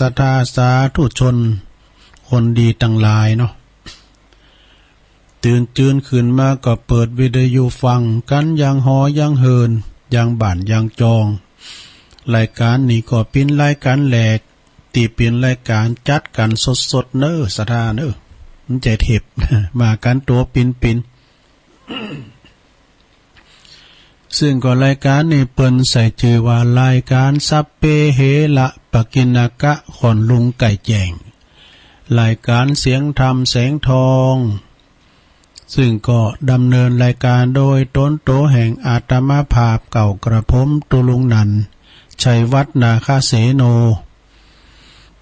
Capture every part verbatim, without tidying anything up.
ศรัทธาสาธุชนคนดีตังหลายเนาะ ตื่นจืนขึ้นมาก็เปิดวิทยุฟังกั๋นอย่างหออย่างเหิน อย่างบ้านอย่างจอง รายก๋านนี้ก็เป๋นรายก๋านแรก ตี้เป๋นรายก๋านจัดกั๋นสดๆ เน้อ ศรัทธาเน้อ มันใจ้เทป มากั๋นตั๋วเป๋นๆ ซึ่งก็รายก๋านนี้เปิ้นใส่จื้อว่ารายก๋านสัพเพเหระปกิณณกะ ของลุงไก่แจ้ง รายก๋านเสียงธรรมแสงทอง ซึ่งก็ดำเนินรายก๋านโดยต๋นตั๋วแห่งอาตมาภาพเก่ากระผม ตุ๊ลุงนันท์ ชัยวัฒน์ นาคเสโน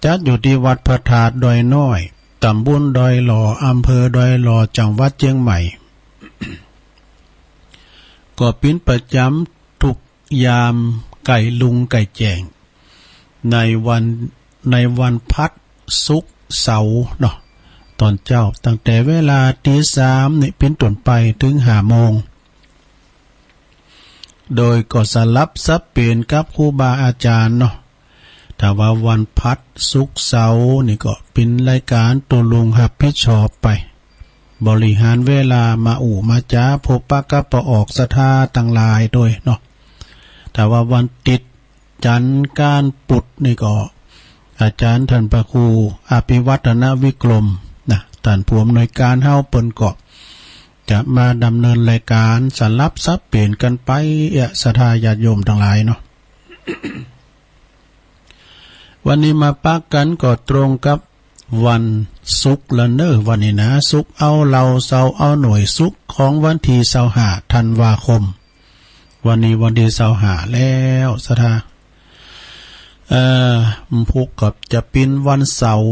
จัดอยู่ตี้วัดพระธาตุดอยน้อย ต๋ำบลดอยหล่อ อำเภอดอยหล่อ จังหวัดเจียงใหม่ ก็เป๋นประจ๋ำทุกยามใก้ลุงไก่แจ้ง ในวัน ในวันพหัส ศุกร์ เสาร์เนาะ ต๋อนเจ๊า ตั้งแต่เวลาตีสามนี้เป๋นต้นไปเถิงห้าโมง โดยก็สลับสับเปลี่ยนกับครูบาอาจ๋ารย์เนาะ ถ้าว่าวันพหัส ศุกร์ เสาร์นี้ก็เป๋นรายก๋านตุ๊ลุงฮับผิดชอบไป บริหารเวลามาอู้มาจ๋า พบปะกับป้อออกศรัทธาตังหลายตวยเนาะ ถ้าว่าวันติ๊ด จันทร์ ก้าน ปุธนี่ก็ อาจ๋ารย์ต้านพระครูอภิวัฒนวิกรมนะ ต้านผู้อำนวยก๋านเฮา เปิ้นก็จะมาดำเนินรายก๋านสลับสับเปลี่ยนกั๋นไปเอะ ศรัทธาญาติโยมตังหลายเนาะ วันนี้มาปะกั๋นก็ตรงกับวันศุกร์ละเน้อ วันนี้นะ ศุกร์เอาเหล่า เสาร์เอาหน่วย ศุกร์ของวันตี้ซาวห้าธันวาคม วันนี้วันตี้ซาวห้าแล้ว ศรัทธา เอ่อ วันพุธก็จะเป๋นวันเสาร์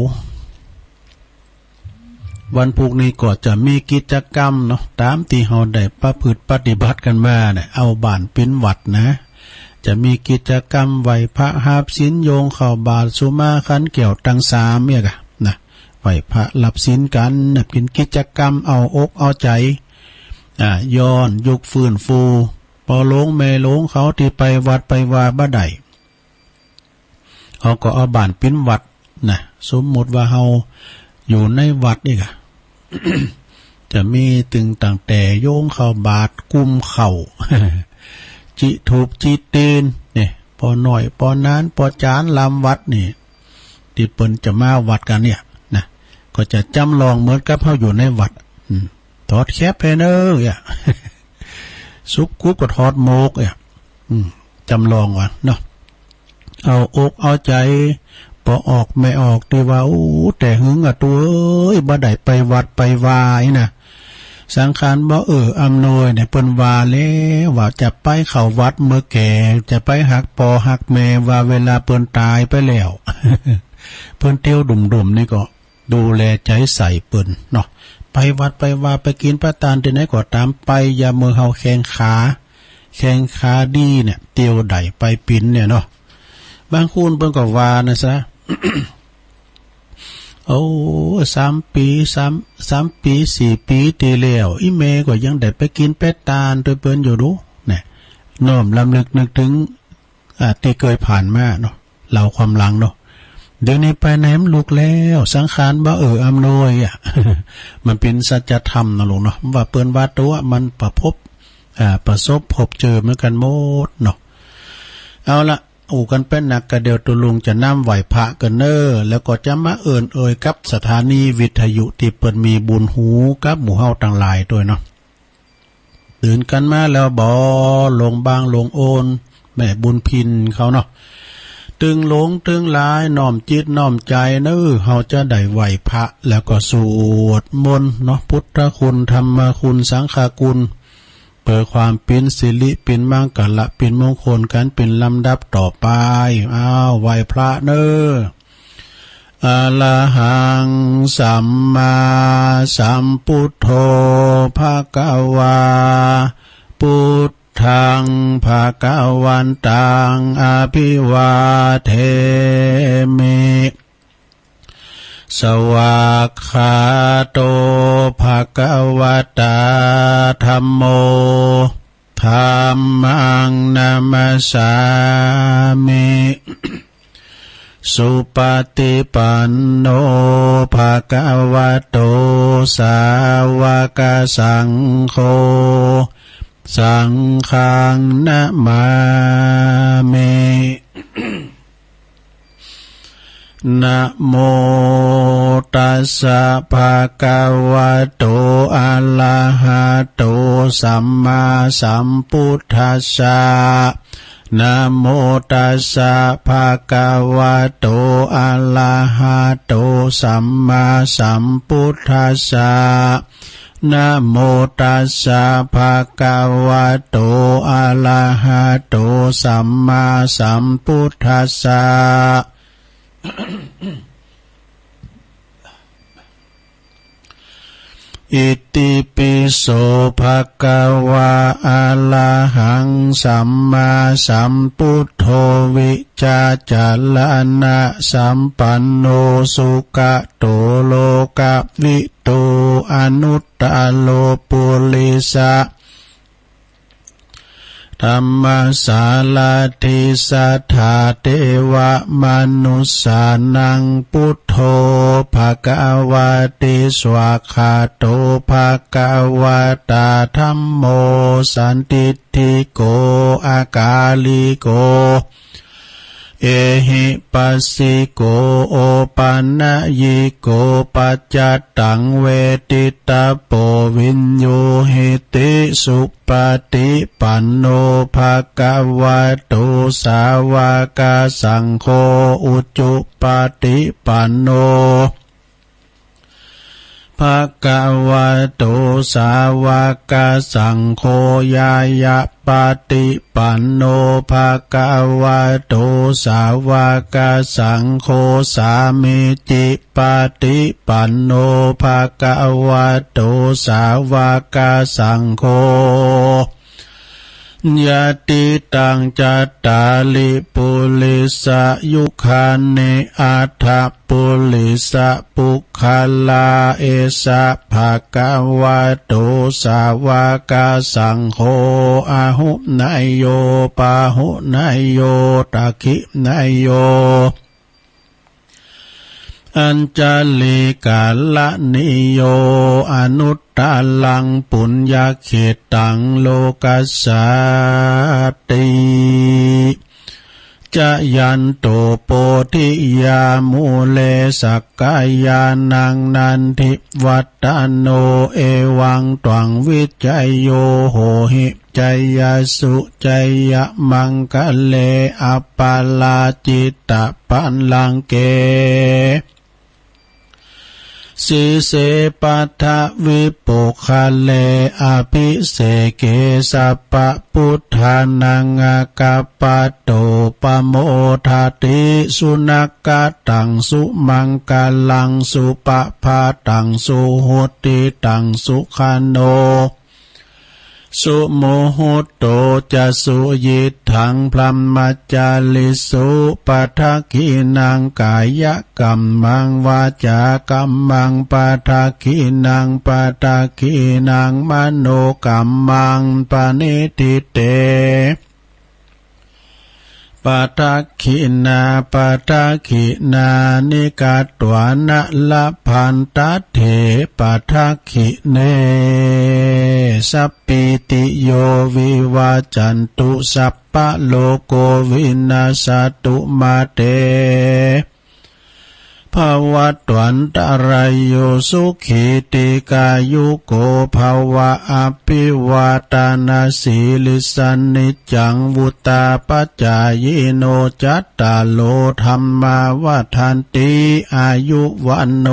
วันพุธนี้ก็จะมีกิจกรรมเนาะ ต๋ามตี้เฮาได้ประพฤติปฏิบัติกั๋นมาเนี่ย เอาบ้านเป๋นวัดนะ จะมีกิจกรรมไหว้พระฮับศีล โยงข้าวบาตร สุมาขันแก้วตังสามเนี่ยก่ะนะ ไหว้พระฮับศีลกั๋นนะ เป๋นกิจกรรมเอาอกเอาใจ๋ อ่า ย้อนยุคฟื้นฟู ป้อหลวงแม่หลวงเขาตี้ไปวัดไปวาบ่ได้ เฮาก็เอาบ้านเป๋นวัดนะ สมมุติว่าเฮาอยู่ในวัดนี่ก่ะ จะมีตึงตั้งแต่โยงข้าวบาตร กุมข้าว จิธูปจิตีน เนี่ย ป้อน้อย ป้อหนาน ป้อจ๋าน ลำวัดนี่ ตี้เปิ้นจะมาวัดกั๋นเนี่ยนะ ก็จะจ๋ำลองเหมือนกับเฮาอยู่ในวัด อืม ถอดแคปให้เน้อ อ่ะ สุบกุบก็ถอดหมวก อ่ะ อืม จ๋ำลองว่าเนาะ เอาอกเอาใจ๋ ป้อออกแม่ออกตี้ว่า โอ้ แต่หึงอะ ตุ๊เอ้ย บ่ได้ไปวัดไปวาอี้นะ สังขารบ่เอื้ออำนวยเนี่ย เปิ้นว่าแล้วว่าจะไปเข้าวัดเมื่อแก่ จะไปฮักป้อฮักแม่ว่าเวลาเปิ้นต๋ายไปแล้ว เปิ้นเตียวดุ่มๆ นี่ก็ ดูแลใจ๋ใส่เปิ้นเนาะ ไปวัดไปวา ไปกิ๋นปะตานตี้ไหนก็ต๋าม ไปยามเมื่อเฮาแข้งขา แข้งขาดีเนี่ย เตียวได้ไปเป๋นเนี่ยเนาะ บางคนเปิ้นก็ว่านะซะ โอ้ สามปี๋ สาม สามปี๋ สี่ปี๋ตี้แล้ว อี่แม่ก็ยังได้ไปกิ๋นปะตานตวยเปิ้นอยู่ดู เนี่ย น้อมรำลึกนึกเถิง อ่า ตี้เกยผ่านมาเนาะ เล่าความหลังเนาะ เดี๋ยวนี้ไปไหนมันลุกแล้ว สังขารบ่เอื้ออำนวยอะ มันเป๋นสัจธรรมนะลูกเนาะ ว่าเปิ้นว่าตั๋วมันประพบ อ่า ประสบพบเจอเหมือนกั๋นหมดเนาะ เอาละ อู้กั๋นไปนัก ก็เดี๋ยวตุ๊ลุงจะนำไหว้พระกั๋นเน้อ แล้วก็จะมาเอิ้นเอ่ยกับสถานีวิทยุตี้เปิ้นมีบุญหูกับหมู่เฮาตังหลายตวยเนาะ ตื่นกั๋นมาแล้วบ่ หลวงบาง หลวงโอน แม่บุญพินเขาเนาะ ตึงหลวงตึงหลาย น้อมจิตน้อมใจ๋เน้อ เฮาจะได้ไหว้พระ แล้วก็สวดมนต์เนาะ พุทธคุณ ธรรมคุณ สังฆคุณ เปื้อความเป๋นสิริ เป๋นมังคละ เป๋นมงคลกั๋นเป๋นลำดับต่อไป อ้าว ไหว้พระเน้อ อะระหัง สัมมาสัมพุทโธ ภะคะวา พุทธัง ภะคะวันตัง อะภิวาเทมิ สวากขาโต ภะคะวะตา ธัมโม ธัมมัง นะมัสสามิ สุปฏิปันโน ภะคะวะโต สาวกสังโฆ สังฆัง นะมามิ นะโมตัสสะ ภะคะวะโต อะระหะโต สัมมาสัมพุทธัสสะ นะโมตัสสะ ภะคะวะโต อะระหะโต สัมมาสัมพุทธัสสะ นะโมตัสสะ ภะคะวะโต อะระหะโต สัมมาสัมพุทธัสสะ อิติปิโส ภะคะวะ อะระหัง สัมมาสัมพุทโธ วิชชาจารณะสัมปันโน สุขะโต โลกะวิทู อนุตตะโร ปุริสะ ธัมมสารถิ สัทธาเทวะมนุสสานัง พุทโธ ภะคะวะติ สวากขาโต ภะคะวะตา ธัมโม สันทิฏฐิโก อะกาลิโก เอหิปัสสิโก โอปะนะยิโก ปัจจัตตัง เวทิตะโป วิญญูหิติ สุปะฏิปันโน ภะคะวะโต สาวกสังโฆ อุจุปะฏิปันโน ภะคะวะโต สาวกสังโฆ ญาณะปะฏิปันโน ภะคะวะโต สาวกสังโฆ สามีจิปะฏิปันโน ภะคะวะโต สาวกสังโฆ ยะติตัง จัตตาริ ปุริสะยุคานิ อัฏฐะปุริสะปุคคลา เอสะ ภะคะวะโต สาวกสังโฆ อาหุเนยโย ปาหุเนยโย ทักขิเนยโย อัญชลีกะระณีโย อนุตตะรัง ปุญญะเขตตัง โลกัสสาติ จะยันโต โพธิยา มูเล สักกายานัง นันทิวัฒโน เอวังตวัง วิชชโย โหหิ จยสสุ จยมังคะเล อัปปะราจิตะปัลลังเก สีเส ปัทวิปุคคเล อะภิเสเก สัพพะปุทธานัง อะกัปปะโต ปะโมทะติ สุนักขะตัง สุมังคะลัง สุปะภาตัง สุหุตติตัง สุขะโน สุมุตโต จะ สุยิตถัง พรหมจาริสุ ปะทักขินัง กายะกัมมัง วาจากัมมัง ปะทักขินัง ปะทักขินัง มโนกัมมัง ปะนิฏฐิเต ปะทักขินา ปะทักขินานิ กัตวานะ ละพันตะเถ ปะทักขิเน สัปปีติโย วิวัจจันตุ สัพพะโลโก วินัสสะตุ มาเต ภะวัตวันตะราโย สุขี ทีฆายุโก ภะวะ อะภิวาทะนะสีลิสสะ นิจจัง วุฑฒาปะจายิโน จัตตาโร ธัมมา วัฑฒันติ อายุ วัณโณ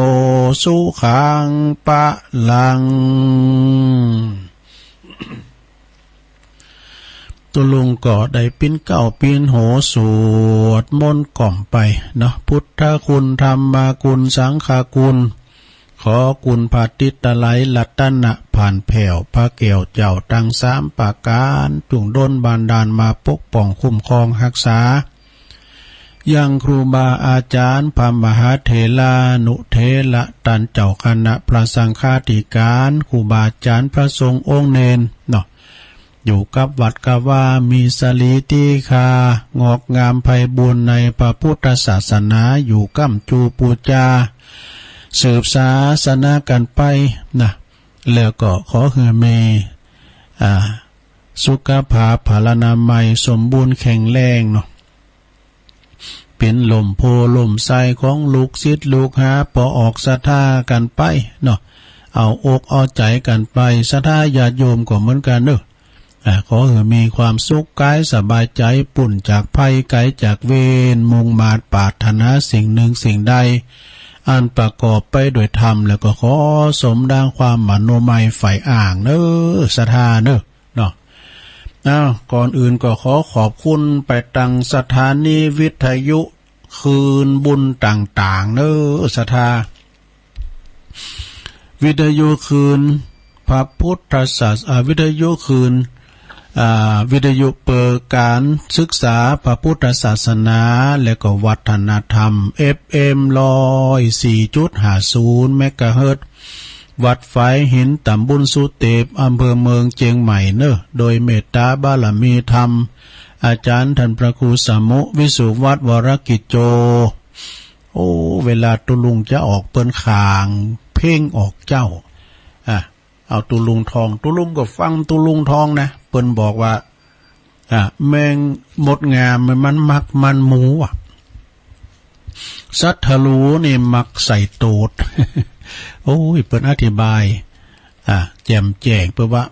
สุขัง พะลัง ตุ๊ลุงก็ได้ปิ๊นเกล้าปิ๊นโหสวดมนต์กล่อมไปเนาะ พุทธคุณ ธัมมคุณ สังฆคุณ ขอคุณพระติตะไลรัตนะผ่านแผ้ว พระแก้วเจ้าตังสามประก๋าน จุ่งดลบันดาลมาปกป้องคุ้มครองฮักษา ยังครูบาอาจ๋ารย์ พระมหาเถรานุเถระ ต้านเจ้าคณะพระสังฆาธิการ ครูบาอาจ๋ารย์พระสงฆ์องค์เณรเนาะ อยู่กับวัดกับวา มีสรีติขา งอกงามไพบูลย์ในพระพุทธศาสนา อยู่ก้ำจูปู๋จา สืบศาสนากั๋นไปนะ แล้วก็ขอหื้อมี อ่า สุขภาพพลานามัยสมบูรณ์แข็งแรงเนาะ เป๋นล่มโพธิ์ล่มไทรของลูกศิษย์ลูกหา ปอออกศรัทธากั๋นไปเนาะ เอาอกเอาใจ๋กั๋นไป ศรัทธาญาติโยมก็เหมือนกั๋นเนาะ อ่า ขอหื้อมีความสุขก๋ายสบายใจ๋ ป๊นจากภัยไก๋จากเวร มุ่งมาดปรารถนาสิ่งนึ่งสิ่งใด อันประกอบไปด้วยธรรม แล้วก็ขอสมดังความมโนมัยใฝ่อ้างเนาะ ศรัทธาเนาะ เนาะ อ้าว ก่อนอื่นก็ขอขอบคุณไปตังสถานีวิทยุคลื่นบุญต่างๆ เนาะ ศรัทธา วิทยุคลื่นพระพุทธศาส- อ่า วิทยุคลื่น อ่า วิทยุเปิดก๋านศึกษาพระพุทธศาสนา และก็วัฒนธรรม เอฟเอ็ม ร้อยสี่จุดห้าศูนย์ เมกะเฮิรตซ์ วัดฝายหิน ต๋ำบลสุเตป อำเภอเมืองเจียงใหม่เนาะ โดยเมตตาบารมีธรรม อาจ๋ารย์ต้านพระครูสมุ วิสุวัฒน์ วรกิจโจ โอ้ เวลาตุ๊ลุงจะออกเปิ้นข่างเพลงออกเจ้า อ่ะ เอาตุ๊ลุงทอง ตุ๊ลุงก็ฟังตุ๊ลุงทองนะ เปิ้นบอกว่า อ่ะ แมงมดงามมันมักมันหมูอะ ศัตรูนี่มักใส่โตด โอ้ย เปิ้นอธิบาย อ่ะ แจ่มแจ้ง เปิ้นว่า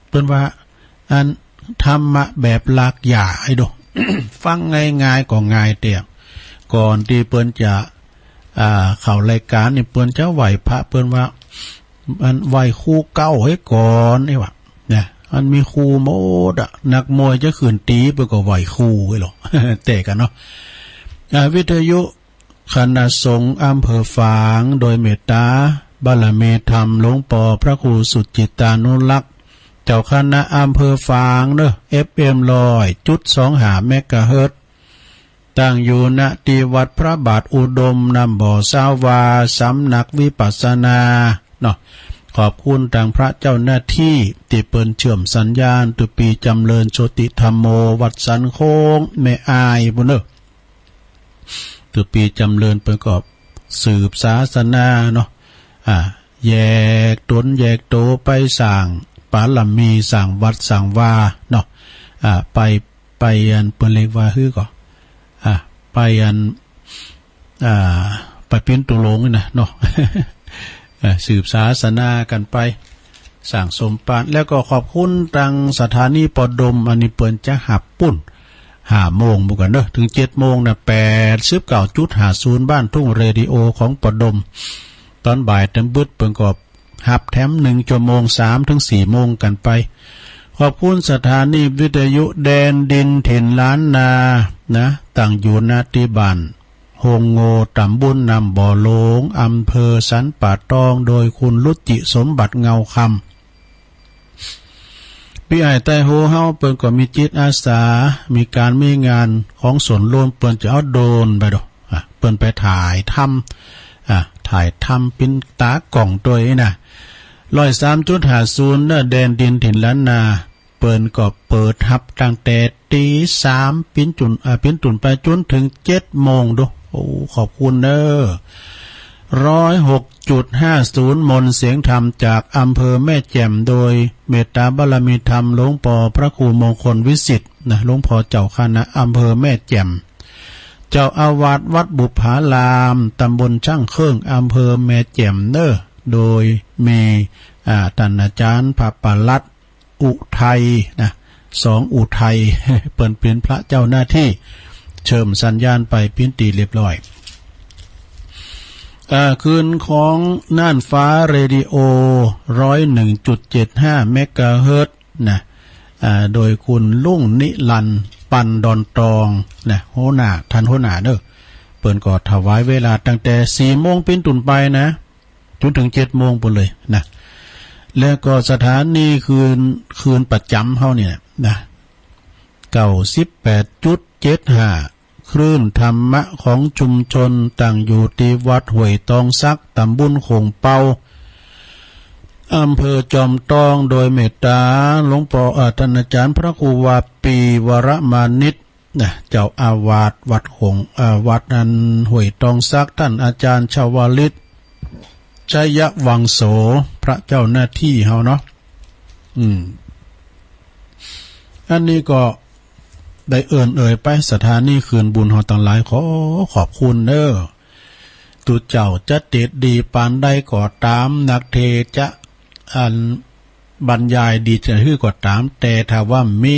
เปิ้นว่า อันธรรมะแบบรากหญ้าไอ้ดู ฟังง่ายๆ ก็ง่ายเตี้ย ก่อนตี้เปิ้นจะ อ่า เข้ารายก๋านนี่ เปิ้นจะไหว้พระ เปิ้นว่า อันไหว้ครูเก๊าหื้อก่อน นี่หว่า นะ อันมีครูหมดอะ นักมวยจะขึ้นตี๋ เปิ้นก็ไหว้ครูไว้หรอก แต่กั๋นเนาะ อ่า วิทยุคณะสงฆ์อำเภอฝาง โดยเมตตาบารมีธรรมหลวงปอพระครูสุจิตตานุรักษ์ เจ้าคณะอำเภอฝางเนาะ เอฟเอ็ม ร้อยจุดสองห้า เมกะเฮิรตซ์ ตั้งอยู่ ณ ตี้วัดพระบาทอุดม น้ำบ่อซาวา สำนักวิปัสสนาเนาะ ขอบคุณตังพระเจ้าหน้าตี้ ตี้เปิ้นเชื่อมสัญญาณ ตุ๊ปี๋จ๋ำเริญโชติธัมโม วัดสันโค้งแม่อายปู้นเนาะ ตุ๊ปี๋จ๋ำเริญเปิ้นก็สืบศาสนาเนาะ อ่า แยกต๋นแยกโตไปสร้างบารมี สร้างวัดสร้างวาเนาะ อ่า ไป ไปอันเปิ้นเรียกว่าหื้อก่อ อ่ะ ไปอัน อ่า ไปปิ้นตุ๊ลงนี่นะเนาะ เอ่อ สืบศาสนากั๋นไป สร้างสมภาร แล้วก็ขอบคุณตังสถานีปอดม อันนี้เปิ้นจะฮับปุ้น ห้าโมงเหมือนกั๋นเนาะ เถิงเจ็ดโมงนะ แปดสิบเก้าจุดห้าศูนย์ บ้านทุ่งเรดิโอของปอดม ต๋อนบ่ายเต็มบึดเปิ้นก็ ฮับแถมหนึ่งชั่วโมง สามถึงสี่โมงกั๋นไป ขอบคุณสถานีวิทยุแดนดินถิ่นล้านนา นะ ตั้งอยู่ ณ ตี้บ้านโฮงโง่ ต๋ำบลน้ำบ่อหลง อำเภอสันป่าตอง โดยคุณรุจิสมบัติเงาคำ ปี้อ้ายใต้โฮเฮาเปิ้นก็มีจิตอาสา มีก๋านมีงานของส่วนรวม เปิ้นจะเอาโดรนไปดู อ่ะ เปิ้นไปถ่ายทำ อ่ะ ถ่ายทำเป๋นต๋ากล้องตวยนะ ร้อยสามจุดห้าศูนย์ เนาะ แดนดินถิ่นล้านนา เปิ้นก็เปิดฮับตั้งแต่ตี๋สามเป๋นจุ่น อ่ะ เป๋นต้นไปจ๋นเถิงเจ็ดโมงดู โอ้ ขอบคุณเนาะ ร้อยหกจุดห้าศูนย์ มนต์เสียงธรรมจากอำเภอแม่แจ่ม โดยเมตตาบารมีธรรมหลวงปอพระครูมงคลวิสิทธิ์ นะ หลวงพ่อเจ้าคณะอำเภอแม่แจ่ม เจ้าอาวาสวัดบุปผาราม ตำบลช่างเครื่อง อำเภอแม่แจ่มเนาะ โดยมี อ่า ต้านอาจ๋ารย์พระปลัดอุทัยนะ สองอุทัย เปิ้นเป๋นพระเจ้าหน้าตี้ เชื่อมสัญญาณไปเป๋นตี้เรียบร้อย อ่า คลื่นของน่านฟ้าเรดิโอ ร้อยหนึ่งจุดเจ็ดห้า เมกะเฮิรตซ์ นะ อ่า โดยคุณลุงนิรันดร์ ปันดอนตอง นะ หัวหน้า ต้านหัวหน้าเนาะ เปิ้นก็ถวายเวลาตั้งแต่สี่โมงเป๋นต้นไปนะ จ๋นเถิงเจ็ดโมงปู้นเลยนะ แล้วก็สถานีคลื่น คลื่นประจ๋ำเฮาเนี่ยนะ เก้าสิบแปดจุดเจ็ดห้า คลื่นธรรมะของชุมชน ตั้งอยู่ตี้วัดห้วยตองสัก ต๋ำบลโข่งเปา อำเภอจอมตอง โดยเมตต๋าหลวงป้อ เอ่อ ต้านอาจ๋ารย์พระครูวาปี วรมานิต นะ เจ้าอาวาสวัดหงส์ เอ่อ วัดอันห้วยตองสัก ต้านอาจ๋ารย์ชวลิต ชยวังโส พระเจ้าหน้าตี้เฮาเนาะ อืม อันนี้ก็ได้เอิ้นเอ่ยไป ศรัทธาในคืนบุญเฮาตังหลาย ขอขอบคุณเน้อ ตุ๊เจ้าจะเตดดีปานใดก็ต๋าม นักเทศน์จะ อัน บรรยายดีจะหื้อก็ต๋าม แต่ถ้าว่ามี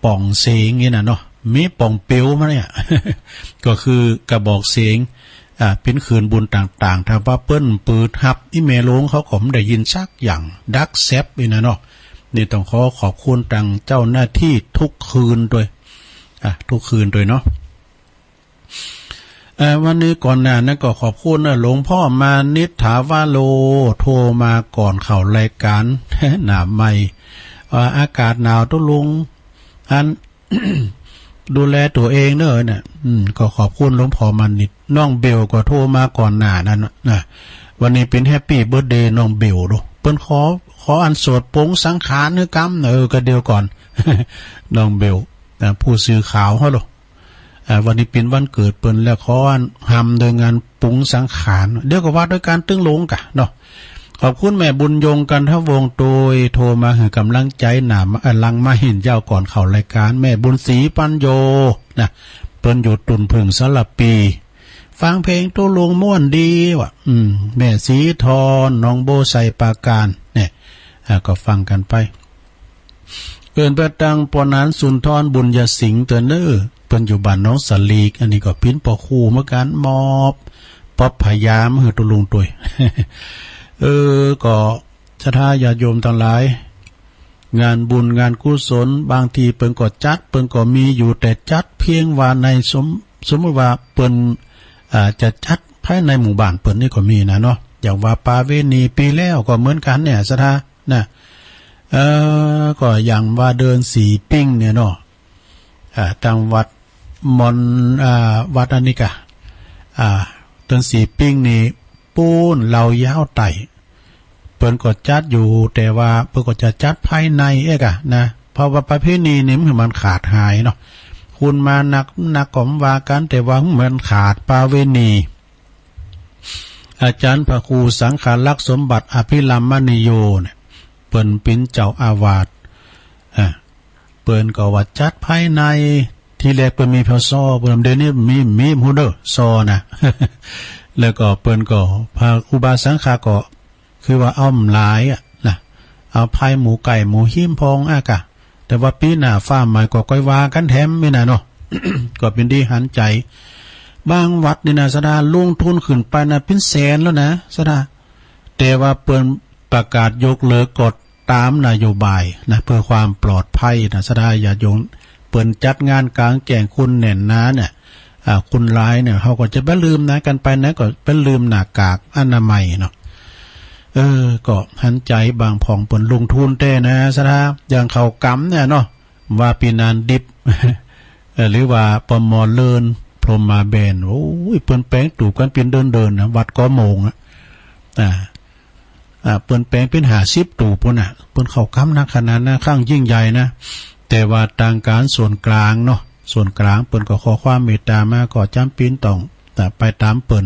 ป๋องเสียงนี่นะเนาะ มีป๋องเปียวมาเนี่ย ก็คือกระบอกเสียง อ่า เป๋นคืนบุญต่างๆ ถ้าว่าเปิ้นปืดฮับ อี่แม่โฮงเขาก็บ่ได้ยินสักอย่าง ดักแซบนี่นะเนาะ นี่ต้องขอขอบคุณตังเจ้าหน้าตี้ทุกคืนตวย อ่า ทุกคืนตวยเนาะ เอ่อ วันนี้ก่อนหน้านั้นก็ขอบคุณนะ หลวงพ่อมานิต ถาวโร โทรมาก่อนเข้ารายก๋าน หน้าใหม่ เอ่อ อากาศหนาวตุ๊ลุง อัน ดูแลตั๋วเองเน้อเนี่ย อืม ก็ขอบคุณหลวงพ่อมานิต น้องเบลก็โทรมาก่อนหน้านั้นนะ วันนี้เป๋นแฮปปี้เบิร์ธเดย์น้องเบลดู เปิ้นขอ ขออันสวดปรงสังขารหื้อกำ เออ ก็เดี๋ยวก่อน น้องเบล นะ ผู้สื่อข่าวเฮาดู อ่า วันนี้เป๋นวันเกิดเปิ้น แล้วขออันฮำโดยงานปรุงสังขาร เดี๋ยวก็ว่าโดยก๋านตึงลงกะเนาะ ขอบคุณแม่บุญยง กันทวงศ์ ตวยโทรมาหื้อกำลังใจ๋หน้า เอ่อ หลังมาเห็นเจ้าก่อนเข้ารายก๋าน แม่บุญศรี ปัญโญ นะ เปิ้นอยู่ตุ่นผึ่งสารภี ฟังเพลงตุ๊ลุงม่วนดีว่ะ อืม แม่ศรีทร หนองบัวไชปราการ เนี่ย อ่า ก็ฟังกั๋นไป เอิ้นไปตังป้อหนานสุนทร บุญยสิงห์ เตื้อเน้อ เปิ้นอยู่บ้านหนองสะหลีก อันนี้ก็เป๋นป้อครูเหมือนกั๋น มอบป๊อปพยามหื้อตุ๊ลุงตวย เออ ก็ศรัทธาญาติโยมตังหลาย งานบุญงานกุศล บางทีเปิ้นก็จัด เปิ้นก็มีอยู่ แต่จัดเพียงว่าในสม สมมุติว่าเปิ้น อ่า จะจัดภายในหมู่บ้านเปิ้นนี่ก็มีนะเนาะ อย่างว่าประเวณีปีแล้วก็เหมือนกั๋นเนี่ย ศรัทธา นะ เอ่อ ก็อย่างว่าเดินสี่ปิ้งเนี่ยเนาะ อ่า ตางวัดมอน อ่า วัดอันนี้กะ อ่า เดินสี่ปิ้งนี่ปู๊นลาวยาวใต้ เปิ้นก็จัดอยู่ แต่ว่าเปิ้นก็จะจัดภายในเอ๊ะกะนะ เพราะว่าประเพณีนี่มัน มันขาดหายเนาะ คนมานัก นักก็บ่ว่ากั๋น แต่ว่ามันขาดประเวณี อาจ๋ารย์พระครูสังฆารักษ์สมบัติ อภิรัมมณีโย เนี่ย เปิ้นเป๋นเจ้าอาวาส อ่า เปิ้นก็ว่าจัดภายใน ทีแรกเปิ้นมีเพียงซอ เปิ้น เดี๋ยวนี้มี มีฮู้เน้อ ซอนะ แล้วก็เปิ้นก็ พระครูบาสังฆะก็ คือว่าเอาบ่หลายอะนะ เอาพายหมูไก่หมูหิมพองอะกะ แต่ว่าปี๋หน้าฟ้าใหม่ก็ก้อยว่ากั๋นแถมนี่นะเนาะ ก็เป๋นดีหันใจ๋ บางวัดนี่นะ ศรัทธา ลงทุนขึ้นไปนะ เป๋นแสนแล้วนะ ศรัทธา แต่ว่าเปิ้นประกาศยกเลิกก็ต๋ามนโยบายนะ เพื่อความปลอดภัยนะ ศรัทธาญาติโยม เปิ้นจัดงานก๋างแจ้ง คนแน่นหนาเนี่ย อ่า คนหลายเนี่ย เฮาก็จะบ่ลืมนะ กั๋นไปนะ ก็บ่ลืมหน้ากากอนามัยเนาะ เออ ก็หันใจ๋ บางพ่องเปิ้นลงทุนแต๊นะ ศรัทธา อย่างข้าวก๋ำเนี่ยเนาะ ว่าปี๋นั้นดิบ เออ หรือว่าป้อหมอเลิน พรหมาแบน โอ้ย เปิ้นแป๋งตูบกั๋นเป๋นเดินๆ นะ วัดเกาะโมงอะ อ่า อ่า เปิ้นแป๋งเป๋นห้าสิบตูบปู๊นน่ะ เปิ้นข้าวก๋ำนักขนาดนะ ครั้งยิ่งใหญ่นะ แต่ว่าตางก๋านส่วนก๋างเนาะ ส่วนก๋างเปิ้นก็ขอความเมตต๋ามา ก็จ๋ำเป๋นต้อง อ่า ไปต๋ามเปิ้น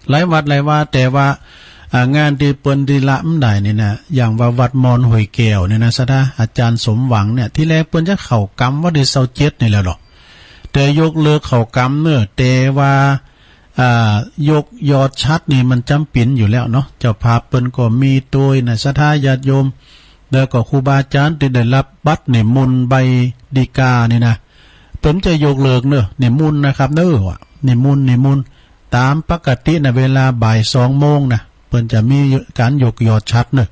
หลายวัดหลายวา แต่ว่า อ่า งานตี้เปิ้นตี้ละบ่ได้นี่นะ อย่างว่าวัดมอนห้วยแก้วเนี่ยนะ ศรัทธา อาจ๋ารย์สมหวังเนี่ย ทีแรกเปิ้นจะข้าวก๋ำวันตี้ซาวเจ็ดนี่แหละหรอก แต่ยกเลิกข้าวก๋ำเน้อ แต่ว่า อ่า ยกยอดฉัตรนี่มันจ๋ำเป๋นอยู่แล้วเนาะ เจ้าภาพเปิ้นก็มีตวยนะ ศรัทธาญาติโยม แล้วก็ครูบาอาจ๋ารย์ตี้ได้ฮับบัตรนิมนต์ใบดีกานี่นะ เปิ้นจะยกเลิกเน้อ นิมนต์นะครับเน้อ ว่านิมนต์ นิมนต์ ต๋ามปกตินะ เวลาบ่ายสองโมงนะ เปิ้นจะมีก๋านยกยอดฉัตรเน้อ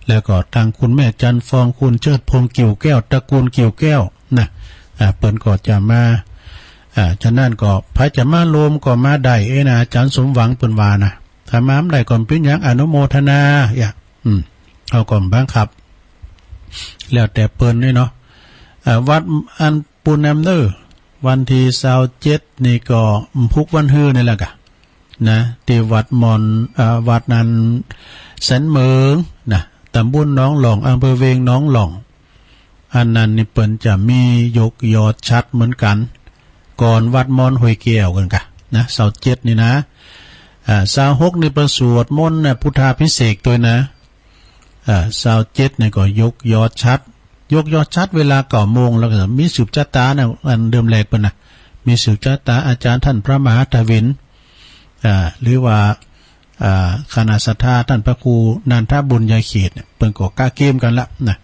แล้วก็ตางคุณแม่จันทร์ฟอง คุณเชิดพงษ์กิ่วแก้ว ตระกูลกิ่วแก้วนะ อ่า เปิ้นก็จะมา อ่า ฉะนั้นก็ใผจะมาร่วมก็มาได้เอ้ยนะ อาจ๋ารย์สมหวังเปิ้นว่านะ ถ้ามาบ่ได้ก็บ่เป๋นหยัง อนุโมทนา อย่า อืม เฮาก็บ่บังคับ แล้วแต่เปิ้นนี่เนาะ อ่า วัดอันปูนแอมเน้อ วันตี้ซาวเจ็ดนี่ก็พุกวันฮือนี่แหละกะ นะ ตี้วัดมอน เอ่อ วัดนั้น แสนเหมิงนะ ตำบลหนองหล่อง อำเภอเวียงหนองหล่อง อันนั้นนี่เปิ้นจะมียกยอดฉัตรเหมือนกั๋น ก่อนวัดมอนห้วยแก้วกั๋นกะนะ ซาวเจ็ดนี่นะ อ่า ซาวหกนี่เปิ้นสวดมนต์นะ พุทธาภิเษกตวยนะ อ่า ซาวเจ็ดนี่ก็ยกยอดฉัตร ยกยอดฉัตรเวลาเก้าโมง แล้วก็มีสืบจะตานะ อันเริ่มแรกเปิ้นนะ มีสืบจะตาอาจ๋ารย์ต้านพระมหาถวิน อ่า หรือว่า อ่า คณะศรัทธาต้านพระครูนันทบุญญาเขตเนี่ย เปิ้นก็กะเกียมกั๋นละนะ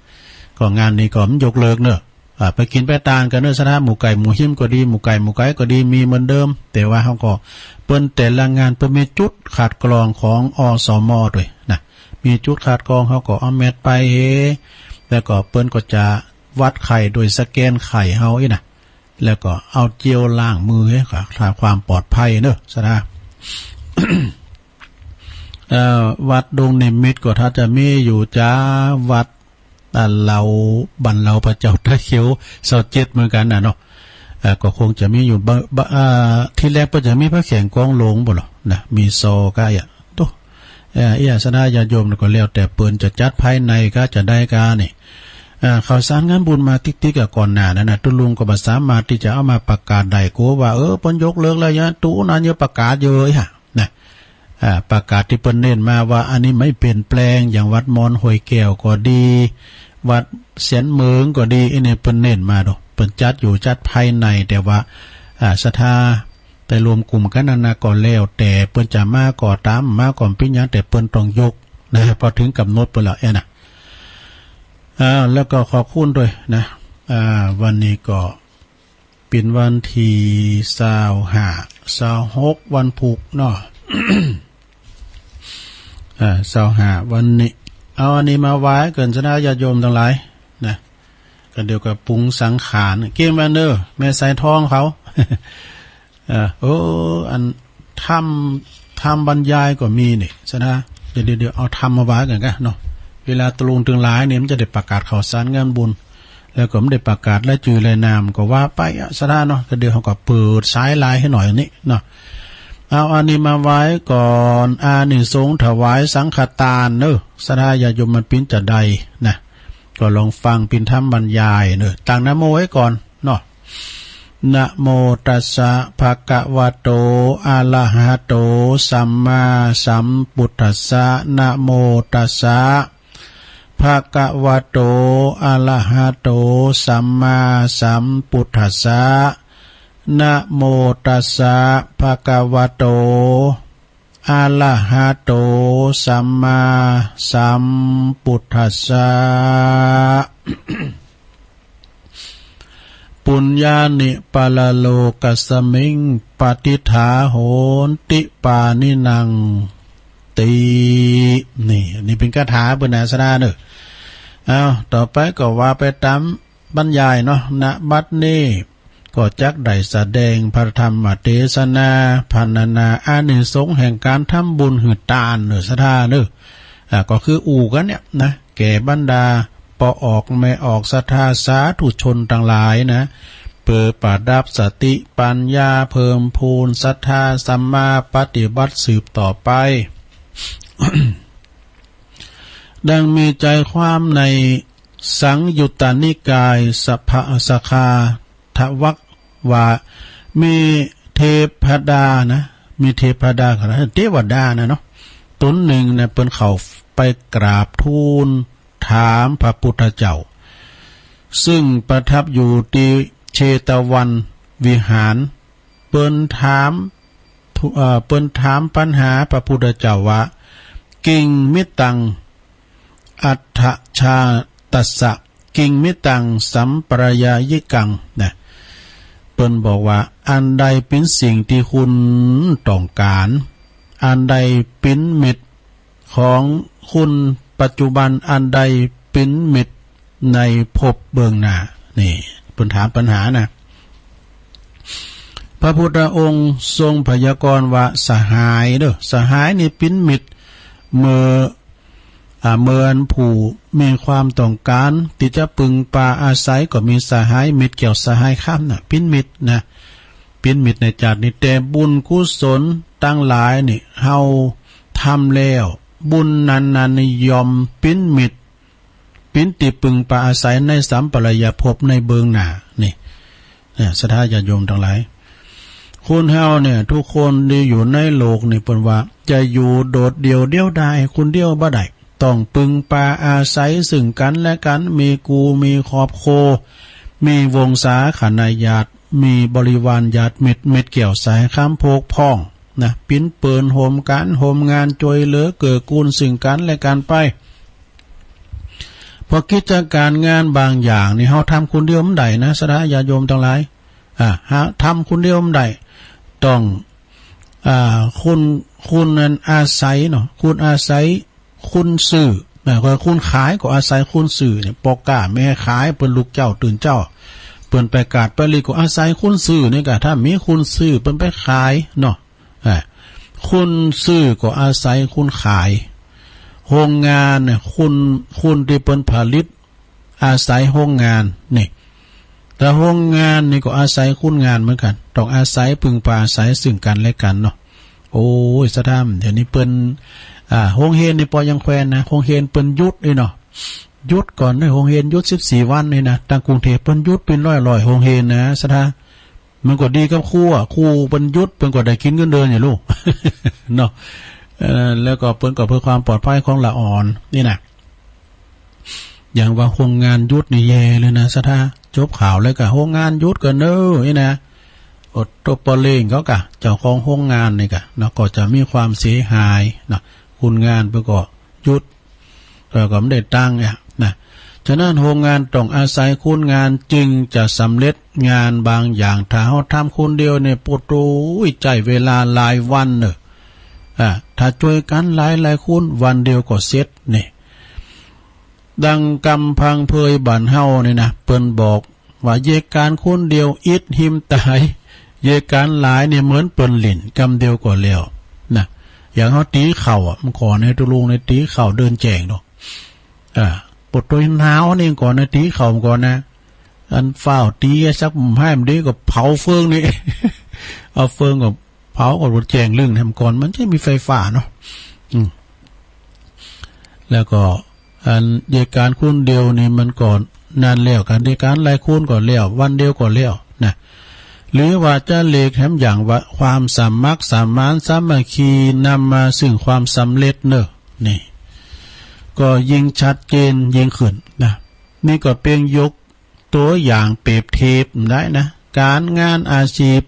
ก็งานนี้ก็บ่ยกเลิกเนาะ อ่า ไปกิ๋นไปตานกั๋นเนาะ ศรัทธา หมู่ใก้หมู่ฮิมก็ดี หมู่ใก้หมู่ไก๋ก็ดี มีเหมือนเดิม แต่ว่าเฮาก็ เปิ้นแต่ละงานเปิ้นมีจุดคัดกรองของ อสม ตวยนะ มีจุดคัดกรอง เฮาก็เอาแมตช์ไป แล้วก็เปิ้นก็จะวัดไข้โดยสแกนไข้เฮาอี้นะ แล้วก็เอาเจลล้างมือ เพื่อความปลอดภัยเนาะ ศรัทธา เอ่อ วัดดงนิมิตรก็ถ้าจะมีอยู่จ้า วัด อ่า เหล่า บ้านเหล่าพระเจ้าตาเขียว ซาวเจ็ดเหมือนกั๋นนะเนาะ เอ่อ ก็คงจะมีอยู่บ่ บ่ อ่า ทีแรกเปิ้นจะมีพระแข้งกองหลวงบ่ลอนะ มีซอก้าอะ โต เอ่อ เอี้ย ศรัทธาญาติโยมก็แล้วแต่เปิ้นจะจัดภายในก้าจะใดก้านี่ อ่า ข่าวสารงานบุญมาติ๊กๆ อะ ก่อนหน้านั้นนะ ตุ๊ลุงก็บ่สามารถตี้จะเอามาประกาศได้ กั๋วว่า เออ เปิ้นยกเลิกแล้ว ยะ ตุ๊นั้นยังประกาศอยู่ เอี้ย นะ อ่า ประกาศตี้เปิ้นเน้นมาว่า อันนี้ไม่เปลี่ยนแปลง อย่างวัดมอนห้วยแก้วก็ดี วัดแสนเหมิงก็ดี อันนี้เปิ้นเน้นมาโดย เปิ้นจัดอยู่จัดภายใน แต่ว่า อ่า ศรัทธาไปรวมกลุ่มกั๋นนั้นนะ ก็แล้วแต่เปิ้นจะมาก็ตาม มาก็บ่เป๋นหยัง แต่เปิ้นต้องยกนะ พอเถิงก๋ำหนดเปิ้นแล้ว เอี้ยนะ อ่า แล้วก็ขอบคุณตวยนะ อ่า วันนี้ก็ เป๋นวันตี้ซาวห้า ซาวหก วันพูกเนาะ อ่า ซาวห้า วันนี้ เอาอันนี้มาไหว้กั๋น ศรัทธาญาติโยมตังหลายนะ ก็เดี๋ยวก็ปรุงสังขาร เกียมวันเนอ แม่สายทองเขา เออ โอ้ อันธรรม ธรรมบรรยายก็มีนี่ ศรัทธา เดี๋ยว เดี๋ยว เดี๋ยวเอาธรรมมาไหว้กั๋นกะเนาะ เวลาตุ๊ลุงตึงหลายนี่มันจะได้ประกาศข่าวสารงานบุญ แล้วก็บ่ได้ประกาศรายจื้อรายนามก็ว่าไปอะ ศรัทธาเนาะ ก็เดี๋ยวเฮาก็เปิดสายไลน์หื้อหน่อยนี้เนาะ เอาอันนี้มาไหว้ก่อน อานิสงส์ถวายสังฆตานเนาะ ศรัทธาญาติโยมมันเป๋นจาใดนะ ก็ลองฟังเป๋นธรรมบรรยายเนาะ ตั้งนะโมไว้ก่อนเนาะ นะโมตัสสะ ภะคะวะโต อะระหะโต สัมมาสัมพุทธัสสะ นะโมตัสสะ ภะคะวะโต อะระหะโต สัมมาสัมพุทธัสสะ นะโมตัสสะ ภะคะวะโต อะระหะโต สัมมาสัมพุทธัสสะ ปุญญานิ ปะระโลกัสมิง ปะติฏฐาโหนติ ปาณินัง ติ นี่ นี่เป๋นคาถาเปิ้นนะ ศรัทธาเนาะ เอา ต่อไปก็ว่าไปต๋ามบรรยายเนาะ ณ บัดนี้ก็จักได้แสดงพระธรรมเตสนา พรรณนาอานิสงส์แห่งก๋านทำบุญหื้อตานเนาะ ศรัทธาเนาะ อ่า ก็คืออู้กั๋นเนี่ยนะ แก่บรรดาป้อออกแม่ออกศรัทธาสาธุชนตังหลายนะ เปื้อประดับสติปัญญา เพิ่มพูนศรัทธาสัมมาปฏิบัติสืบต่อไป ดังมีใจความในสังยุตตนิกายสภะ สคาทวักว่า มีเทพดานะ มีเทพดา เทวดานะเนาะ ต๋นนึ่งนะ เปิ้นเข้าไปกราบทูล ถามพระพุทธเจ้า ซึ่งประทับอยู่ตี้เชตวันวิหาร เปิ้นถาม เอ่อ เปิ้นถามปัญหาพระพุทธเจ้าว่า กิงมิตตัง อัฏฐชาตัสสะ กิงมิตตัง สัมปรายิกัง นะ เปิ้นบอกว่า อันใดเป๋นสิ่งตี้คุณต้องก๋าน อันใดเป๋นมิตร ของคุณปัจจุบัน อันใดเป๋นมิตรในภพเบื้องหน้า นี่เปิ้นถามปัญหานะ พระพุทธองค์ทรงพยากรณ์ว่า สหายเนาะ สหายนี่เป๋นมิตร เมื่อ อ่า เมื่ออันผู้มีความต้องก๋านตี้จะปึงปาอาศัย ก็มีสหาย มิตรแก้วสหายคำน่ะ เป๋นมิตรนะ เป๋นมิตรในจาตินี้ แต่บุญกุศลตังหลายนี่ เฮาทำแล้ว บุญนั้นนั้นนี่ย่อมเป๋นมิตร เป๋นตี้ปึงปาอาศัยในสัมปรายภพในเบื้องหน้า นี่ เนี่ย ศรัทธาญาติโยมตังหลาย คนเฮาเนี่ย ทุกคนตี้อยู่ในโลกนี่ เปิ้นว่าจะอยู่โดดเดี่ยวเดียวดายคนเดียวบ่ได้ ต้องปึงปาอาศัยซึ่งกั๋นและกั๋น มีกู่ มีครอบครัว มีวงศาคณาญาติ มีบริวารญาติมิตร เม็ดแก้วสหายคำพวกพ้องนะ ปิ๋นเปิลโฮมก๋านโฮมงาน จ้วยเหลือเกื้อกูลซึ่งกั๋นและกั๋นไป เพราะกิจก๋านงานบางอย่างนี่ เฮาทำคนเดียวบ่ได้นะ ศรัทธาญาติโยมตังหลาย อ่า เฮาทำคนเดียวบ่ได้ ต้อง อ่า คน คนนั้นอาศัยเนาะ คนอาศัยคนซื้อนะ ก็คนขายก็อาศัยคนซื้อเนี่ย ป้อก๊าแม่ขาย เปิ้นลุกเจ๊าตื่นเจ๊า เปิ้นไปกาดไปลีก็อาศัยคนซื้อนี่ก่ะ ถ้ามีคนซื้อเปิ้นไปขายเนาะ อ่า คนซื้อก็อาศัยคนขาย โฮงงานเนี่ย คน คนตี้เปิ้นผลิต อาศัยโฮงงานนี่ แต่โฮงงานนี่ก็อาศัยคนงานเหมือนกั๋น ต้องอาศัยปึงปาอาศัยซึ่งกั๋นและกั๋นเนาะ โอ้ย ศรัทธา เดี๋ยวนี้เปิ้น อ่า โฮงเฮียนนี่ปอยังแควนนะ โฮงเฮียนเปิ้นหยุดนี่เนาะ หยุดก่อนเน่อ โฮงเฮียนหยุดสิบสี่วันนี่นะ ตางกรุงเทพฯเปิ้นหยุดเป๋นร้อยๆ โฮงเฮียนนะ ศรัทธา มันก็ดีกับครูอะ ครูเปิ้นหยุด เปิ้นก็ได้กิ๋นเงินเดือนอยู่ลูก เนาะ เอ่อ แล้วก็เปิ้นก็เปื้อความปลอดภัยของละอ่อนนี่นะ อย่างว่าโฮงงานหยุดนี่แย่เลยนะ ศรัทธา จบข่าวแล้วก่ะ โฮงงานหยุดก่อนเน่อ นี่นะ อดตบปะเลงเขาก่ะ เจ้าของโฮงงานนี่ก่ะเนาะ ก็จะมีความเสียหายเนาะ คนงานเปิ้นก็หยุด เอ่อ ก็บ่ได้ตังค์เนี่ยนะ ฉะนั้นโฮงงานต้องอาศัยคนงานจึงจะสำเร็จงานบางอย่าง ถ้าเฮาทำคนเดียวเนี่ย โปะโต้ย ใจ๊เวลาหลายวันเน่อ อ่า ถ้าจ้วยกั๋นหลายๆ คน วันเดียวก็เสร็จนี่ ดังกำพังเผยบ้านเฮานี่นะ เปิ้นบอกว่า เยียะก๋านคนเดียวอิดหิมต๋าย เยียะก๋านหลายเนี่ยเหมือนเปิ้นหลิ้น กำเดียวก็แล้วนะ อย่างเฮาตี๋เข่าอะ เมื่อก่อนเนี่ย ตุ๊ลุงเนี่ยตี๋เข่าเดินแจ้งเนาะ อ่า โปะโต้ย หนาวนี่ก่อนนะ ตี๋เข่าก่อนนะ อันฟ้าวตี๋สัก หื้อ หื้อมันดีก็เผาเฟืองนี่ เอาเฟืองก็เผาก็แจ้งลึ่ง แถมก่อนมันจะมีไฟฟ้าเนาะ อืม แล้วก็อันเยียะก๋านคนเดียวนี่มันก็นั่นแล้ว ก๋านเยียะก๋านหลายคนก็แล้ว วันเดียวก็แล้วนะ หรือว่าจะเรียกแถมอย่างว่าความสมัครสมานสามัคคีนำมาซึ่งความสำเร็จเน่อ นี่ ก็ยิ่งชัดเจนยิ่งขึ้นนะ นี่ก็เป๋นยก ตั๋วอย่างเปรียบเทียบได้นะ ก๋านงานอาชีพ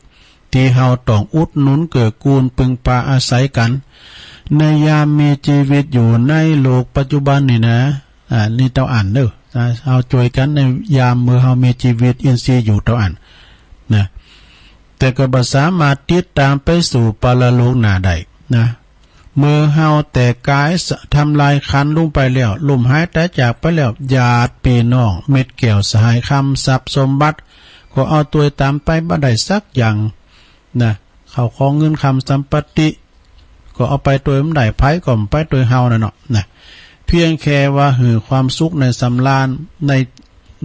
ตี้เฮาต้องอุดหนุนเกื้อกูลปึงปาอาศัยกั๋น ในยามมีจีวิตอยู่ในโลกปัจจุบันนี่นะ อ่า นี่เต้าอั้นเน่อ นะ เฮาจ้วยกั๋นในยามเมื่อเฮามีจีวิตอินทรีย์อยู่เต้าอั้นนะ แต่ก็บ่สามารถติดต๋ามไปสู่ปรโลกหน้าได้นะ เมื่อเฮาแตกก๋าย ทำลายขันธ์ลงไปแล้ว ล้มหายต๋ายจากไปแล้ว ญาติปี้น้อง เม็ดแก้วสหายคำ ทรัพย์สมบัติ ก็เอาตวยต๋ามไปบ่ได้สักอย่างนะ ข้าวของเงินคำสัมปัตติ ก็เอาไปตวยบ่ได้ ใผก็บ่ไปตวยเฮานั่นเนาะนะ เพียงแค่ว่าหื้อความสุขในสำราญใน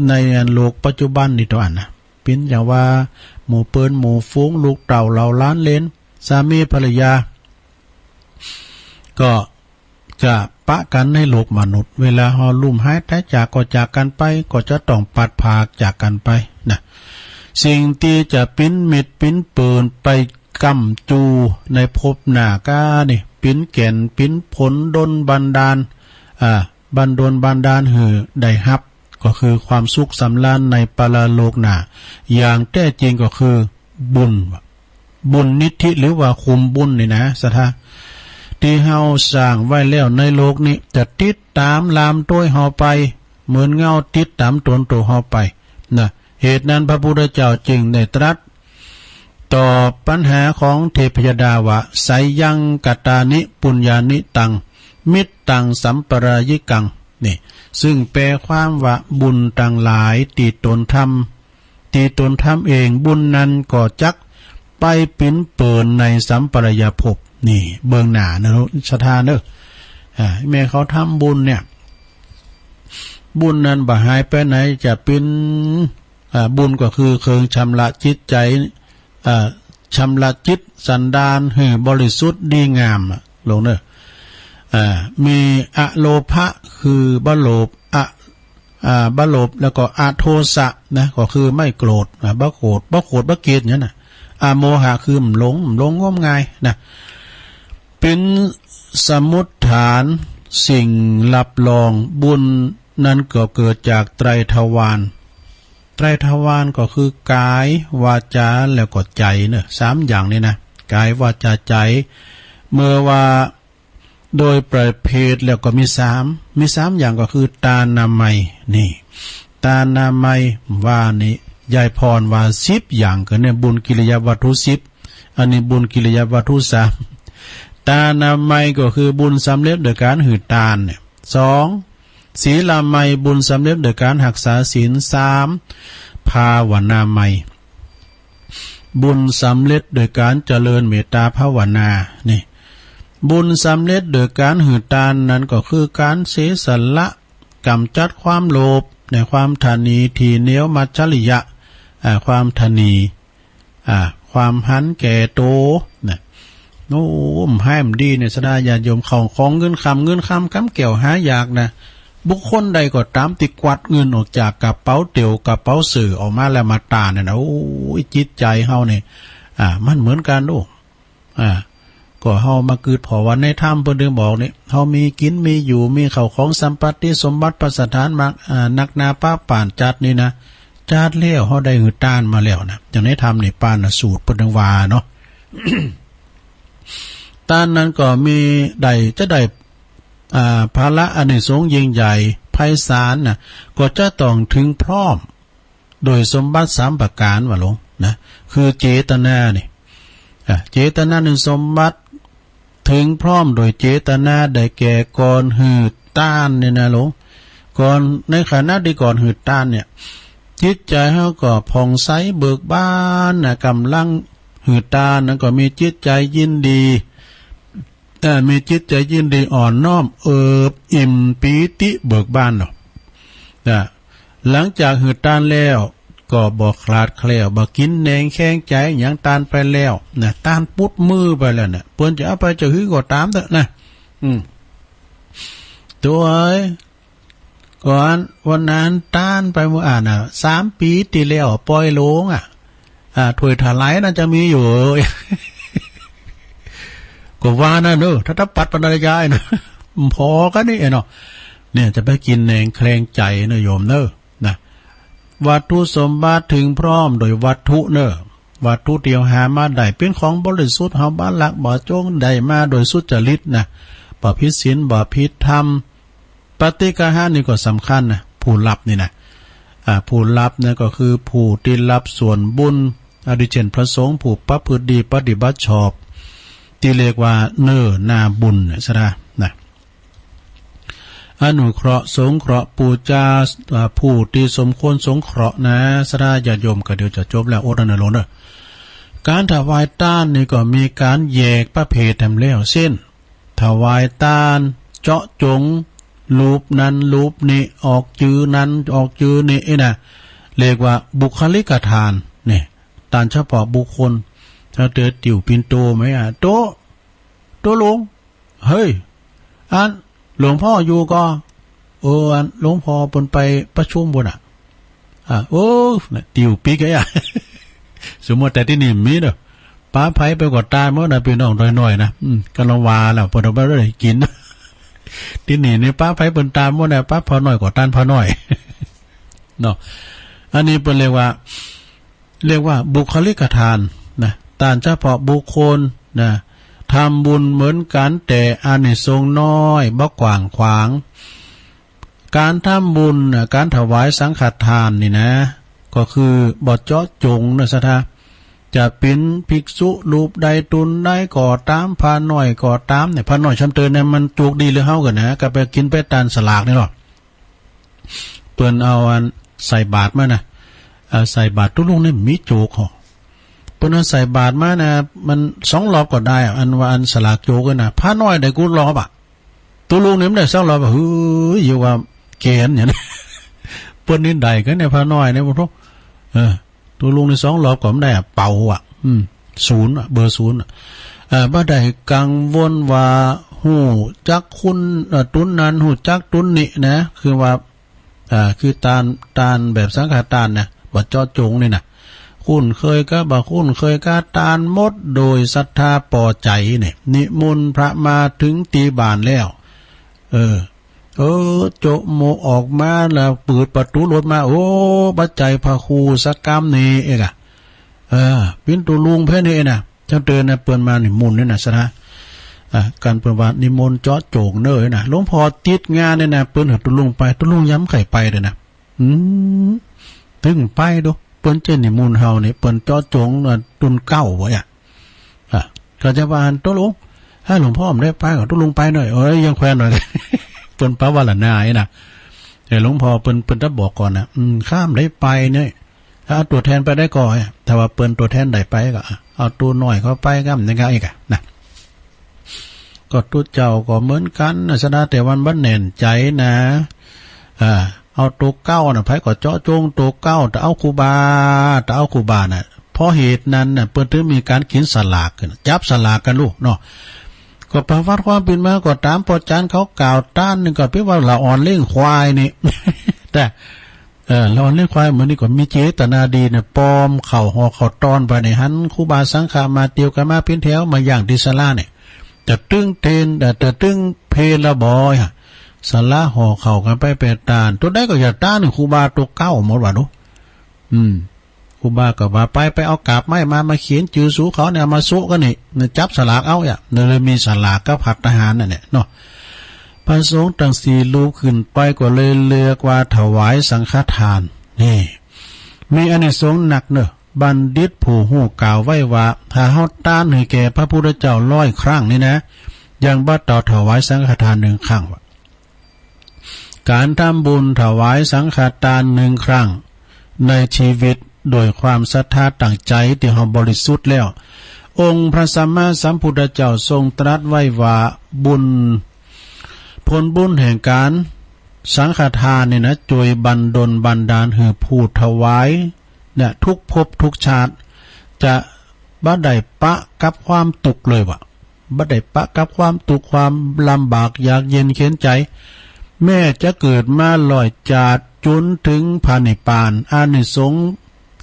ในโลกปัจจุบันนี่เต้าอั้นนะ เป๋นอย่างว่าหมู่เปิ้นหมู่ฝูง ลูกเต้าเหล่าหลานเหลน สามีภรรยา ก็จะปะกั๋นในโลกมนุษย์ เวลาเฮาล้มหายต๋ายจากก็จากกั๋นไป ก็จะต้องพลัดพรากจากกั๋นไปนะ สิ่งตี้จะเป๋นมิตรเป๋นเปิ้นไปก้ำจู้ในภพหน้าก้านี่ เป๋นแก่นเป๋นผลดลบันดาล อ่า บันดลบันดาลหื้อได้ฮับ ก็คือความสุขสำราญในปรโลกหน้า อย่างแท้จริงก็คือบุญ บุญนิธิ หรือว่าขุมบุญนี่นะ ศรัทธา ตี้เฮาสร้างไว้แล้วในโลกนี้ จะติดต๋ามลามตวยเฮาไป เหมือนเงาติดต๋ามตนตั๋วเฮาไปนะ เหตุนั้นพระพุทธเจ้าจึงได้ตรัส ตอบปัญหาของเทพยดาว่า ไสยังกัตตานิปุญญานิตัง มิตตังสัมปรายิกัง นี่ ซึ่งแปลความว่า บุญตังหลายตี้ต๋นทำ ตี้ต๋นทำเอง บุญนั้นก็จักไปเป๋นเปิ้นในสัมปรายภพ นี่ เบื้องหน้าเน่อ ศรัทธาเน่อ อ่า แม่เขาทำบุญเนี่ย บุญนั้นบ่หายไปไหน จะเป๋น อ่า บุญก็คือเครื่องชำระจิตใจ๋ อ่า ชำระจิตสันดานหื้อบริสุทธิ์ดีงามอะ หลวงเน่อ อ่า มีอโลภะ คือบ่โลภ อ- อ่า บ่โลภ แล้วก็อโทสะนะ ก็คือไม่โกรธ อ่า บ่โกรธ บ่โกรธ บ่เกลียดอย่างนั้นน่ะ อโมหะ คือบ่หลง บ่หลงงมงายนะ เป๋นสมมุติฐานสิ่งรับรองบุญนั้นก็เกิดจากไตรทวาร ไตรทวารก็คือกาย วาจา แล้วก็ใจ๋เนอะ สามอย่างนี้นะ กาย วาจา ใจ๋ เมื่อว่าโดยประเภทแล้วก็มีสาม มีสามอย่างก็คือตานามัย นี่ ตานามัยว่านี่ ยายพรว่าสิบอย่าง ก็เนี่ยบุญกิริยาวัตถุสิบ อันนี้บุญกิริยาวัตถุสาม ตานามัยก็คือบุญสำเร็จโดยการหื้อตานเนี่ย สอง ศีลามัย บุญสำเร็จโดยการฮักษาศีล สาม ภาวนามัย บุญสำเร็จโดยการเจริญเมตตาภาวนา นี่ บุญสำเร็จโดยการหื้อตานนั้นก็คือการเสียสละ ก๋ำจัดความโลภ ในความถนี ถี่เหนียว มัจฉริยะ อ่า ความถนี อ่า ความหันแก่โตนะ โอ้ บ่หื้อบ่ดีเนี่ย ศรัทธาญาติโยม เข้าของเงินคำ เงินคำกำแก้วหายากนะ บุคคลใดก็ต๋ามตี้กวักเงินออกจากกระเป๋าเตี่ยว กระเป๋าเสื้อออกมาแล้วมาตานเนี่ยนะ โอ้ย จิตใจ๋เฮาเนี่ย อ่า มันเหมือนกั๋นลูก อ่า ก็เฮามาเกิดผ่อวันในธรรม เปิ้นตึงบอกนี่ เฮามีกิ๋นมีอยู่ มีเข้าของสัมปัตติสมบัติภัสถานมาก อ่า นักหนาปะป๋านจัดนี่นะ จัดแล้ว เฮาได้หื้อตานมาแล้วนะ อย่างในธรรมนิพพานสูตรเปิ้นตึงว่าเนาะ ตานนั้นก็มีได้ จะได้ อ่า ผละอานิสงส์ยิ่งใหญ่ไพศาลนะ ก็จะต้องถึงพร้อม โดยสมบัติสามประก๋านว่าหลวงนะ คือเจตนานี่ อ่ะ เจตนานี่สมบัติ ถึงพร้อมโดยเจตนา ได้แก่ก่อนหื้อตานเนี่ยนะหลวง ก่อน ในขณะตี้ก่อนหื้อตานเนี่ย จิตใจ๋เฮาก็ผ่องใสเบิกบานนะ ก่ำลังหื้อตานนั้นก็มีจิตใจ๋ยินดี เอ่อ มีจิตใจ๋ยินดีอ่อนน้อม เอิบอิ่มปีติเบิกบานเนาะ นะ หลังจากหื้อตานแล้ว ก็บ่ขลาดแคลน บ่กิ๋นแหนงแคลงใจ๋หยัง ตานไปแล้วนะ ตานปุดมือไปแล้วเนี่ย เปิ้นจะเอาไปจะหื้อก็ต๋ามเต๊อะนะ อืม ตั๋วเอ๋ย ก่อนวันนั้นตานไปเมื่ออ่านน่ะ สามปี๋ตี้แล้ว ป่อยหลงอ่ะ อ่า ถ้วยถวายน่าจะมีอยู่ ก็ว่านั่นเนอะ ถ้า ถ้าปัดปันรยายนะ พอกั๋นนี่เนาะ เนี่ย จะไปกิ๋นแหนงแคลงใจ๋นะโยมเนอะ นะ วัตถุสมบัติถึงพร้อมโดยวัตถุเนอะ วัตถุตี้เฮาหามาได้ เป๋นของบริสุทธิ์ เฮาบ่ลักบ่โจ๋ง ได้มาโดยสุจริตนะ บ่ผิดศีล บ่ผิดธรรม ปาติกาหะนี่ก็สำคัญนะ ผู้ฮับนี่นะ อ่า ผู้ฮับเนี่ยก็คือผู้ตี้ฮับส่วนบุญ อาทิเช่นพระสงฆ์ผู้ประพฤติดีปฏิบัติชอบ ตี้เรียกว่าเนื้อนาบุญเนี่ย ศรัทธานะ อนุเคราะห์สงเคราะห์ปู๋จา อ่า ผู้ตี้สมควรสงเคราะห์นะ ศรัทธาญาติโยม ก็เดี๋ยวจะจบแล้ว อดเอานะหลวงเนอะ ก๋านถวายตานนี่ก็มีก๋านแยกประเภทแหมแล้ว เช่น ถวายตานเจาะจง รูปนั้นรูปนี้ ออกจื้อนั้นออกจื้อนี้ อี้นะ เรียกว่าบุคคลิกทาน เนี่ย ตานเฉพาะบุคคล ถ้าเต๋อติว๋วปิ่นโตไหมอ่ะ โต โตหลวง เฮ้ย อันหลวงพ่ออยู่ก่อ เออ อันหลวงพ่อเปิ้นไปประชุมปู๊นน่ะ อ่ะ โอ้ นะ ติว๋วปิ๊กไอ้อะ สมมุติแต่ตี้นี่มีเนาะ ปะใผไปก็ตานหมดนะ ปี้น้องน้อยๆ นะ อืม ก็ละว่าแล้ว เปิ้นเอาไปได้กิ๋น ตี้นี่นี่ปะใผเปิ้นตานหมดนะ ปะพ่อน้อยก็ตานพ่อน้อย เนาะ อันนี้เปิ้นเรียกว่า เรียกว่าบุคคลิกทานนะ ตานเฉพาะบุคคลนะ ทำบุญเหมือนกั๋น แต่อานิสงส์น้อย บ่กว้างขวาง ก๋านทำบุญน่ะ ก๋านถวายสังฆทานนี่นะ ก็คือบ่เจาะจงนะ ศรัทธา จะเป๋นภิกษุรูปใดต๋นใดก็ต๋าม พระน้อยก็ต๋ามเนี่ย พระน้อยซ้ำเติมเนี่ย มันโจกดีหรือเฮาก่อนะ ก็ไปกิ๋นไปตานสลากนี่เนาะ เปิ้นเอาอันใส่บาตรมานะ เอาใส่บาตร ตุ๊ลุงนี่มีโจกเหรอ เปิ้นเอาใส่บาตรมานะ มันสองรอบก็ได้อะ อันว่าอันสลากโจกอะนะ พระน้อยได้กู้รอบอะ ตุ๊ลุงนี่มันได้สักรอบอะ เฮ้ย อย่าว่าแก่นอย่างนี้ เปิ้นนี่ได้กั๋นเนี่ย พระน้อยเนี่ย โอ้โห เออ ตุ๊ลุงนี่สองรอบก็บ่ได้อะ เป๋าอะ อืม ศูนย์อะ เบอร์ศูนย์อะ เออ บ่ได้กังวลว่า ฮู้จักคุณ เอ่อ ตุ๊นนั้น ฮู้จักตุ๊นนี้นะ คือว่า อ่า คือตาน ตานแบบสังฆทานนะ บ่เจาะจงนี่นะ คุ้นเคยกับ บ่คุ้นเคยกับตานหมด โดยศรัทธาปอใจ๋นี่ นิมนต์พระมาเถิงตี้บ้านแล้ว เออ เออ โจะโมะออกมาแล้ว เปิดประตู๋รถมา โอ้ บ่ใจ้พระครูสักกำนี่เอกอะ เออ เป๋นตุ๊ลุงแป๊นี่เอกนะ เจ้าเตินนะ เปิ้นมานิมนต์นี่นะ ศรัทธา อ่า กันเปิ้นว่านิมนต์เจาะจงเน่อนะ หลวงพ่อติดงานนี่นะ เปิ้นหื้อตุ๊ลุงไป ตุ๊ลุงยังบ่ใค่ไปเลยนะ อืม ตึงไปดู เปิ้นจะนิมนต์เฮานี่ เปิ้นเจาะจง อ่า ตุ๊นเก๊าบ่อะ อ่ะ ก็จะว่า ตุ๊ลุง ถ้าหลวงพ่อบ่ได้ไปก็ตุ๊ลุงไปหน่อย เอ้ย ยังแควนหน่อย เปิ้นปะวารณาไอ้นะ แต่หลวงพ่อเปิ้น เปิ้นจะบอกก่อนนะ อืม ข้าบ่ได้ไปเนี่ย ถ้าเอาตั๋วแทนไปได้ก่อ ถ้าว่าเปิ้นตั๋วแทนได้ไปก็ อ่ะ เอาตั๋วน้อยเข้าไปก็ อย่างนั้นอีกอะนะ ก็ตุ๊เจ้าก็เหมือนกั๋นนะ ศรัทธา แต่วันบ่แน่นใจ๋นะ อ่า เอาตั๋วเก๊าน่ะ ใผก็เจาะจงตั๋วเก๊า แต่เอาครูบา แต่เอาครูบาน่ะ เพราะเหตุนั้นน่ะ เปิ้นถึงมีก๋านกิ๋นสลากกั๋น จับสลากกั๋นลูกเนาะ ก็ประวัติความเป๋นมา ก็ต๋ามป้อจ๋ารย์เขากล่าวตานนี่ ก็เป๋นว่าละอ่อนเลี้ยงควายนี่ แต่ เออ ละอ่อนเลี้ยงควาย มื้อนี้ก็มีเจตนาดีเนี่ย ปอมข้าวห่อข้าวตอนไปเนี่ย หันครูบาสังฆะมาเตียวกั๋นมาเป๋นแถว มาย่างตี้ศาลาเนี่ย จะตึงเทน เอ่อ จะตึงเพลละบ่อยอะ ศาลาห่อข้าวกั๋นไปแปดด้าน ตั๋วใดก็อย่าต้านครูบาตั๋วเก๊าหมดว่าดู อืม ครูบาก็ว่าไป ไปเอากาบไม้มา มาเขียนจื้อสูเขาเนี่ย เอามาโซะกั๋นนี่ เนี่ย จับสลากเอาอะ เนี่ยเลยมีสลากกับภัตตาหารนั่นแหละเนาะ พระสงฆ์ตังสี่รูปขึ้นไปก็เลยเรียกว่าถวายสังฆทาน นี่ มีอานิสงส์นักเน่อ บัณฑิตผู้ฮู้กล่าวไว้ว่า ถ้าเฮาต้านหื้อแก่พระพุทธเจ้าร้อยครั้งนี่นะ ยังบ่เต้าถวายสังฆทานหนึ่งครั้งว่า ก๋านทำบุญถวายสังฆทานหนึ่งครั้งในชีวิต โดยความศรัทธาตั้งใจ๋ตี้เฮาบริสุทธิ์แล้ว องค์พระสัมมาสัมพุทธเจ้าทรงตรัสไว้ว่า บุญ ผลบุญแห่งก๋านสังฆทานนี่นะ จวยบันดลบันดาลหื้อผู้ถวายเนี่ย ทุกภพทุกชาติ จะบ่ได้ปะกับความตุ๊กข์เลยว่า บ่ได้ปะกับความตุ๊กข์ความลำบากยากเย็นเข็ญใจ๋ แม้จะเกิดมาร้อยจาติจ๋นเถิงพระนิพพาน อานิสงส์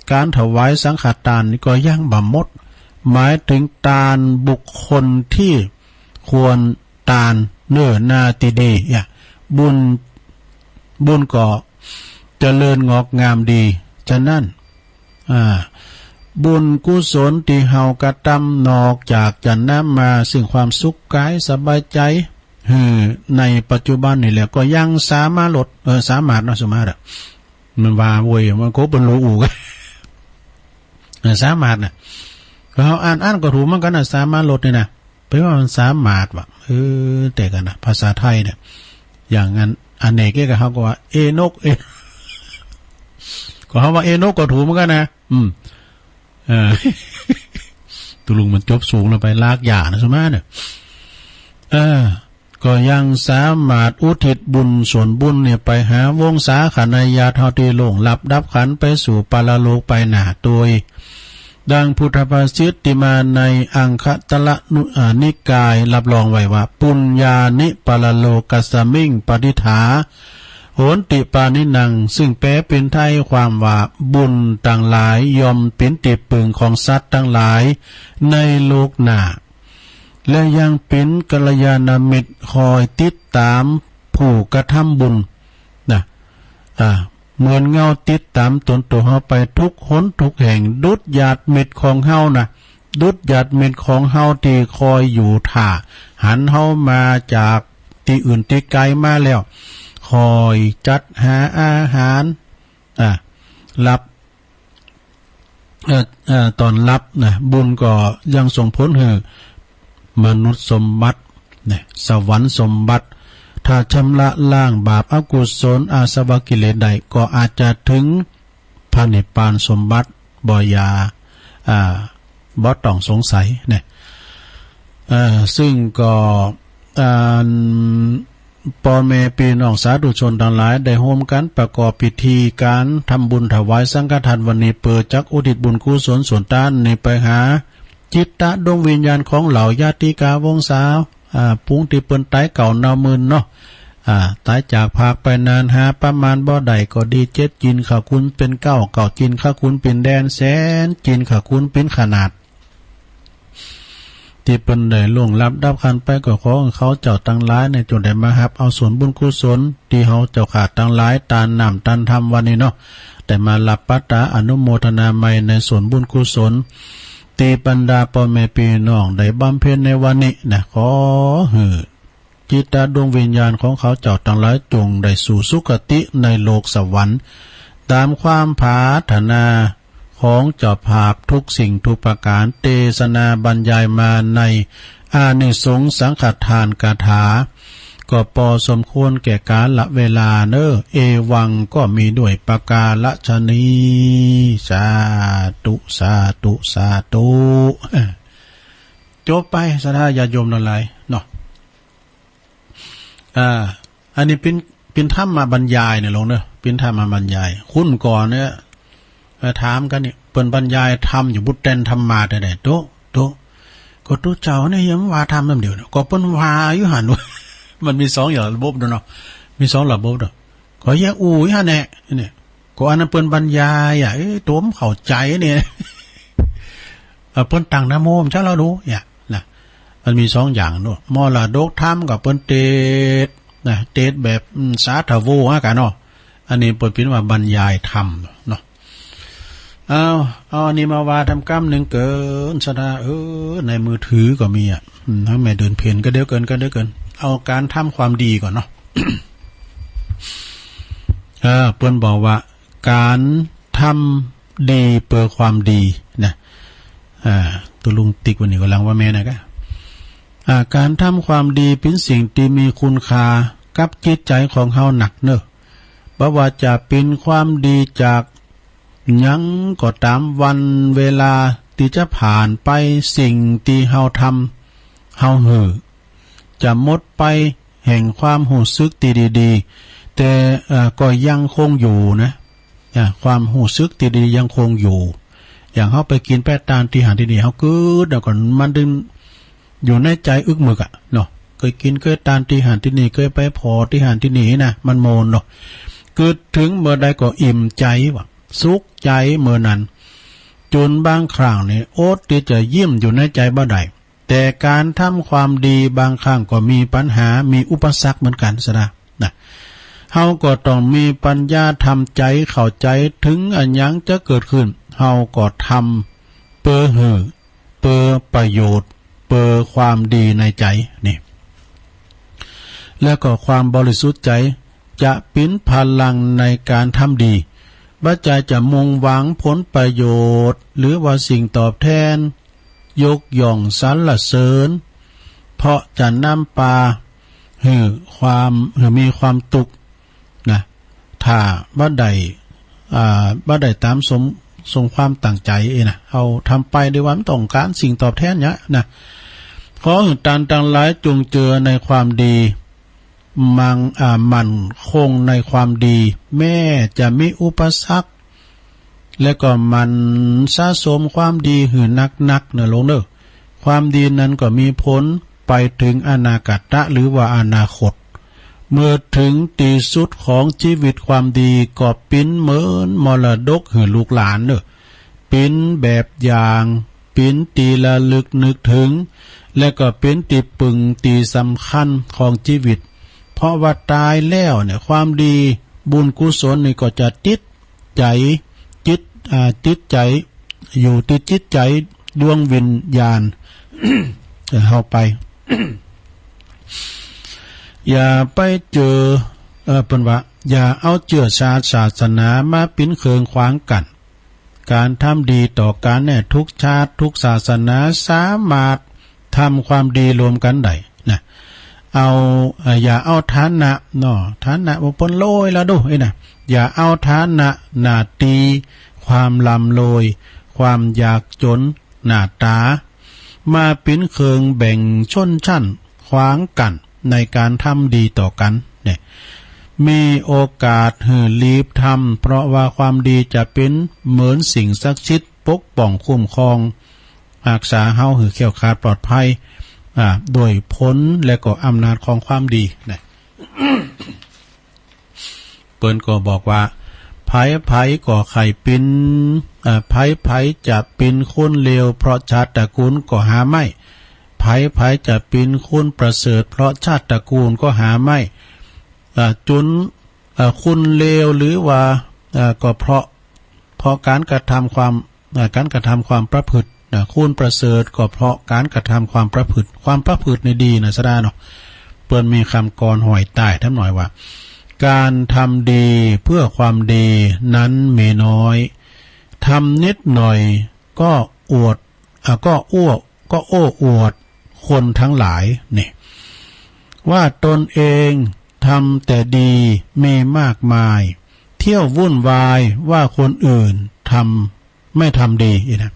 ก๋านถวายสังฆทานนี่ก็ยังบ่หมด หมายเถิงต้านบุคคลตี้ควรต้านเน่อหน้าตี้ดีอะ บุญ บุญก็เจริญงอกงามดี ฉะนั้น อ่า บุญกุศลตี้เฮากระตำนอกจากจะนำมาซึ่งความสุขก๋ายสบายใจ๋ หื้อในปัจจุบันนี่แล้ว ก็ยังสามารถลด เออ สามารถเนาะ สามารถอะ มันว่าเว้ย มันก็เปิ้นฮู้ เออ สามารถน่ะ ก็เฮาอ่าน อ่านก็ถูกเหมือนกั๋นน่ะ สามารถลดนี่นะ เป๋นว่ามันสามารถว่ะ เออ แต่กั๋นนะ ภาษาไทยเนี่ย อย่างนั้น อเนกเนี่ยก็เฮาก็ว่า เอนก เอ ก็เฮาว่าเอนกก็ถูกเหมือนกั๋นนะ อืม เออ ตุ๊ลุงมันจบสูงแล้วไปลากหญ้านะ สมมาเนี่ย เออ ก็ยังสามารถอุทิศบุญส่วนบุญเนี่ยไปหาวงศาคณาญาติเฮาตี้ล่วงลับดับขันธ์ไปสู่ปรโลกไปหน้าตวย ดังพุทธภาษิตตี้มาในอังคตรนุ อ่า นิกายรับรองไว้ว่า ปุญญานิปรโลกัสมิงปะทิฏฐา โหนติปาณินัง ซึ่งแปลเป๋นไทยความว่า บุญตังหลายย่อมเป๋นตี้ปึงของสัตว์ตังหลายในโลกหน้า และยังเป๋นกัลยาณมิตรคอยติดต๋ามผู้กระทำบุญนะ อ่า เหมือนเงาติดต๋ามต๋นตั๋วเฮาไปทุกหนทุกแห่ง ดุจหยาดเม็ดของเฮานะ ดุจหยาดเม็ดของเฮาตี้คอยอยู่ท่า หันเฮามาจากตี้อื่นตี้ไก๋มาแล้ว คอยจัดหาอาหาร อ่า รับ เอ่อ เอ่อ ต้อนรับนะ บุญก็ยังส่งผลหื้อมนุษย์สมบัตินะ สวรรค์สมบัติ ถ้าชำระล้างบาปอกุศลอาสวะกิเลสได้ ก็อาจจะเถิง พระนิพพานสมบัติบ่อย่า อ่า บ่ต้องสงสัยเนี่ย เอ่อ ซึ่งก็ อ่า ป้อแม่ปี้น้องสาธุชนตังหลายได้ฮ่วมกั๋นประกอบพิธีก๋านทำบุญถวายสังฆทานวันนี้ เปื้อจักอุทิศบุญกุศลส่วนต้านนี้ไปหา จิตตะดวงวิญญาณของเหล่าญาติกาวงศา อ่า ฝูงตี้เปิ้นต๋ายเก่าเนาเมินเนาะ อ่า ต๋ายจากพรากไปนาน หาประมาณบ่ได้ก็ดี เจ็ดจินข้าคุณเป๋นเก๊า เก้าจินข้าคุณเป๋นแดน แสนจินข้าคุณเป๋นขนาด ตี้เปิ้นได้ล่วงลับดับขันไป ก็ขอหื้อเขาเจ้าตังหลายเนี่ย จงได้มาฮับเอาส่วนบุญกุศล ตี้เฮาเจ้าข้าตังหลาย ตานน้ำตานธรรมวันนี้เนาะ ได้มาฮับปะต๋าอนุโมทนาใหม่ในส่วนบุญกุศล ตี้บรรดาป้อแม่ปี้น้องได้บำเพ็ญในวันนี้นะ ขอหื้อ จิตตะดวงวิญญาณของเขาเจ้าตังหลายจงได้สู่สุคติในโลกสวรรค์ ต๋ามความปรารถนาของเจ้าภาพกู้สิ่งกู้ประก๋าน เตสนาบรรยายมาในอานิสงส์สังฆทานคาถา ก็ปอสมควรแก่กาลเวลาเนาะ เอวังก็มีด้วยประการฉะนี้ สาธุ สาธุ สาธุ จบไป ศรัทธาญาติโยมตังหลายเนาะ อ่า อันนี้เป๋น เป๋นธรรมมาบรรยายเนี่ยหลวงเนาะ เป๋นธรรมมาบรรยาย ครุ่นก่อนเนี่ย เอ่อ ถามกั๋นเนี่ย เปิ้นบรรยายธรรมอยู่บุตรแตนธรรมาแต่ใด โต๊ะ โต๊ะ ก็ตุ๊เจ้าเนี่ยยังว่าธรรมน้ำเดียวเนี่ย ก็เปิ้นว่าอยู่หั้น มันมีสองอย่างระบบเนาะ มีสองระบบเนาะ ก็ยังอู้อยู่หั้นแหละเนี่ย ก็อันนั้นเปิ้นบรรยายอ่ะ เอ๊ะ ตั๋วบ่เข้าใจ๋เนี่ย เอ่อ เปิ้นตั้งนะโมมันจะละดูเนี่ยนะ มันมีสองอย่างเนาะ มรดกธรรมกับเปิ้นเตสน์นะ เตสน์แบบ อืม สาธารณะกั๋นเนาะ อันนี้เปิ้นเป๋นว่าบรรยายธรรมเนาะ เอา เอาอันนี้มาว่าธรรมกำนึ่งเกิน ศรัทธา เออ ในมือถือก็มีอ่ะ อืม ตึงแม่เดือนเพ็ญก็เดี๋ยวเกิน ก็เดี๋ยวเกิน เอาการทำความดีก่อนเนาะ เออ เปิ้นบอกว่า ก๋านทำดีเปื้อความดีนะ อ่า ตุ๊ลุงติ๊กวันนี้ก่ำลังว่าแม่นะกะ อ่า ก๋านทำความดีเป๋นสิ่งตี้มีคุณค่ากับจิตใจ๋ของเฮานักเนาะ บ่ว่าจะเป๋นความดีจากหยังก็ต๋าม วันเวลาตี้จะผ่านไป สิ่งตี้เฮาทำ เฮาหื้อ จะหมดไปแห่งความฮู้สึกตี้ดีๆ แต่ เอ่อ ก็ยังคงอยู่นะ อ่า ความฮู้สึกตี้ดียังคงอยู่ อย่างเฮาไปกิ๋นไปตานตี้หั้นตี้นี่ เฮากึ๊ดแล้วก็มันตึงอยู่ในใจ๋อึกมึกอะเนาะ เกยกิ๋นเกยตานตี้หั้นตี้นี่ เกยไปผ่อตี้หั้นตี้นี่นะ มันโมนเนาะ กึ๊ดเถิงเมื่อใดก็อิ่มใจ๋ว่ะ สุขใจ๋เมื่อนั้น จ๋นบางครั้งนี่อดตี้จะยิ้มอยู่ในใจ๋บ่ได้ แต่ก๋านทำความดีบางครั้งก็มีปัญหา มีอุปสรรคเหมือนกั๋น ศรัทธา นะ เฮาก็ต้องมีปัญญาทำใจ๋เข้าใจ๋เถิงอะหยังจะเกิดขึ้น เฮาก็ทำเปื้อหื้อ เปื้อประโยชน์ เปื้อความดีในใจ๋นี่ แล้วก็ความบริสุทธิ์ใจ๋จะเป๋นพลังในก๋านทำดี บ่ใจ้จะมุ่งหวังผลประโยชน์ หรือว่าสิ่งตอบแตน ยกย่องสรรเสริญ เพราะจะนำปาหื้อความ หื้อมีความตุ๊กข์นะ ถ้าบ่ได้ อ่า บ่ได้ต๋ามสม สมความตั้งใจ๋เองนะ เฮาทำไปด้วยว่าบ่ต้องก๋านสิ่งตอบแตนหยังนะ ขอหื้อตานตังหลายจงเจือในความดี มั่ง อ่า มั่นคงในความดี แม้จะมีอุปสรรค และก็หมั่นสะสมความดีหื้อนักๆ เนาะโยมเนาะ ความดีนั้นก็มีผลไปเถิงอนาคตะ หรือว่าอนาคต เมื่อเถิงตี้สุดของจีวิต ความดีก็เป๋นเหมือนมรดกหื้อลูกหลานเนาะ เป๋นแบบอย่าง เป๋นตี้ระลึกนึกเถิง และก็เป๋นตี้ปึงตี้สำคัญของจีวิต เพราะว่าต๋ายแล้วเนี่ย ความดีบุญกุศลนี่ก็จะติดใจ๋ จิต อ่า ติดใจ๋ อยู่ตี้จิตใจ๋ดวงวิญญาณ เอ่อ เฮาไป อย่าไปเจื้อ เอ่อ เปิ้นว่า อย่าเอาเจื้อชาติศาสนามาเป๋นเครื่องขวางกั้น ก๋านทำดีต่อกั๋นเนี่ย ทุกชาติทุกศาสนาสามารถทำความดีรวมกั๋นได้นะ เอา เอ่อ อย่าเอาฐานะเนาะ ฐานะว่าเปิ้นรวยแล้วดู เอ้ยนะ อย่าเอาฐานะ หน้าตี้ ความร่ำรวย ความยากจ๋น หน้าต๋า มาเป๋นเครื่องแบ่งชนชั้น ขวางกั้นในก๋านทำดีต่อกั๋นเนี่ย มีโอกาสหื้อรีบทำ เพราะว่าความดีจะเป๋นเหมือนสิ่งศักดิ์สิทธิ์ปกป้องคุ้มครอง ฮักษาเฮาหื้อแคล้วคลาดปลอดภัย อ่า โดยผลและก็อำนาจของความดีนะ เปิ้นก็บอกว่า ใผๆ ก็ใค่เป๋น อ่า ใผๆ จะเป๋นคนเลว เพราะชาติตระกูลก็หาไม่ ใผๆ จะเป๋นคนประเสริฐ เพราะชาติตระกูลก็หาไม่ อ่า จ๋น อ่า คนเลวหรือว่า อ่า ก็เพราะ เพราะก๋านกระทำความ อ่า ก๋านกระทำความประพฤตินะ คนประเสริฐก็เพราะก๋านกระทำความประพฤติ ความประพฤตินี่ดีนะศรัทธาเนาะ เปิ้นมีกำกลอนห้อยใต้แถมหน่อยว่า ก๋านทำดีเพื่อความดีนั้นมีน้อย ทำนิดหน่อยก็อวด อ่ะ ก็อ้ว ก็โอ้อวดคนทั้งหลายนี่ ว่าตนเองทำแต่ดีมีมากมาย เที่ยววุ่นวายว่าคนอื่นทำ ไม่ทำดีอีกนะ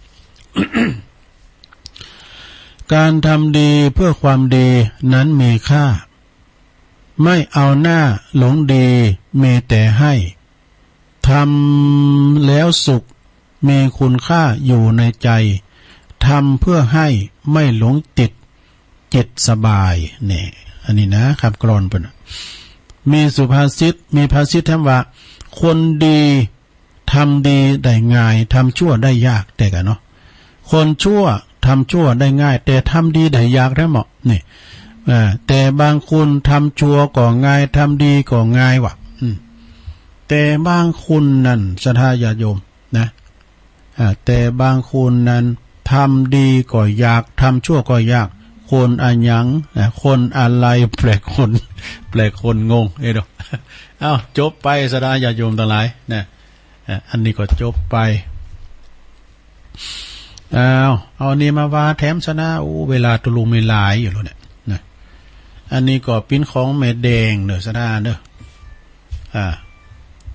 ก๋านทำดีเพื่อความดีนั้นมีค่า ไม่เอาหน้าหลงดีมีแต่ให้ ทำแล้วสุขมีคุณค่าอยู่ในใจ ทำเพื่อให้ไม่หลงติด จิตสบาย เนี่ย อันนี้นะ กำกลอนเปิ้นน่ะ มีสุภาษิต มีภาษิตแถมว่า คนดีทำดีได้ง่าย ทำชั่วได้ยาก แต่กะเนาะ คนชั่วทำชั่วได้ง่าย แต่ทำดีได้ยากแถมเนาะ นี่ อ่า แต่บางคนทำชั่วก็ง่าย ทำดีก็ง่ายว่ะ อืม แต่บางคนนั้น ศรัทธาญาติโยมนะ อ่า แต่บางคนนั้นทำดีก็ยาก ทำชั่วก็ยาก คนอะหยัง อ่า คนอะไร แปลกคน แปลกคนงง เอ้ยเนาะ เอ้า จบไป ศรัทธาญาติโยมตังหลายนะ อ่า อันนี้ก็จบไป อ้าว เอาอันนี้มาว่าแถมศรัทธา โอ้ เวลาตุลุงมีหลายอยู่แล้วเนี่ยนะ อันนี้ก็เป๋นของแม่แดงเน่อ ศรัทธาเน่อ อ่า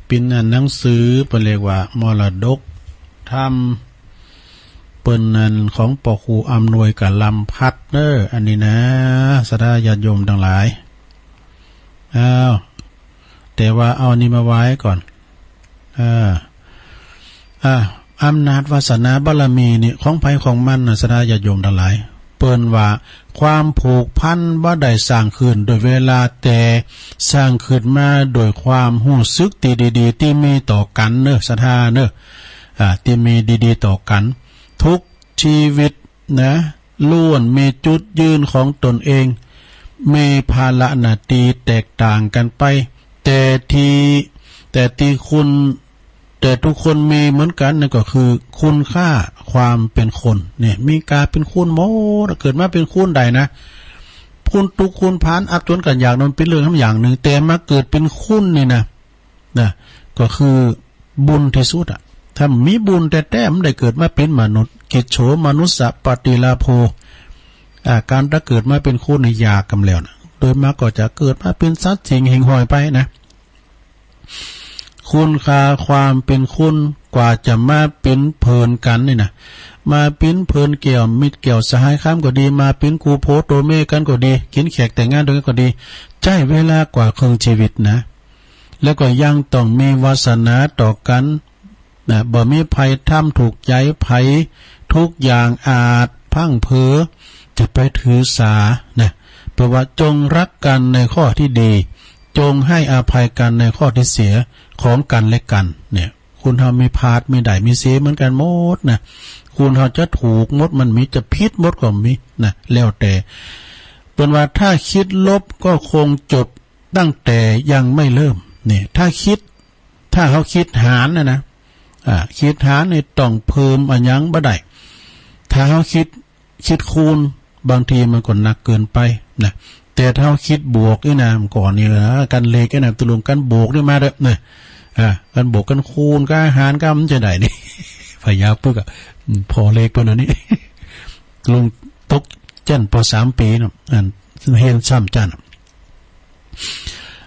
เป๋นอันหนังสือ เปิ้นเรียกว่ามรดกธรรม เปิ้นอันของป้อครูอำนวยกับลำพัดเน่อ อันนี้นะ ศรัทธาญาติโยมตังหลาย อ้าว แต่ว่าเอาอันนี้มาไว้ก่อน อ่า อ่า อำนาจวาสนาบารมีนี่ของใผของมันนะ ศรัทธาญาติโยมตังหลาย เปิ้นว่าความผูกพันบ่ได้สร้างขึ้นโดยเวลา แต่สร้างขึ้นมาโดยความฮู้สึกตี้ดีๆ ตี้มีต่อกั๋นเน่อ ศรัทธาเน่อ อ่า ตี้มีดีๆ ต่อกั๋น ทุกชีวิตนะ ล้วนมีจุดยืนของตนเอง มีภาระหน้าตี้แตกต่างกั๋นไป แต่ตี้ แต่ตี้คุณ แต่ทุกคนมีเหมือนกั๋น นั่นก็คือคุณค่าความเป็นคน เนี่ย มีก๋าเป๋นคนหมด เกิดมาเป๋นคนได้นะ คนตุ๊กข์คนผานอับจนกั๋นอยาก นั้นเป๋นเรื่องธรรมดาอย่างนึ่ง แต่มาเกิดเป๋นคนนี่นะ นะ ก็คือบุญตี้สุดอะ ถ้ามีบุญแต๊ๆ บ่ได้เกิดมาเป๋นมนุษย์ กิจโฉมนุสสะปฏิลาโภ อ่า ก๋านจะเกิดมาเป๋นคนนี่ยากกำแล้วนะ โดยมากก็จะเกิดมาเป๋นสัตว์สิ่งหิ่งห้อยไปนะ คุณค่าความเป๋นคน กว่าจะมาเป๋นเพื่อนกั๋นนี่นะ มาเป๋นเพื่อนแก้วมิตรแก้วสหายคำก็ดี มาเป๋นกู่ผัวตั๋วเมียกั๋นก็ดี กิ๋นแขกแต่งงานตวยกั๋นก็ดี ใจ๊เวลากว่าเคิ่งชีวิตนะ แล้วก็ยังต้องมีวาสนาต่อกั๋น นะ บ่มีใผทำถูกใจ๋ใผ ทุกอย่างอาจพลั้งเผลอ จะไปถือสา นะ เปิ้นว่าจงรักกั๋นในข้อตี้ดี จงให้อภัยกั๋นในข้อตี้เสียของกั๋นและกั๋น เนี่ย คนเฮามีพลาด มีได้ มีเสียเหมือนกั๋นหมดนะ คนเฮาจะถูกหมดมันมี จะผิดหมดก็มีนะ แล้วแต่ เปิ้นว่าถ้าคิดลบก็คงจบตั้งแต่ยังไม่เริ่ม เนี่ย ถ้าคิด ถ้าเฮาคิดหารนะนะ อ่า คิดหารนี่ต้องเพิ่มอะหยังบ่ได้ ถ้าเฮาคิด คิดคูณ บางทีมันก็หนักเกินไปนะ แต่ถ้าเฮาคิดบวกนี่นะ เมื่อก่อนนี่นะ กั๋นเลขนี่นะ ตกลงกั๋นบวกนี่มาเต๊อะนะ อ่า กั๋นบวกกั๋นคูณกั๋นหารกั๋น มันจะได้นี่ พญาปึกอะ อืม ผ่อเลขเปิ้นอันนี้ ลุงตกชั้น ป.สาม ปี๋เนาะ อันเฮียนซ้ำจั้น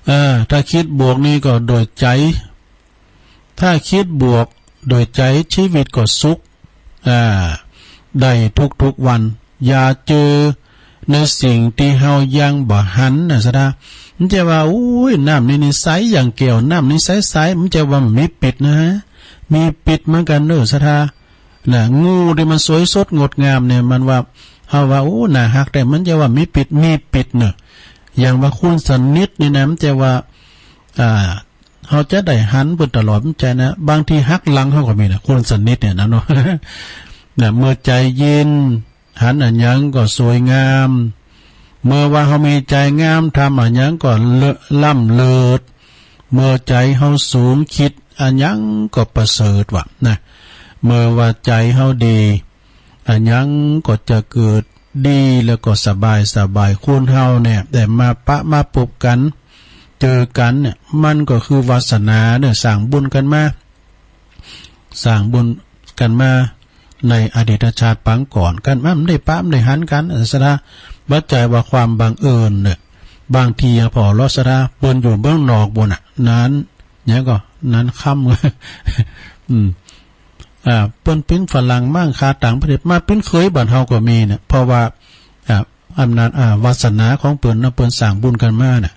เออ ถ้าคิดบวกนี่ก็โดยใจ๋ ถ้าคิดบวกโดยใจ๋ ชีวิตก็สุข อ่า ได้ทุกๆ วัน อย่าเจอในสิ่งตี้เฮายังบ่หันนะศรัทธา มันจะว่า โอ้ย น้ำนี่นิสัยอย่างแก้ว น้ำนี่ใสๆ มันจะว่ามีปิดนะ มีปิดเหมือนกั๋นเน่อศรัทธา น่ะ งูตี้มันสวยสดงดงามเนี่ย มันว่า เฮาว่า โอ้ น่าฮัก แต่มันจะว่ามีปิด มีปิดเนาะ อย่างว่าคุณสนิทนี่นะ มันจะว่า อ่า เฮาจะได้หันเปิ้นตลอด มันจะนะ บางทีหักหลังเฮาก็มีนะ คุณสนิทเนี่ยนะเนาะ น่ะ เมื่อใจ๋เย็น หันอะหยังก็สวยงาม เมื่อว่าเฮามีใจ๋งาม ทำอะหยังก็เลิศ ล้ำเลิศ เมื่อใจ๋เฮาสูง กึ๊ดอะหยังก็ประเสริฐว่ะนะ เมื่อว่าใจ๋เฮาดี อะหยังก็จะเกิดดี แล้วก็สบายสบาย คนเฮาเนี่ย ได้มาปะมาปบกั๋น เจอกั๋นเนี่ย มันก็คือวาสนาเนี่ย สร้างบุญกั๋นมา สร้างบุญกั๋นมาในอดีตชาติปางก่อน กั๋นมา บ่ได้ปะบ่ได้หันกั๋น สะดา บ่ใจ้ว่าความบังเอิญเนี่ย บางทีอะผ่อเลาะ สะดา เปิ้นอยู่เมืองนอกปู้นน่ะ นาน หยังก็ นานค่ำ อืม อ่า เปิ้นเป๋นฝรั่งมั่ง คาต่างประเทศ มาเป๋นเขยบ้านเฮาก็มีเนี่ย เพราะว่า อ่า อำนาจ อ่า วาสนาของเปิ้นเนาะ เปิ้นสร้างบุญกั๋นมาน่ะ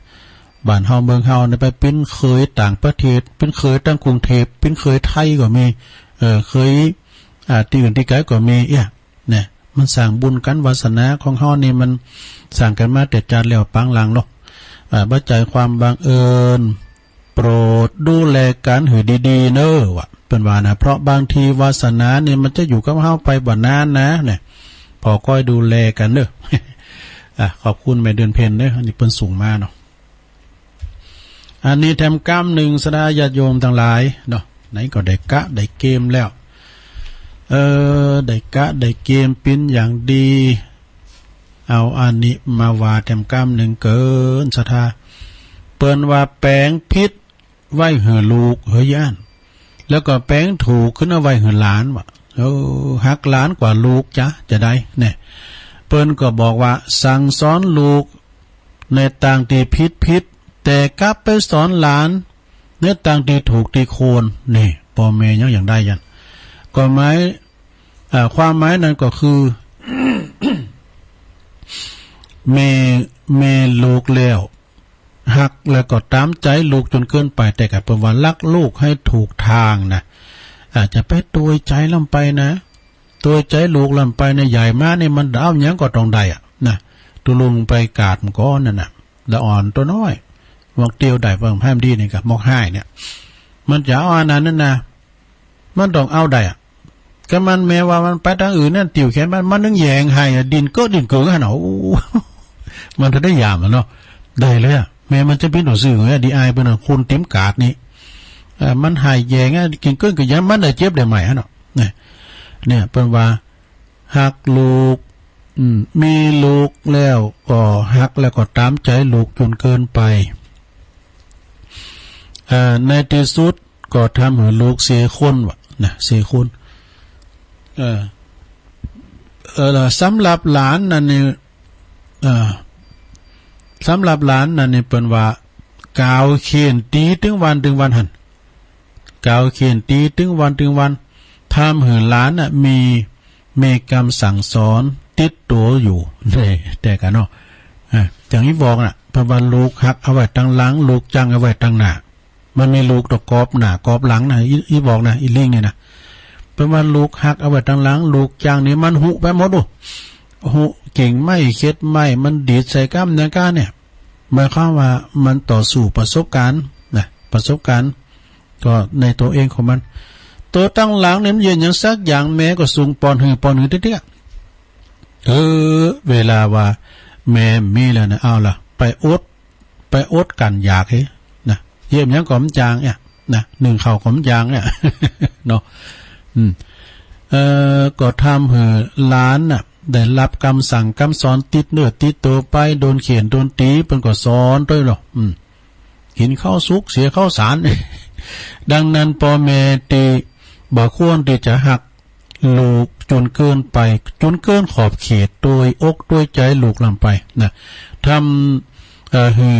บ้านเฮาเมืองเฮาเนี่ย ไปเป๋นเขยต่างประเทศ เป๋นเขยตางกรุงเทพฯ เป๋นเขยไทยก็มี เออ เขย อ่า ตี้อื่นตี้ไก๋ก็มี เอี้ย เนี่ย มันสร้างบุญกั๋น วาสนาของเฮานี่มันสร้างกั๋นมาแต่จาติแล้วปางหลังเนาะ อ่า บ่ใจ้ความบังเอิญ โปรดดูแลกั๋นหื้อดีๆ เน่อ ว่า เปิ้นว่านะ เพราะบางทีวาสนานี่มันจะอยู่กับเฮาไปบ่นานนะ เนี่ย ผ่อก้อยดูแลกั๋นเน่อ อ่ะ ขอบคุณแม่เดือนเพ็ญเน่อ อันนี้เปิ้นส่งมาเนาะ อันนี้แถมกำนึ่ง สะดาญาติโยมตังหลายเนาะ ไหนก็ได้กะได้เกมแล้ว เออ ได้กะได้เกมเป๋นอย่างดี เอาอันนี้มาว่าแถมกำนึ่งเกินศรัทธา เปิ้นว่าแป๋งผิดไว้หื้อลูก เฮ้ย อั้น แล้วก็แป๋งถูกขึ้นเอาไว้หื้อหลานว่ะ เออ ฮักหลานกว่าลูกจ๊ะ จะได้ เนี่ย เปิ้นก็บอกว่าสั่งสอนลูกในตางตี้ผิดๆ แต่กลับไปสอนหลานในตางตี้ถูกตี้ควร นี่ ป้อแม่ยัง ยังได้ยัง ก็หมาย อ่า ความหมายนั้นก็คือ แม่ แม่ลูกแล้ว ฮักแล้วก็ต๋ามใจ๋ลูกจ๋นเกินไป แต่ก็เปิ้นว่าฮักลูกหื้อถูกตางนะ อาจจะไปตวยใจ๋ล้ำไปนะ ตวยใจ๋ลูกล้ำไปเนี่ย ใหญ่มาเนี่ยมันเอาหยังก็ต้องได้อะนะ ตุ๊ลุงไปกาดมันก่อนนั่นน่ะ ละอ่อนตั๋วน้อย มอกเตี้ยวได้เปิ้นห้ามดีนี่ก็มอกห้ายเนี่ย มันจะเอาอันนั้นนั่นนะ มันต้องเอาได้อะ ก็มันแม้ว่ามันไปตางอื่นนั่น ติ้วแขนมัน มันนึ่งแหย่งไห้อะ ดิ้นเก๊อะดิ้นเก๋อหั้นน่ะ โอ้ มันจะได้ยามอะเนาะ ได้เลยอะ แม้มันจะเป๋นตั๋วซื่ออะ ดีอายเปิ้นอะ คนเต็มกาดนี่ เอ่อ มันไห้แหย่งอะ กิ๋นเก๊อะกิ๋นแหย่ง มันได้เจ็บได้ไหม้อะเนาะ เนี่ย เนี่ย เปิ้นว่า ฮักลูก อืม มีลูกแล้วก็ฮักแล้วก็ต๋ามใจ๋ลูกจ๋นเกินไป เอ่อ ในตี้สุดก็ทำหื้อลูกเสียคนว่ะนะ เสียคน เออ เออ ละ สำหรับหลานนั่นนี่ เออ สำหรับหลานนั่นนี่เปิ้นว่า ก๋าวเฆ่นตี๋ตึงวันตึงวันหั้น ก๋าวเฆ่นตี๋ตึงวันตึงวัน ทำหื้อหลานน่ะ มี มีกำสั่งสอนติดตั๋วอยู่ แต่ แต่กั๋นเนาะ อ่ะ อย่างอี้บอกน่ะ เปิ้นว่าลูกฮักเอาไว้ตังหลัง ลูกจั้งเอาไว้ตังหน้า มันมีลูกตะกอบหน้ากอบหลังนะ อี้ อี้บอกนะ อี้ลิงเนี่ยนะ เปิ้นว่าลูกฮักเอาไว้ตังหลัง ลูกจั้งนี่มันฮู้ไปหมด ฮู้ ฮู้กิ่งไม้เข็ดไม้ มันดีดใส่ก้ำหยังก้าเนี่ย หมายความว่ามันต่อสู้ประสบการณ์นะ ประสบการณ์ ก็ในตั๋วเองของมัน ตั๋วตังหลังเนี่ยมันเยียะหยังสักอย่าง แม่ก็สุงป้อนหื้อ ป้อนหื้อเตี้ยๆ เออ เวลาว่าแม่มีแล้วนะ เอาละ ไปอด ไปอดกั้นอยากเฮ้ย นะ เยียะหยังก็บ่จางเนี่ย นะ นึ่งข้าวก็บ่จางเนี่ย เนาะ อืม เอ่อ ก็ทำหื้อหลานน่ะ ได้ฮับกำสั่งกำสอนติดเนื้อติดตั๋วไป โดนเฆ่นโดนตี๋ เปิ้นก็สอนตวยเนาะ อืม กิ๋นข้าวสุกเสียข้าวสาร ดังนั้นป้อแม่ตี้บ่ควรตี้จะฮักลูกจ๋นเกินไป จ๋นเกินขอบเขต ตวยอกตวยใจ๋ลูกล้ำไปนะ ทำ เอ่อ หื้อ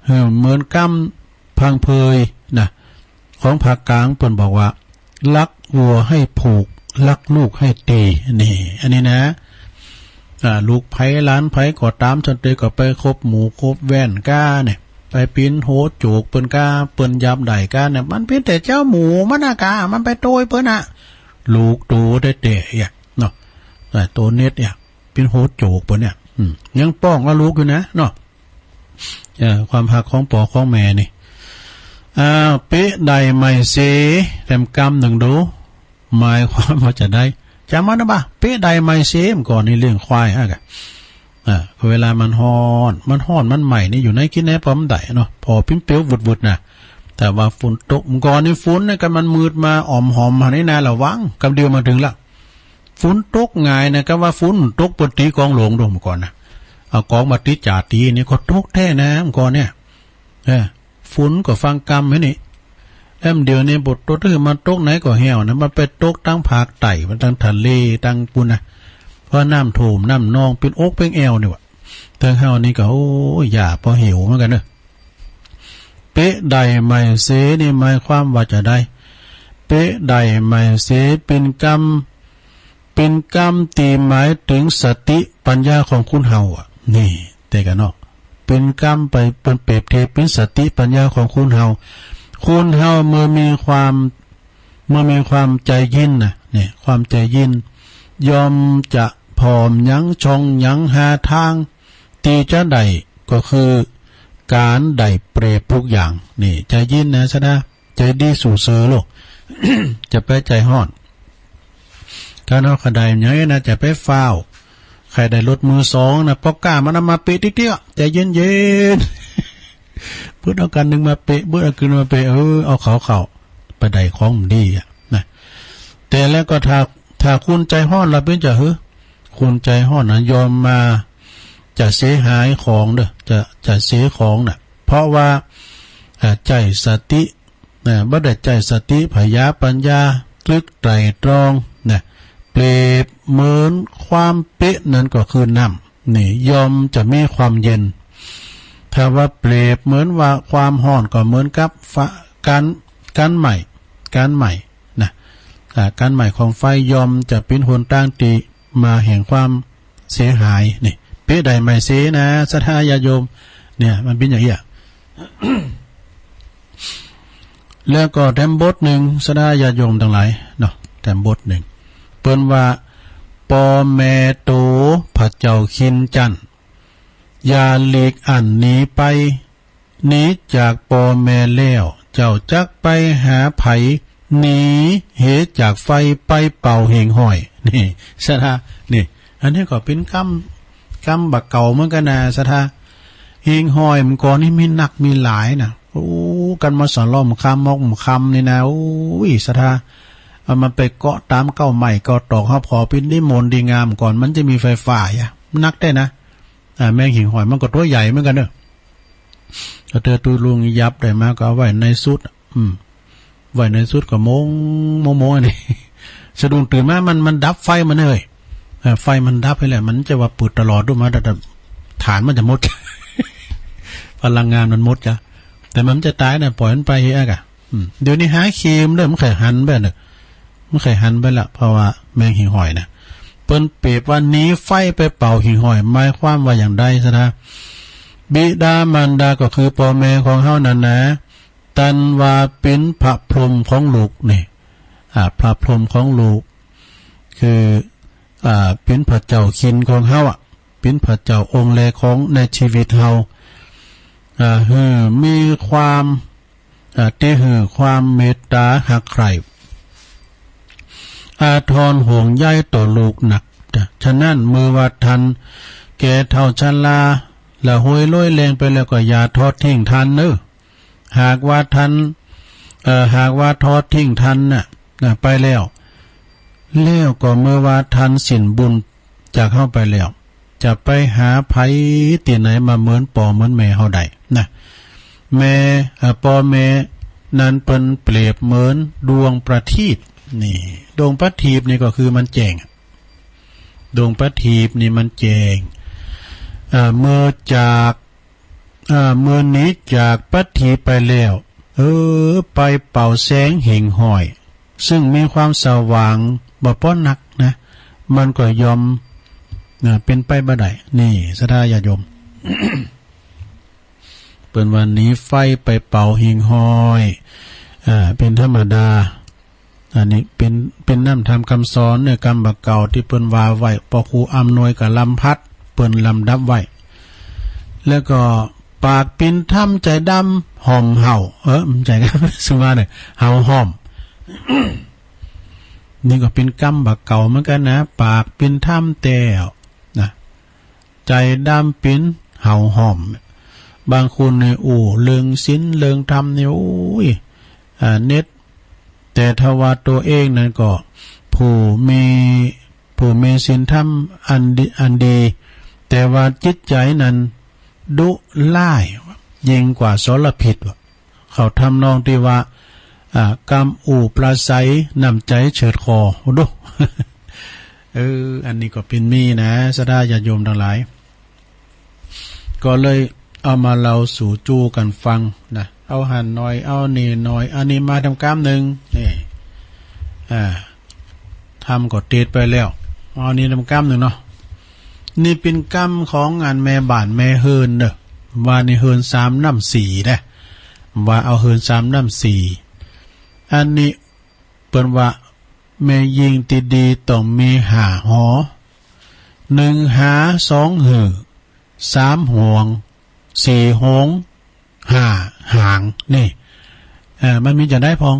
หื้อเหมือนกำพังเพยนะ ของภาคกลางเปิ้นบอกว่า ฮักวัวให้ผูก ฮักลูกให้ตี นี่ อันนี้นะ อ่า ลูกใผหลานใผก็ต๋าม จั้นเตยก็ไปคบหมู่คบแว่นก้าเนี่ย ไปเป๋นหัวโจกเปิ้นก้า เปิ้นยามใด๋ก้าเนี่ย มันเป๋นแต่เจ้าหมู่มันน่ะก้า มันไปตวยเปิ้นน่ะ ลูกโตแต๊ๆ เอี้ย เนาะ แต่โตเน็ดเอี้ย เป๋นหัวโจกเปิ้นเนี่ย อืม ยังป้องเอาลูกอยู่นะ เนาะ เอ่อ ความฮักของป้อของแม่นี่ อ้าว เปะใดใหม่เส แถมกำนึ่งดู หมายความว่าจาใด จ๋ำเอานะบ่า เปะใดใหม่เส เมื่อก่อนนี่เลี้ยงควายอะกะ อ่า เวลามันฮ้อน มันฮ้อนมันใหม่นี่อยู่ในกิ๋นแหนปอมใดเนาะ ผ่อปิ๊มเปียววึดๆ นะ แต่ว่าฝนตก เมื่อก่อนนี่ฝนเนี่ย กั๋นมันมืดมาอ่อมหอมหั้นนี่นะ ระวัง กำเดียวมาเถิงละ ฝนตกหงายนะ กำว่าฝนตกเปิ้นตี๋กองโหล่งโดเมื่อก่อนนะ เอากองมาติดจ๋าตี๋นี่ก็ตกแต๊นะ เมื่อก่อนเนี่ย เออ ฝนก็ฟังกำแค่นี้ แอมเดี๋ยวนี้บ่ตก หื้อมันตกไหนก็แห้วนะ มันไปตกตังภาคใต้ มันตังทะเล ตังปู๊นนะ เพราะน้ำท่วม น้ำนอง เป๋นอกเป๋นแอ่วนี่หว่า เถิงเฮานี่ก็ โอ้ย อย่าปอเหวเหมือนกั๋นเนาะ เปะใดใหม่เส นี่หมายความว่าจาใด เปะใดใหม่เส เป๋นกำ เป๋นกำตี้หมายเถิงสติปัญญาของคนเฮาอะ นี่ แต่กั๋นเนาะ เป๋นกำไป เปิ้นเปรียบเทียบเป๋นสติปัญญาของคนเฮา คนเฮาเมื่อมีความ เมื่อมีความใจ๋ยินนะ เนี่ย ความใจ๋ยิน ย่อมจะผ่อมยัง ช่องยัง หาตางตี้จะได้ ก็คือก๋านได้เปรียบกู้อย่าง นี่ ใจ๋ยินนะ ศรัทธา ใจ๋ดีสู้เสือโลก จะไปใจ๋ฮ้อน ก๋านเอากระไดอย่างนี้นะ จะไปฟ้าว ใค่ได้รถมือสองนะ ปอก้ามันเอามาเปะติ๊กๆ ใจ๋เย็นๆ เปิ้นเอาคันหนึ่งมาเปะ เปิ้นเอากึ๊นมาเปะ เออ เอาเข้าๆ ไปได้ของมันดีอะนะ แต่แล้วก็ถ้า ถ้าคนใจ๋ฮ้อนละเป๋นจาหื้อ คนใจ๋ฮ้อนนะ ย่อมมาจะเสียหายของเด้อ จะ จะเสียของน่ะ เพราะว่า อ่า ใจ๋สติ นะ บ่ได้ใจ๋สติผญาปัญญา ตรึกไตร่ตรองนะ เปรียบเหมือนความเปะนั้นก็คือน้ำ นี่ ย่อมจะมีความเย็น ถ้าว่าเปรียบเหมือนว่าความฮ้อนก็เหมือนกับไฟ ก๋าน ก๋านไหม้ ก๋านไหม้นะ อ่า ก๋านไหม้ของไฟย่อมจะเป๋นหนตางตี้มาแห่งความเสียหาย นี่ เปะใดใหม่เสนะ ศรัทธาญาติโยม เนี่ย มันเป๋นอย่างเอี้ย แล้วก็แถมบทนึ่ง ศรัทธาญาติโยมตังหลายเนาะ แถมบทนึ่ง เปิ้นว่า ป้อแม่โตผะเจ้าคินจั้น อย่าหลีกอั้นหนีไป หนีจากป้อแม่แล้ว เจ้าจักไปหาใผ หนีเหจากไฟไปเป่าหิ่งห้อย นี่ ศรัทธา นี่ อันนี้ก็เป๋นกำ กำบ่าเก่าเหมือนกั๋นนะ ศรัทธา หิ่งห้อยเมื่อก่อนนี่มีนักมีหลายนะ โอ้ กันมาสะหลอมคำ มอกคำนี่นะ โอ้ย ศรัทธา เอามันไปเกาะต๋ามเก๊าไม้เก๊าตอก เฮาผ่อปิ๊นนิมนต์ดีงาม ก่อนมันจะมีไฟฟ้าอะ นักแต๊นะ อ่า แมงหิ่งห้อยมันก็ตั๋วใหญ่เหมือนกั๋นเนาะ กระเตื้อตุ๊ลุงยับได้มาก็เอาไว้ในสุดอะ อืม ไว้ในสุดก็โมง โมง โมงอันนี้ สะดุ้งตื่นมามัน มันดับไฟมันเฮ้ย เออ ไฟมันดับไปแล้ว มันจะว่าเปิดตลอดดูมา แต่ แต่ถ่านมันจะหมด พลังงานมันหมดจ้ะ แต่มันจะต๋ายนะ ปล่อยมันไปเฮ้ยอะ อืม เดี๋ยวนี้หาเคมเด้อ มันใค่หันไปเนาะ มันใค่หันไปละ เพราะว่าแมงหิ่งห้อยนะ เปิ้นเปรียบว่าหนีไฟไปเป่าหิ่งห้อย หมายความว่าอย่างใด ศรัทธา บิดามารดาก็คือป้อแม่ของเฮานั่นนะ ตันว่าเป๋นพระพรหมของลูกนี่ อ่า พระพรหมของลูก คือ อ่า เป๋นพระเจ้าคินของเฮาอะ เป๋นพระเจ้าองค์แรกของในชีวิตเฮา อ่า หื้อมีความ อ่า ตี้หื้อความเมตต๋าฮักใคร่ อาทรห่วงใยต่อลูกนัก ฉะนั้นเมื่อว่าต้านแก่เฒ่าชรา ละโหยโรยแรงไปแล้วก็อย่าทอดทิ้งต้านเนาะ หากว่าต้าน เอ่อ หากว่าทอดทิ้งต้านน่ะ น่ะ ไปแล้ว แล้วก็เมื่อว่าต้านสิ้นบุญจากเฮาไปแล้ว จะไปหาใผตี้ไหนมาเหมือนป้อเหมือนแม่เฮาได้นะ แม่ เอ่อ ป้อแม่นั้นเปิ้นเปรียบเหมือนดวงประทีป นี่ ดวงประทีปนี่ก็คือมันแจ้งอะ ดวงประทีปนี่มันแจ้ง เอ่อ เมื่อจาก อ่า เมื่อหนีจากประทีปไปแล้ว เออ ไปเป่าแสงหิ่งห้อย ซึ่งมีความสว่างบ่ปอนักนะ มันก็ย่อม นะ เป๋นไปบ่ได้ นี่ ศรัทธาญาติโยม เปิ้นว่าหนีไฟไปเป่าหิ่งห้อย อ่า เป๋นธรรมดา อันนี้เป๋น เป๋นน้ำธรรมกำสอนในกำบ่าเก่าตี้เปิ้นว่าไว้ ป้อครูอำนวยกับลำพัดเปิ้นลำดับไว้ แล้วก็ปากเป๋นธรรมใจ๋ดำห่อมเห่า เออ ใจ๋ สุมาเนี่ย เห่าห่อม นี่ก็เป๋นกำบ่าเก่าเหมือนกั๋นนะ ปากเป๋นธรรมแต๊นะ ใจ๋ดำเป๋นเห่าห่อม บางคนนี่ โอ้ เรื่องศีลเรื่องธรรมนี่ โอ้ย อ่า เน็ด แต่ถ้าว่าตั๋วเองนั้นก็ ผู้มี ผู้มีศีลธรรมอันดี อันดี แต่ว่าจิตใจ๋นั้นดุร้ายยิ่งกว่าสรพิษว่ะ เข้าทำนองตี้ว่า อ่า กำอู้ปราศรัย น้ำใจ๋เฉือดคอ โอ้โห เออ อันนี้ก็เป๋นมีนะ ศรัทธาญาติโยมตังหลาย ก็เลยเอามาเล่าสู่จู้กั๋นฟังนะ เอาหั้นหน่อย เอานี่หน่อย อันนี้มาทำกำนึ่ง นี่ อ่า ธรรมก็เตศไปแล้ว เอานี่ทำกำนึ่งเนาะ นี่เป๋นกำของอันแม่บ้านแม่เฮือนเน่อ ว่าในเฮือนสามน้ำสีนะ ว่าเอาเฮือนสามน้ำสี อันนี้เปิ้นว่า แม่ญิงตี้ดีต้องมีห้าหอ นึ่งหา สองหื้อ สามหวง สี่หง ห้าหาง นี่ เอ่อ มันมีจะได้พอง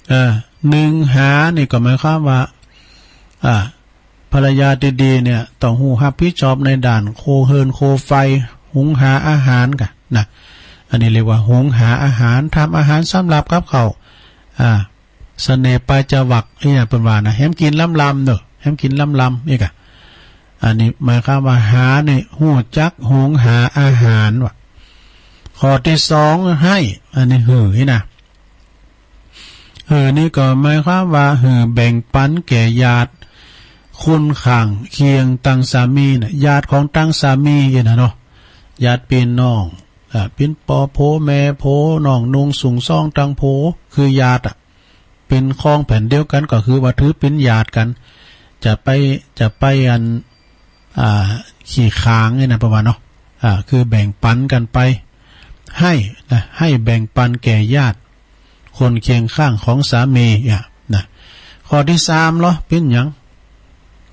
เอ่อ นึ่งหานี่ก็หมายความว่า อ่า ภรรยาตี้ดีเนี่ยต้องฮู้ฮับผิดชอบในด้านโคเฮือนโคไฟ หุงหาอาหารก่ะนะ อันนี้เรียกว่าหุงหาอาหาร ทำอาหารสำหรับกับข้าว อ่า เสน่ห์ปลายจวัก เนี่ย เปิ้นว่านะ แหมกิ๋นล้ำๆ เน่อ แหมกิ๋นล้ำๆ นี่ก่ะ อันนี้หมายความว่าหานี่ฮู้จักหุงหาอาหารว่ะ ข้อตี้สองหื้อ อันนี้หื้อนี่นะ หื้อนี่ก็หมายความว่าหื้อแบ่งปั๋นแก่ญาติ คนข้างเคียงตังสามีน่ะ ญาติของตังสามีเนี่ยนะเนาะ ญาติปี้น้อง อ่า เป๋นป้อผัวแม่ผัว น้องนุ่งสุงซองตังผัว คือญาติอะ เป๋นคองแผ่นเดียวกั๋น ก็คือว่าถือเป๋นญาติกั๋น จะไป จะไปอัน อ่า ขี้ขางนี่นะ ประมาณเนาะ อ่า คือแบ่งปั๋นกั๋นไป หื้อนะ หื้อแบ่งปั๋นแก่ญาติ คนเคียงข้างของสามี อ่ะ นะ ข้อตี้สามเหรอ เป๋นหยัง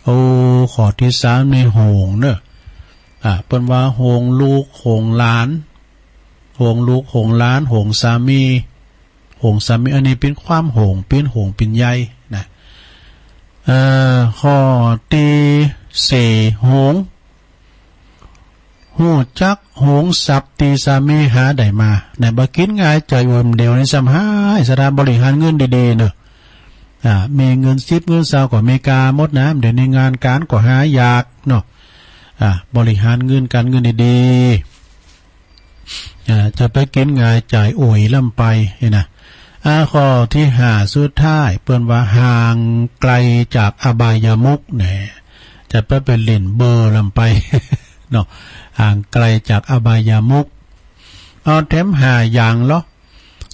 โอ้ ข้อตี้สามนี่โหงเน่อ อ่า เปิ้นว่าโหงลูกโหงหลาน โหงลูกโหงหลาน โหงสามี โหงสามี อันนี้เป๋นความโหง เป๋นโหงเป๋นใยนะ เอ่อ ข้อตี้สี่ โหง ฮู้จักโหงทรัพย์ตี้สามีหาได้มา นะ บ่กิ๋นหงายจ๋าย โอ้ย เดี๋ยวนี้ซ้ำหาย ศรัทธาบริหารเงินดีๆ เน่อ อ่า มีเงินสิบเงินซาวก็มีกาหมดนะ เดี๋ยวนี้งานก๋านก็หายากเนาะ อ่า บริหารเงินก๋านเงินดีๆ อ่า จะไปกิ๋นหงายจ๋ายโอยล้ำไปนี่นะ อ่า ข้อตี้ห้าสุดท้าย เปิ้นว่าห่างไกลจากอบายมุข แหม จะไปไปเล่นเบอร์ล้ำไป เนาะ ห่างไกลจากอบายมุข เอาแถมห้าอย่างเหรอ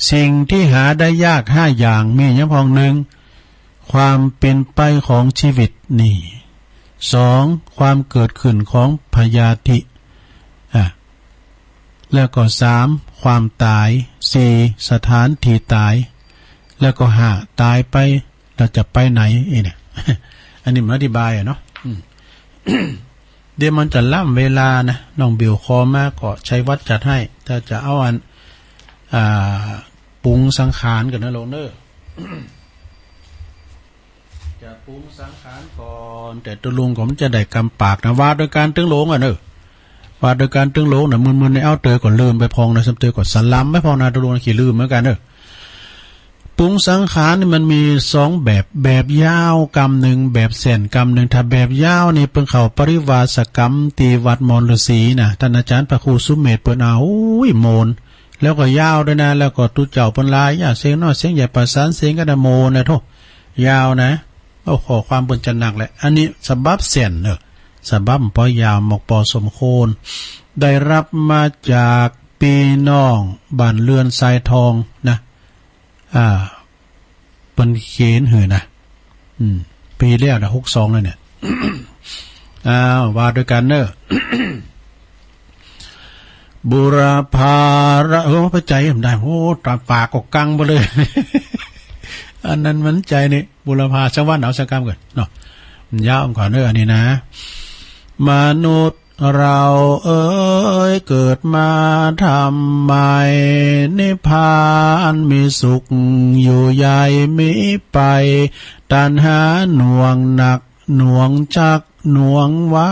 สิ่งตี้หาได้ยากห้าอย่าง มีหยังพ่อง นึ่ง ความเป๋นไปของจีวิตนี่ สอง ความเกิดขึ้นของพยาธิ อ่ะ แล้วก็สาม ความต๋าย สี่ สถานตี้ต๋าย แล้วก็ห้า ต๋ายไป เฮาจะไปไหน เอ้ยเนี่ย อันนี้มันอธิบายอะเนาะ อืม เดี๋ยวมันจะล้ำเวลานะ น้องบิวขอมาก็ชัยวัฒน์จัดให้ ถ้าจะเอาอัน อ่า ปรุงสังขารก่อนนะโลงเน่อ จะปรุงสังขารก่อน แต่ตกลงก็มันจะได้กำปากนะ ว่าโดยก๋านตึงโลงอะเน่อ ว่าโดยก๋านตึงโลงน่ะ มึนๆ ในเอาเตยก็ลืมไปพ่องนะ ซ้ำเตยก็สะลำไปพ่องนะ ตกลงขี้ลืมเหมือนกั๋นเน่อ ปรุงสังขารนี่มันมีสองแบบ แบบยาวกำนึ่ง แบบแส้นกำนึ่ง ถ้าแบบยาวนี่เปิ้นเข้าปริวาสกรรมตี้วัดมอนฤๅษีนะ ต้านอาจ๋ารย์พระครูสุเมธเปิ้นเอา โอ้ย โมน แล้วก็ยาวด้วยนะ แล้วก็ตุ๊เจ้าเปิ้นลาย อย่าเสียงน้อยเสียงใหญ่ประสานเสียงกั๋นนะ โมนนะโธ่ ยาวนะ โอ้ ข้อความเปิ้นจะหนักแหละ อันนี้สบับแส้นเน่อ สบับปอยาวหมอกปอสมควร ได้ฮับมาจากปี้น้องบ้านเรือนทรายทองนะ อ่า เปิ้นเขียนหื้อนะ อืม ปี๋แล้วนะ หกสองแล้วเนี่ย อ้าว ว่าโดยก๋านเน่อ บุรพาระ เออ ไปใจ๋บ่ได้ โอ้ ต๋ามปากก็กังไปเลย อันนั้นมันใจ๋นี่ บุรพาสักวัน เอาสักกำก่อนเนาะ มันยาวก่อนเด้ออันนี้นะ มนุษย์เราเอ๋ย เกิดมาทำไม นิพพานมีสุขอยู่ใหญ่มิไป ตัณหาหน่วงหนัก หน่วงชัก หน่วงไว้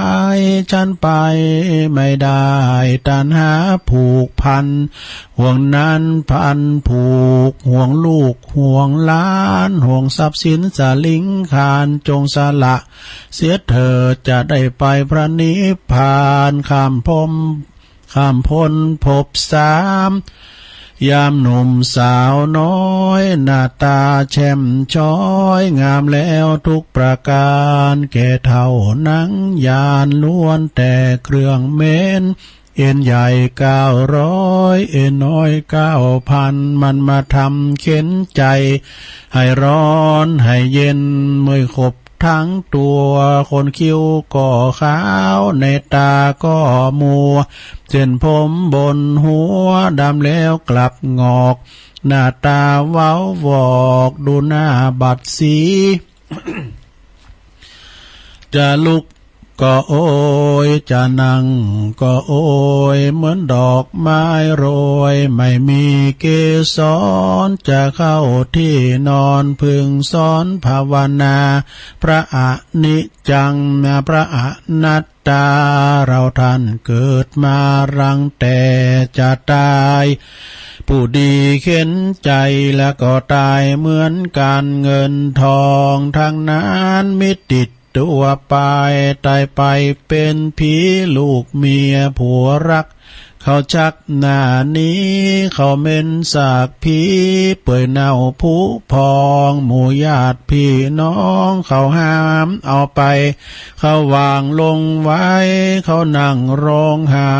ฉันไปไม่ได้ ตัณหาผูกพัน ห่วงนั้นพันผูก ห่วงลูก ห่วงหลาน ห่วงทรัพย์สินสลิงคาร จงสละเสียเถิด จะได้ไปพระนิพพาน ข้ามพรหม ข้ามพ้นภพสาม ยามหนุ่มสาวน้อย หน้าตาแช่มช้อย งามแล้วทุกประการ แก่เฒ่านังยาน ล้วนแต่เครื่องเหม็น เอ็นใหญ่เก้าร้อย เอ็นน้อยเก้าพัน มันมาทำเข็ญใจ๋ ให้ร้อนให้เย็น เมื่อยขบ ทั้งตัว ขนคิ้วก็ขาว ในตาก็มัว เส้นผมบนหัว ดำแล้วกลับหงอก หน้าตาเว้าวอก ดูหน้าบัดสี จะลุกก็โอย จะนั่งก็โอย เหมือนดอกไม้โรย ไม่มีเกสร จะเข้าที่นอน พึงสอนภาวนา พระอนิจจัง พระอนัตตา เราท่านเกิดมารังแต่จะตาย ผู้ดีเข็ญใจ๋แล้วก็ตายเหมือนกัน เงินทองทั้งนั้นมิติดตัวไป ตายไปเป็นผี ลูกเมียผัวรัก เขาชักหน้าหนี เขาเหม็นซากผี เปื่อยเน่าผุพอง หมู่ญาติพี่น้องเขาห้ามเอาไป เขาวางลงไว้ เขานั่งร้องไห้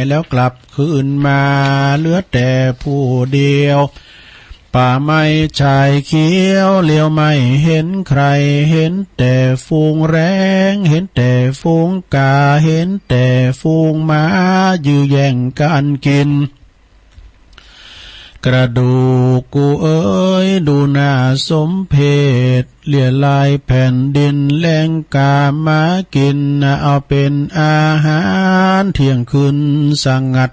แล้วกลับคืนมา เหลือแต่ผู้เดียว ป่าไม้ชายเขียว เหลียวไม่เห็นใคร เห็นแต่ฝูงแร้ง เห็นแต่ฝูงกา เห็นแต่ฝูงหมา ยื้อแย่งกันกิน กระดูกกูเอ๋ย ดูน่าสมเพช เลียลายแผ่นดิน แลงกามากิ๋น เอาเป๋นอาหาร เที่ยงคืนสงัด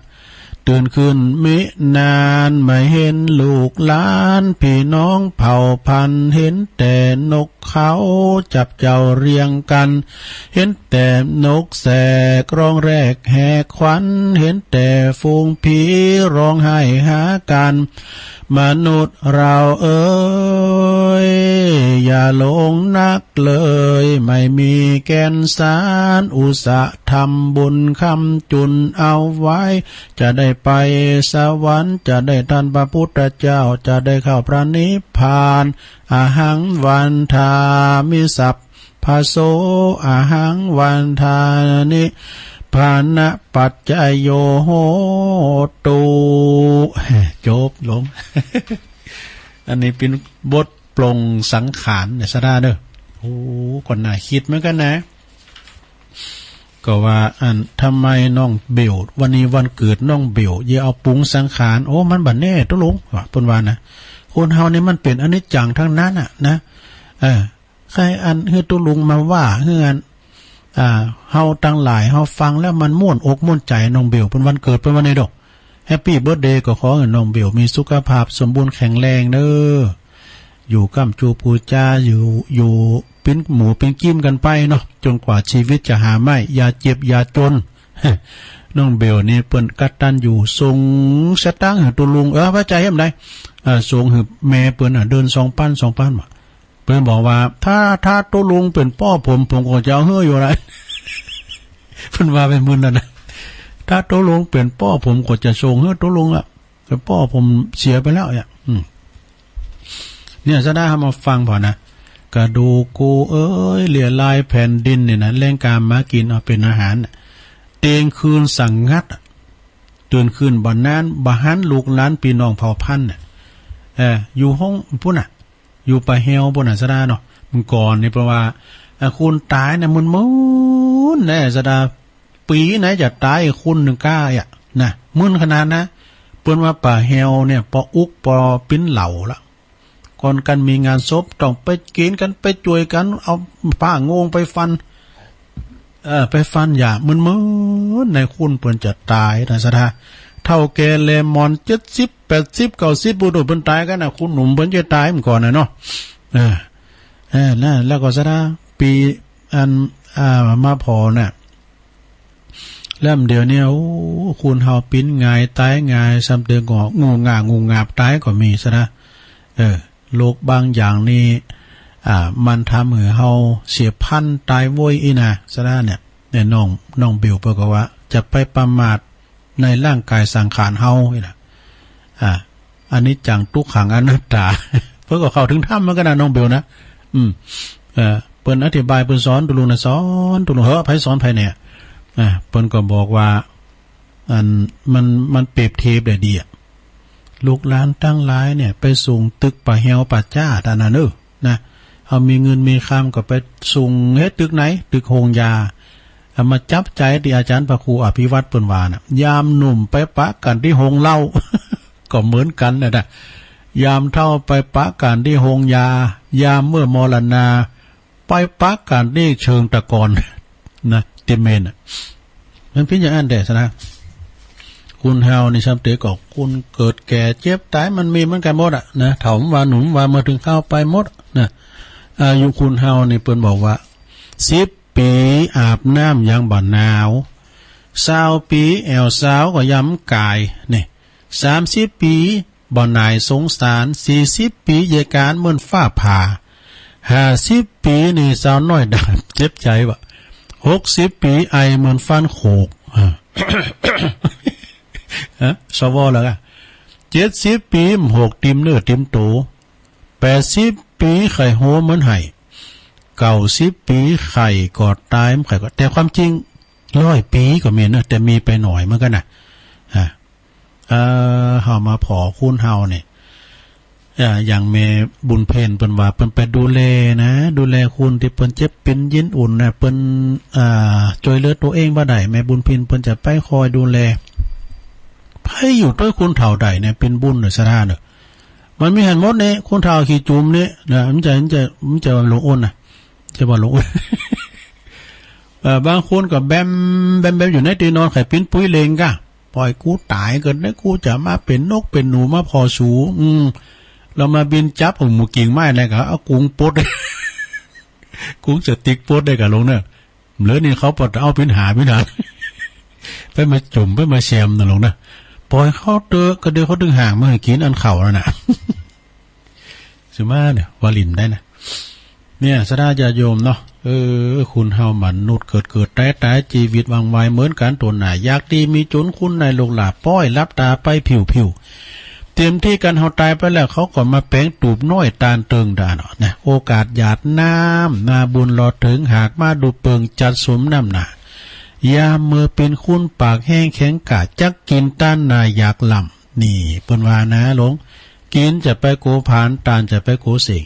ตื่นขึ้นมินาน ไม่เห็นลูกหลาน พี่น้องเผ่าพันธุ์ เห็นแต่นกเขา จับเจ้าเรียงกั๋น เห็นแต่นกแสก ร้องแรกแหกขวัญ เห็นแต่ฝูงผี ร้องไห้หากั๋น มนุษย์เราเอ๋ย อย่าหลงนักเลย ไม่มีแก่นสาร อุตส่าห์ทำบุญค้ำจุนเอาไว้ จะได้ไปสวรรค์ จะได้ทันพระพุทธเจ้า จะได้เข้าพระนิพพาน อหังวันทามิสัพพะโส อหังวันทานิพพานะปัจจโยโหตุ จบลง อันนี้เป๋นบทปลงสังขารเนี่ย สะดาเน่อ โอ้ ก็น่าคิดเหมือนกั๋นนะ ก็ว่าอัน ทำไมน้องเบล วันนี้วันเกิดน้องเบล อย่าเอาปรุงสังขาร โอ้ มันบ่แน่ตุ๊ลุง ว่า เปิ้นว่านะ คนเฮานี่มันเป๋นอนิจจังตังนั้นน่ะนะ เออ ใค่อันหื้อตุ๊ลุงมาว่า หื้ออัน อ่า เฮาตังหลาย เฮาฟังแล้วมันม่วนอกม่วนใจ๋ น้องเบล เปิ้นวันเกิดเปิ้นวันนี้ดอก แฮปปี้เบิร์ธเดย์ ก็ขอหื้อน้องเบลมีสุขภาพสมบูรณ์แข็งแรงเน่อ อยู่ก้ำจูปูจา อยู่ อยู่เป๋นหมู่เป๋นกิ้มกั๋นไปเนาะ จ๋นกว่าจีวิตจะหาใหม่ อย่าเจ็บอย่าจ๋น น้องเบลนี่เปิ้นกตัญญูส่งสตางค์หื้อตุ๊ลุง เออ ว่าจะหื้อเมื่อใด เออ ส่งหื้อแม่เปิ้นน่ะ เดือนสองปัน สองปัน บ่า เปิ้นบอกว่า ถ้า ถ้าตุ๊ลุงเป๋นป้อผม ผมก็จะเอาหื้ออยู่ละ เปิ้นว่าไปมื้อนั้นนะ ถ้าตุ๊ลุงเป๋นป้อผมก็จะส่งหื้อตุ๊ลุงอะ แต่ป้อผมเสียไปแล้วเนี่ย อืม เนี่ย สะดาเฮามาฟังผ่อนะ กระดูกกูเอ๋ย เลียลายแผ่นดินเนี่ยนะ แลงกามากิ๋นเอาเป๋นอาหารน่ะ เตียงคืนสงัดอะ ตื่นขึ้นบ่นาน บ่หันลูกหลานปี้น้องเผ่าพันธุ์น่ะ เออ อยู่ห้องปุ้นน่ะ อยู่ป่าแฮวปุ้นน่ะ สะดาเนาะ เมื่อก่อนนี่เปิ้นว่า อ่า คนต๋ายน่ะ มึนๆ แน่ สะดา ปี๋ไหนจะต๋ายคนนึ่งก้าอะ นะ มึนขนาดนะ เปิ้นว่าป่าแฮวเนี่ย ปออุกปอปิ้นเหล่าละ ก่อนกั๋นมีงานศพ ต้องไปกิ๋นกั๋น ไปจ้วยกั๋น เอาผ้าโง่งไปฟัน เออ ไปฟันหญ้า มึนๆ นายคุณเปิ้นจะต๋ายนะศรัทธา เฒ่าแก่แลหมอน เจ็ดสิบ แปดสิบ เก้าสิบ ปุ้นโตเปิ้นต๋ายกั๋นนะ คุณหนุ่มเปิ้นจะต๋ายเมื่อก่อนน่ะเนาะ เออ เออ นะ แล้วก็ศรัทธา ปี๋ อัน อ่า มาผ่อน่ะ แล้วเดี๋ยวนี้ โอ้ คนเฮาปิ๊นง่าย ต๋ายง่าย ซ้ำเติมก็งูง่า งูงาบต๋ายก็มีศรัทธา เออ โรคบางอย่างนี่ อ่า มันทำหื้อเฮาเสียพันธุ์ต๋ายโว้ยอี้นะศรัทธาเนี่ย เนี่ย น้อง น้องเบลเปิ้นก็ว่า จะไปประมาทในร่างกายสังขารเฮาอี้นะ อ่า อนิจจัง ทุกขัง อนัตตา เปิ้นก็เข้าเถิงธรรมเหมือนกั๋นนะ น้องเบลนะ อืม เอ่อ เปิ้นอธิบาย เปิ้นสอนตุ๊ลุงนะ สอนตุ๊ลุง เฮ้อ ใผสอนใผเนี่ย อ่า เปิ้นก็บอกว่า อัน มัน มันเปรียบเทียบได้ดีอะ ลูกหลานตังหลายเนี่ย ไปสูงตึกป่าแฮวป่าจ๊าดอันนั้นเน่อ นะ เฮามีเงินมีคำก็ไปสูง เฮ้ย ตึกไหน ตึกโฮงยา เอามาจับใจ๋ตี้อาจ๋ารย์พระครูอภิวัตรเปิ้นว่าน่ะ ยามหนุ่มไปปะกั๋นตี้โฮงเหล้า ก็เหมือนกั๋นน่ะนะ ยามเฒ่าไปปะกั๋นตี้โฮงยา ยามเมื่อมรณา ไปปะกั๋นตี้เชิงตะกอน นะ ตี้เมรุน่ะ มันเป๋นอย่างอั้นแต๊ศรัทธา คนเฮานี่ซ้ำเต๋อก็คนเกิดแก่เจ็บต๋ายมันมีเหมือนกั๋นหมดอะนะ เฒ่าบ่าหนุ่มบ่า เมื่อเถิงคราวไปหมดนะ อายุคนเฮานี่เปิ้นบอกว่า สิบปี๋อาบน้ำยังบ่หนาว ซาวปี๋แอ่วสาวก็ยังก๋าย นี่ สามสิบปี๋บ่หน่ายสงสาร สี่สิบปี๋เยกาลเหมือนฟ้าผ่า ห้าสิบปี๋นี่สาวน้อยดาบ เจ็บใจ๋ว่ะ หกสิบปี๋ไอเหมือนฟันโขก อ่า ฮะ สว แล้วกะ เจ็ดสิบปี๋หมกติ่มเนื้อติ่มโต แปดสิบปี๋ไข้หัวเหมือนไห้ เก้าสิบปี๋ไข้ก็ต๋าย ไข้ก็ แต่ความจริง ร้อยปี๋ก็มีเนอะ แต่มีไปหน่อยเหมือนกั๋นน่ะ ฮะ เอ่อ เฮามาผ่อคนเฮาเนี่ย เอ่อ อย่างแม่บุญเพ็ญเปิ้นว่า เปิ้นไปดูแลนะ ดูแลคนตี้เปิ้นเจ็บเป๋นเย็นอุ่นน่ะ เปิ้น อ่า จ้วยเหลือตั๋วเองบ่ได้ แม่บุญเพ็ญเปิ้นจะไปคอยดูแล ไปอยู่ตวยคนเฒ่าได้เนี่ย เป๋นบุญเน่อศรัทธาเน่อ มันมีหั้นหมดเนี่ย คนเฒ่าขี้จุมเนี่ยนะ มันจะ มันจะ มันจะว่าหลวงอ้นน่ะ จะว่าหลวงอ้น เอ่อ บางคนก็แบม แบม แบมอยู่ในตี้นอน ใค่ปิ๊นปุ้ยเลงกะ ป่อยกูต๋ายเกินนะ กูจะมาเป๋นนกเป๋นหนูมาผ่อสู อืม แล้วมาบินจับเอาหมู่กิ่งไม้อะไรกะ เอากุงปด กุงสติ๊กปดได้กะหลวงเน่อ เหลือนี่เขาปดเอาปิ้นหาปิ้นหา ไปมาจุ่มไปมาแซมน่ะหลวงนะ ป่อยเขาเต๊อะ ก็เดี๋ยวเขาเถิงหางมาหื้อกิ๋นอันเขานั่นน่ะ สิมาเนี่ย ว่าหลิ้นได้นะ เนี่ย ศรัทธาญาติโยมเนาะ เออ คนเฮามนุษย์เกิดเกิดต๋ายต๋าย จีวิตหว่างไวเหมือนกั๋น ตั๋วหน้าอยากดีมีจ๋น คุณนายลูกหลานป้อยหลับต๋าไปผิวผิว เตรียมตี้กั๋น เฮาต๋ายไปแล้ว เขาก็มาแป๋งตูบน้อยตานเติงดาเนาะนะ โอกาสหยาดน้ำนาบุญรอเถิง หากมาดูเปิงจัดสมน้ำหน้า ยามเมื่อเป๋นคนปากแห้งแข็งกร้า จักกิ๋นตานนาอยากล้ำ นี่เปิ้นว่านะหลวง กิ๋นจะไปโกผาน ตานจะไปโกเสง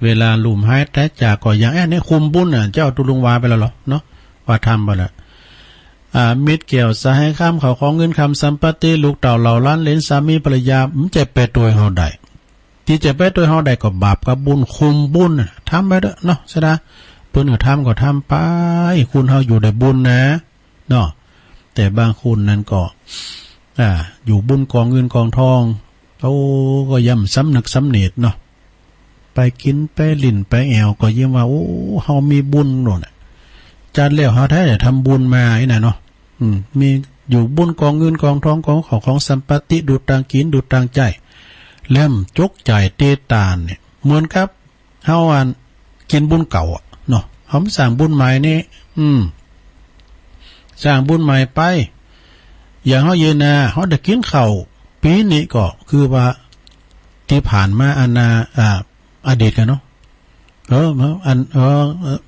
เวลาลุ่มหายต๋ายจากก็อย่างแอ้นในคุมบุญน่ะ เจ้าตุ๊ลุงว่าไปแล้วเหรอเนาะ ว่าธรรมไปแล้ว อ่า มิตรแก้วสหายคำ เข้าของเงินคำสัมปัตติ ลูกเต้าเหล่าหลานเหลน สามีภรรยา มันจะไปตวยเฮาได้ ตี้จะไปตวยเฮาได้ก็บาปกับบุญ คุมบุญน่ะ ทำไปเถอะเนาะ ศรัทธา เปิ้นหื้อทำก็ทำไป คนเฮาอยู่ได้บุญนะ เนาะ แต่บางคนนั้นก็ อ่า อยู่บุญกองเงินกองทอง โอ้ ก็ย่ำสำนึกสำเนตเนาะ ไปกิ๋นไปหลิ้นไปแอ่วก็ยิ่งว่า โอ้ เฮามีบุญโน่นน่ะ จัดแล้วเฮาได้ทำบุญมาไอ้น่ะเนาะ อืม มีอยู่บุญกองเงินกองทอง กองข้าวของสัมปัตติ ดูตางกิ๋นดูตางใจ๊ แล้วจกจ่ายเตตานเนี่ย เหมือนกับ เฮาอันกิ๋นบุญเก่าอะเนาะ เฮาบ่สร้างบุญใหม่นี่ อืม สร้างบุญใหม่ไป อย่างเฮาเยนา เฮาได้กิ๋นข้าว ปี๋นี้ก็คือว่า ตี้ผ่านมาอันนา อ่า อดีตกั๋นเนาะ เออ อัน เออ เออ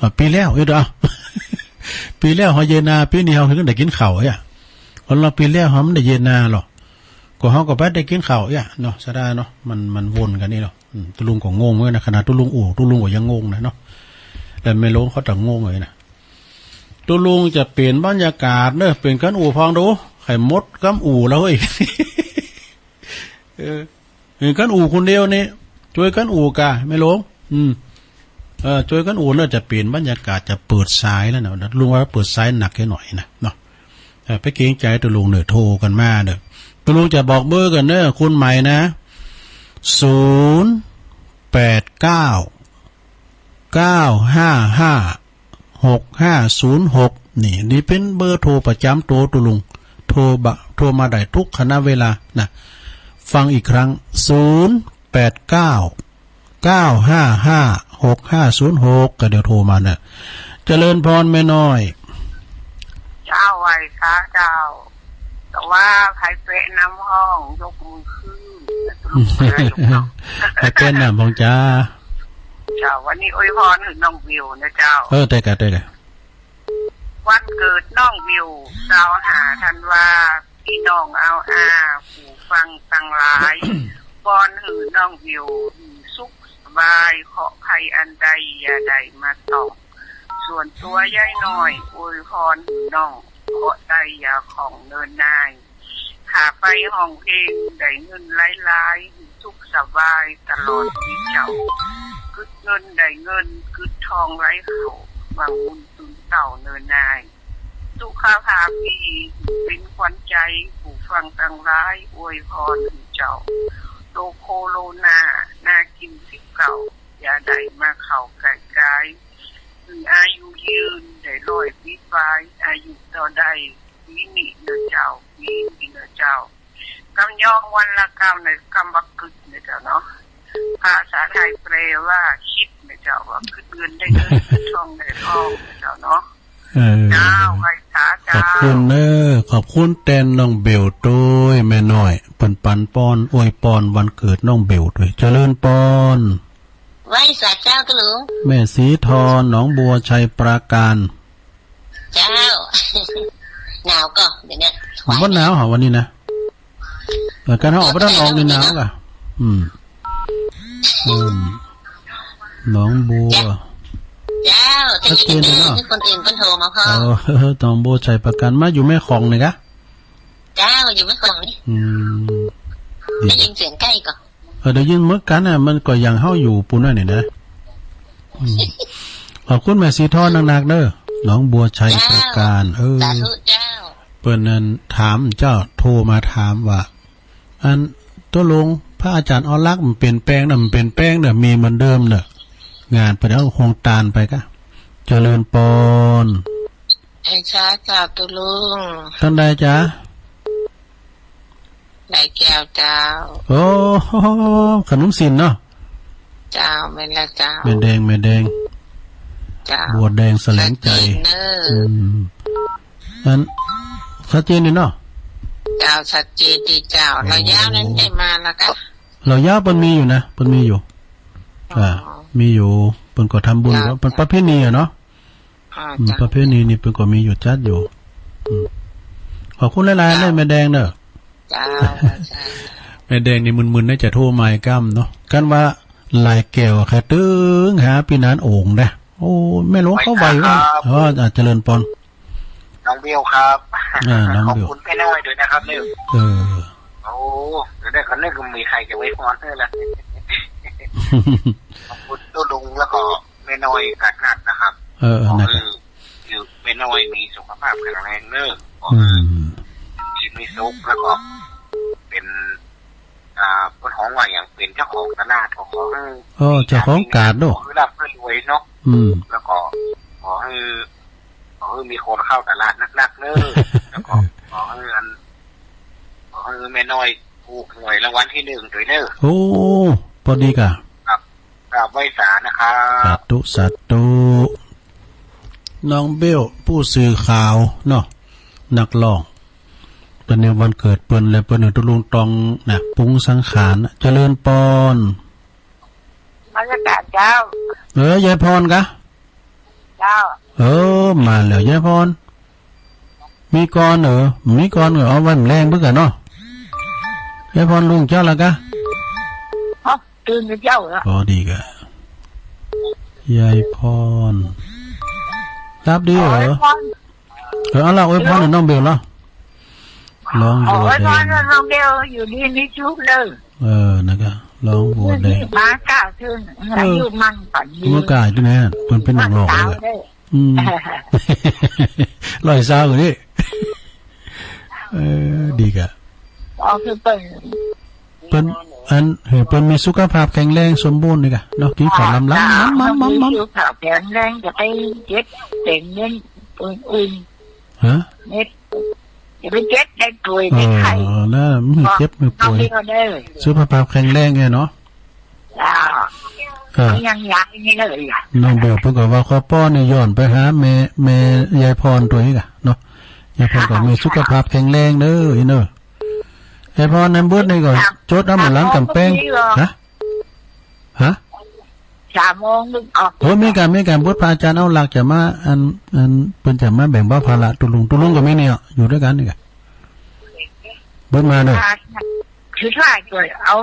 อ่า ปี๋แล้ว เออ เอ้า ปี๋แล้วเฮาเยนา ปี๋นี้เฮาเถิงได้กิ๋นข้าวอะ คนละปี๋แล้วเฮาบ่ได้เยนาหรอก ก็เฮาก็บ่ได้กิ๋นข้าวอะเนาะ ศรัทธาเนาะ มัน มันวนกั๋นนี่เนาะ อืม ตุ๊ลุงก็งงเหมือนกั๋นนะ ขนาดตุ๊ลุงอู้ ตุ๊ลุงก็ยังงงนะเนาะ แต่แม่หลวงเขาต่างงงเลยนะ ตุ๊ลุงจะเปลี่ยนบรรยากาศเนอะ เปลี่ยนกั๋นอู้พองดู ใค่หมดกำอู้แล้วเฮ้ย เออ เออ กั๋นอู้คนเดียวนี่ จ้วยกั๋นอู้ก่ะ แม่หลวง อืม เออ จ้วยกั๋นอู้ น่าจะเปลี่ยนบรรยากาศ จะเปิดสายแล้วนะ ลุงว่าเปิดสายหนักแค่หน่อยนะ เนาะ เออ ไปเกรงใจ๋ตุ๊ลุงเน่อ โทรกั๋นมาเน่อ ตุ๊ลุงจะบอกเบอร์ก่อนเน่อ คนใหม่นะ ศูนย์แปดเก้า เก้าห้าห้า หกห้าศูนย์หก นี่ นี่เป๋นเบอร์โทรประจ๋ำตั๋วตุ๊ลุง โทรบะ โทรมาได้ทุกขณะเวลานะ ฟังอีกครั้ง ศูนย์แปดเก้า เก้าห้าห้า หกห้าศูนย์หก ก็เดี๋ยวโทรมาเน่อ เจริญปอนแม่น้อย เจ้า ไหว้สาเจ้า แต่ว่าใผเป๊ะนำห้อง ยกมือขึ้น ใผเป๊ะนำห้องจ๊ะ เจ้า วันนี้อวยปอนหื้อน้องบิวนะเจ้า เออ ได้ก่ะ ได้ก่ะ วันเกิดน้องบิว ซาวห้าธันวา ปี้น้องอ่าวอา ผู้ฟังตังหลาย ปอนหื้อน้องบิวอยู่สุขสบาย เคราะห์ภัยอันใดอย่าได้มาต้อง ส่วนตัวยายน้อยอวยปอนหื้อน้อง เคราะห์ใดอย่าข้องเนินนาย ข้าไปฮ้องเพลงได้เงินหลายๆ สุขสบายตลอดปีเจ้า กึ๊ดเงินได้เงิน กึ๊ดทองไหลเข้า หวังบุญตื่นเต้าเนินนาย สุขภาพดี เป๋นขวัญใจ๋ผู้ฟังตังหลาย อวยปอนหื้อเจ้า โรคโคโรนา หน้ากิ๋นสิบเก้า อย่าได้มาเข้าใก้กาย หื้ออายุยืนได้ร้อยปี๋ปาย อายุเต้าใดปี๋นี้เน่อเจ้า ปี๋นี้เน่อเจ้า กำยองวันละกำ ในกำว่ากึ๊ดเน่อเจ้าเนาะ ภาษาไทยแปลว่าคิดเน่อเจ้า ว่ากึ๊ดเงินได้เงิน กึ๊ดทองได้ทองเน่อเจ้าเนาะ เออ เจ้า ไหว้สาเจ้า ขอบคุณเน่อ ขอบคุณแตนน้องเบลตวยแม่น้อย เปิ้นปันปอน อวยปอนวันเกิดน้องเบลตวย เจริญปอน ไหว้สาเจ้าตุ๊ลุง แม่สีทอน หนองบัวไชยปราการ เจ้า หนาวก่อ เดี๋ยวนี้ บ่หนาวหรอวันนี้นะ เออ กั๋นเฮาออกไปตังนอกนี่หนาวก่ะ อืม อืม หนองบัว เจ้า ชัดเจนเลยเนาะ คนอื่นเปิ้นโทรมาพ่อง เออ หนองบัวไชยปราการ มาอยู่แม่ของนี่ก่ะ เจ้า อยู่แม่ของนี่ อืม ดี ได้ยินเสียงใก้ก่อ เออ ได้ยินเหมือนกั๋นน่ะ มันก็อย่างเฮาอยู่ปู๊นนั่นนี่นะ อืม ขอบคุณแม่สีทอนนักๆ เน่อ หนองบัวไชยปราการ เจ้า เออ สาธุเจ้า เปิ้นนั้นถามเจ้า โทรมาถามว่า อัน ตุ๊ลุง พระอาจ๋ารย์ออลักษณ์มันเปลี่ยนแปลงนะ มันเปลี่ยนแปลงนะ มีเหมือนเดิมเน่อ งานเปิ้นเอาโฮงตานไปก่ะ เจริญปอน ไหว้สาเจ้าตุ๊ลุง ต้านใดจ๊ะ หลายแก้วเจ้า โอ้ ขนมศีลเนาะ เจ้า แม่นแล้วเจ้า แม่แดง แม่แดง เจ้า บัวแดงแสลงใจ ชัดเจนเน่อ อืม อัน ชัดเจนนี่เนาะ เจ้า ชัดเจนดีเจ้า โอ้ เหล่ายาวนั้นได้มาแล้วก่ะ เหล่ายาวเปิ้นมีอยู่นะ เปิ้นมีอยู่ อ๋อ อ่า มีอยู่ เปิ้นก็ทำบุญ เจ้า ก็เปิ้นประเพณีอะเนาะ อ่า อืม เจ้า ประเพณีนี่เปิ้นก็มีอยู่จัดอยู่ อืม ขอบคุณหลายๆ เจ้า เน่อ แม่แดงเน่อ เจ้า เจ้า แม่แดงนี่มึนๆ น่าจะโทรมาอีกก้ำเนาะ กั๋นว่าหลายแก้ว ใค่ตึงหาปี้นานโอ่งนะ โอ้ แม่หลวงเขาไหวว่ะ ไหว้ครับ อ๋อ อ่า เจริญปอน น้องเบลครับ อ่า น้องเบล ขอบคุณแม่น้อยด้วยนะครับเนี่ย เออ โอ้ เดี๋ยวได้คนนึกมีใครจะไหว้ปอนหื้อละ ขอบคุณตุ๊ลุงแล้วก็แม่น้อยกัดนัดนะครับ เออ เออ ขอหื้อ นั่นแหละ คือแม่น้อยมีสุขภาพแข็งแรงเน่อ ขอหื้อ อืม มีสุขแล้วก็เป๋น อ่า เปิ้นฮ้องว่าหยัง เป๋นเจ้าของตลาด ขอหื้อ เออ เจ้าของตลาดเนาะ ขอหื้อร่ำหื้อรวยเนาะ อืม แล้วก็ขอหื้อ ขอหื้อมีคนเข้าตลาดนักๆ เน่อ แล้วก็ขอหื้ออัน ขอหื้อแม่น้อยถูกหวยรางวัลตี้หนึ่งด้วยเน่อ โอ้ ปอดีก่ะ ครับ ครับ ไหว้สานะครับ สาธุ สาธุ น้องเบล ผู้สื่อข่าวเนาะ นักร้อง เปิ้นในวันเกิดเปิ้น และเปิ้นหื้อตุ๊ลุงตองนะ ปรุงสังขาร เจริญปอน นมัสก๋านเจ้า เออ ยายพรก่ะ เจ้า เออ มาแล้วยายพร มีก่อนเออ มีก่อนเออ เอาไว้แลงเปิ้นก่ะเนาะ ยายพรลุงเจ้าละก่ะ อ๋อ ตื่นเจ้าละ อ๋อ ดีก่ะ ยายพร รับดีเออ เออ เอาละ อวยพรหื้อน้องเบลละ ร้อง อ๋อ บัวแดง อวยพรหื้อน้องเบล อยู่ดีมีสุขเน่อ เออ นั่นก่ะ ร้องบัวแดง มาก้าวเถิง เออ อายุมั่งก่อน เมื่อก่อนนี่นะ มันเป็นหลอกๆ เลย อืม ร้อยซาวนี่ เออ ดีกะ อ๋อ คือเปิ้น เปิ้น อัน หื้อเปิ้นมีสุขภาพแข็งแรงสมบูรณ์นี่กะเนาะ กิ๋นข้าวลำๆ เจ้า มันๆๆๆ มีสุขภาพแข็งแรง จะไปเจ็บเป็นเม็ดอื่นๆ ฮะ เม็ด อย่าไปเจ็บได้ป่วยได้ไข้ เออ นะ บ่หื้อเจ็บหื้อป่วย เอาไปเอาเด้อ สุขภาพแข็งแรงไงเนาะ เจ้า เออ ยังอยากนี่เลยอะ น้องเบลเปิ้นก็ว่าขอป้อนี่ย้อนไปหาแม่ แม่ยายพรตั๋วนี้กะเนาะ ยายพรก็มีสุขภาพแข็งแรงเด้อ อีเน่อ ยายพร ในบุญนี่ก็ ครับ จดเอาหมู่หลานกำแปง ครับ ฮะ ฮะ สามโมงนึงออก โอ้ มีการ มีการบุญ พระอาจารย์เอาหลักจะมา อัน อัน เปิ้นจะมาแบ่งเบาภาระตุ๊ลุง ตุ๊ลุงก็มีเนี่ย อยู่ด้วยกันนี่กะ บุญมาเน่อ อ่า คือว่าจะเอา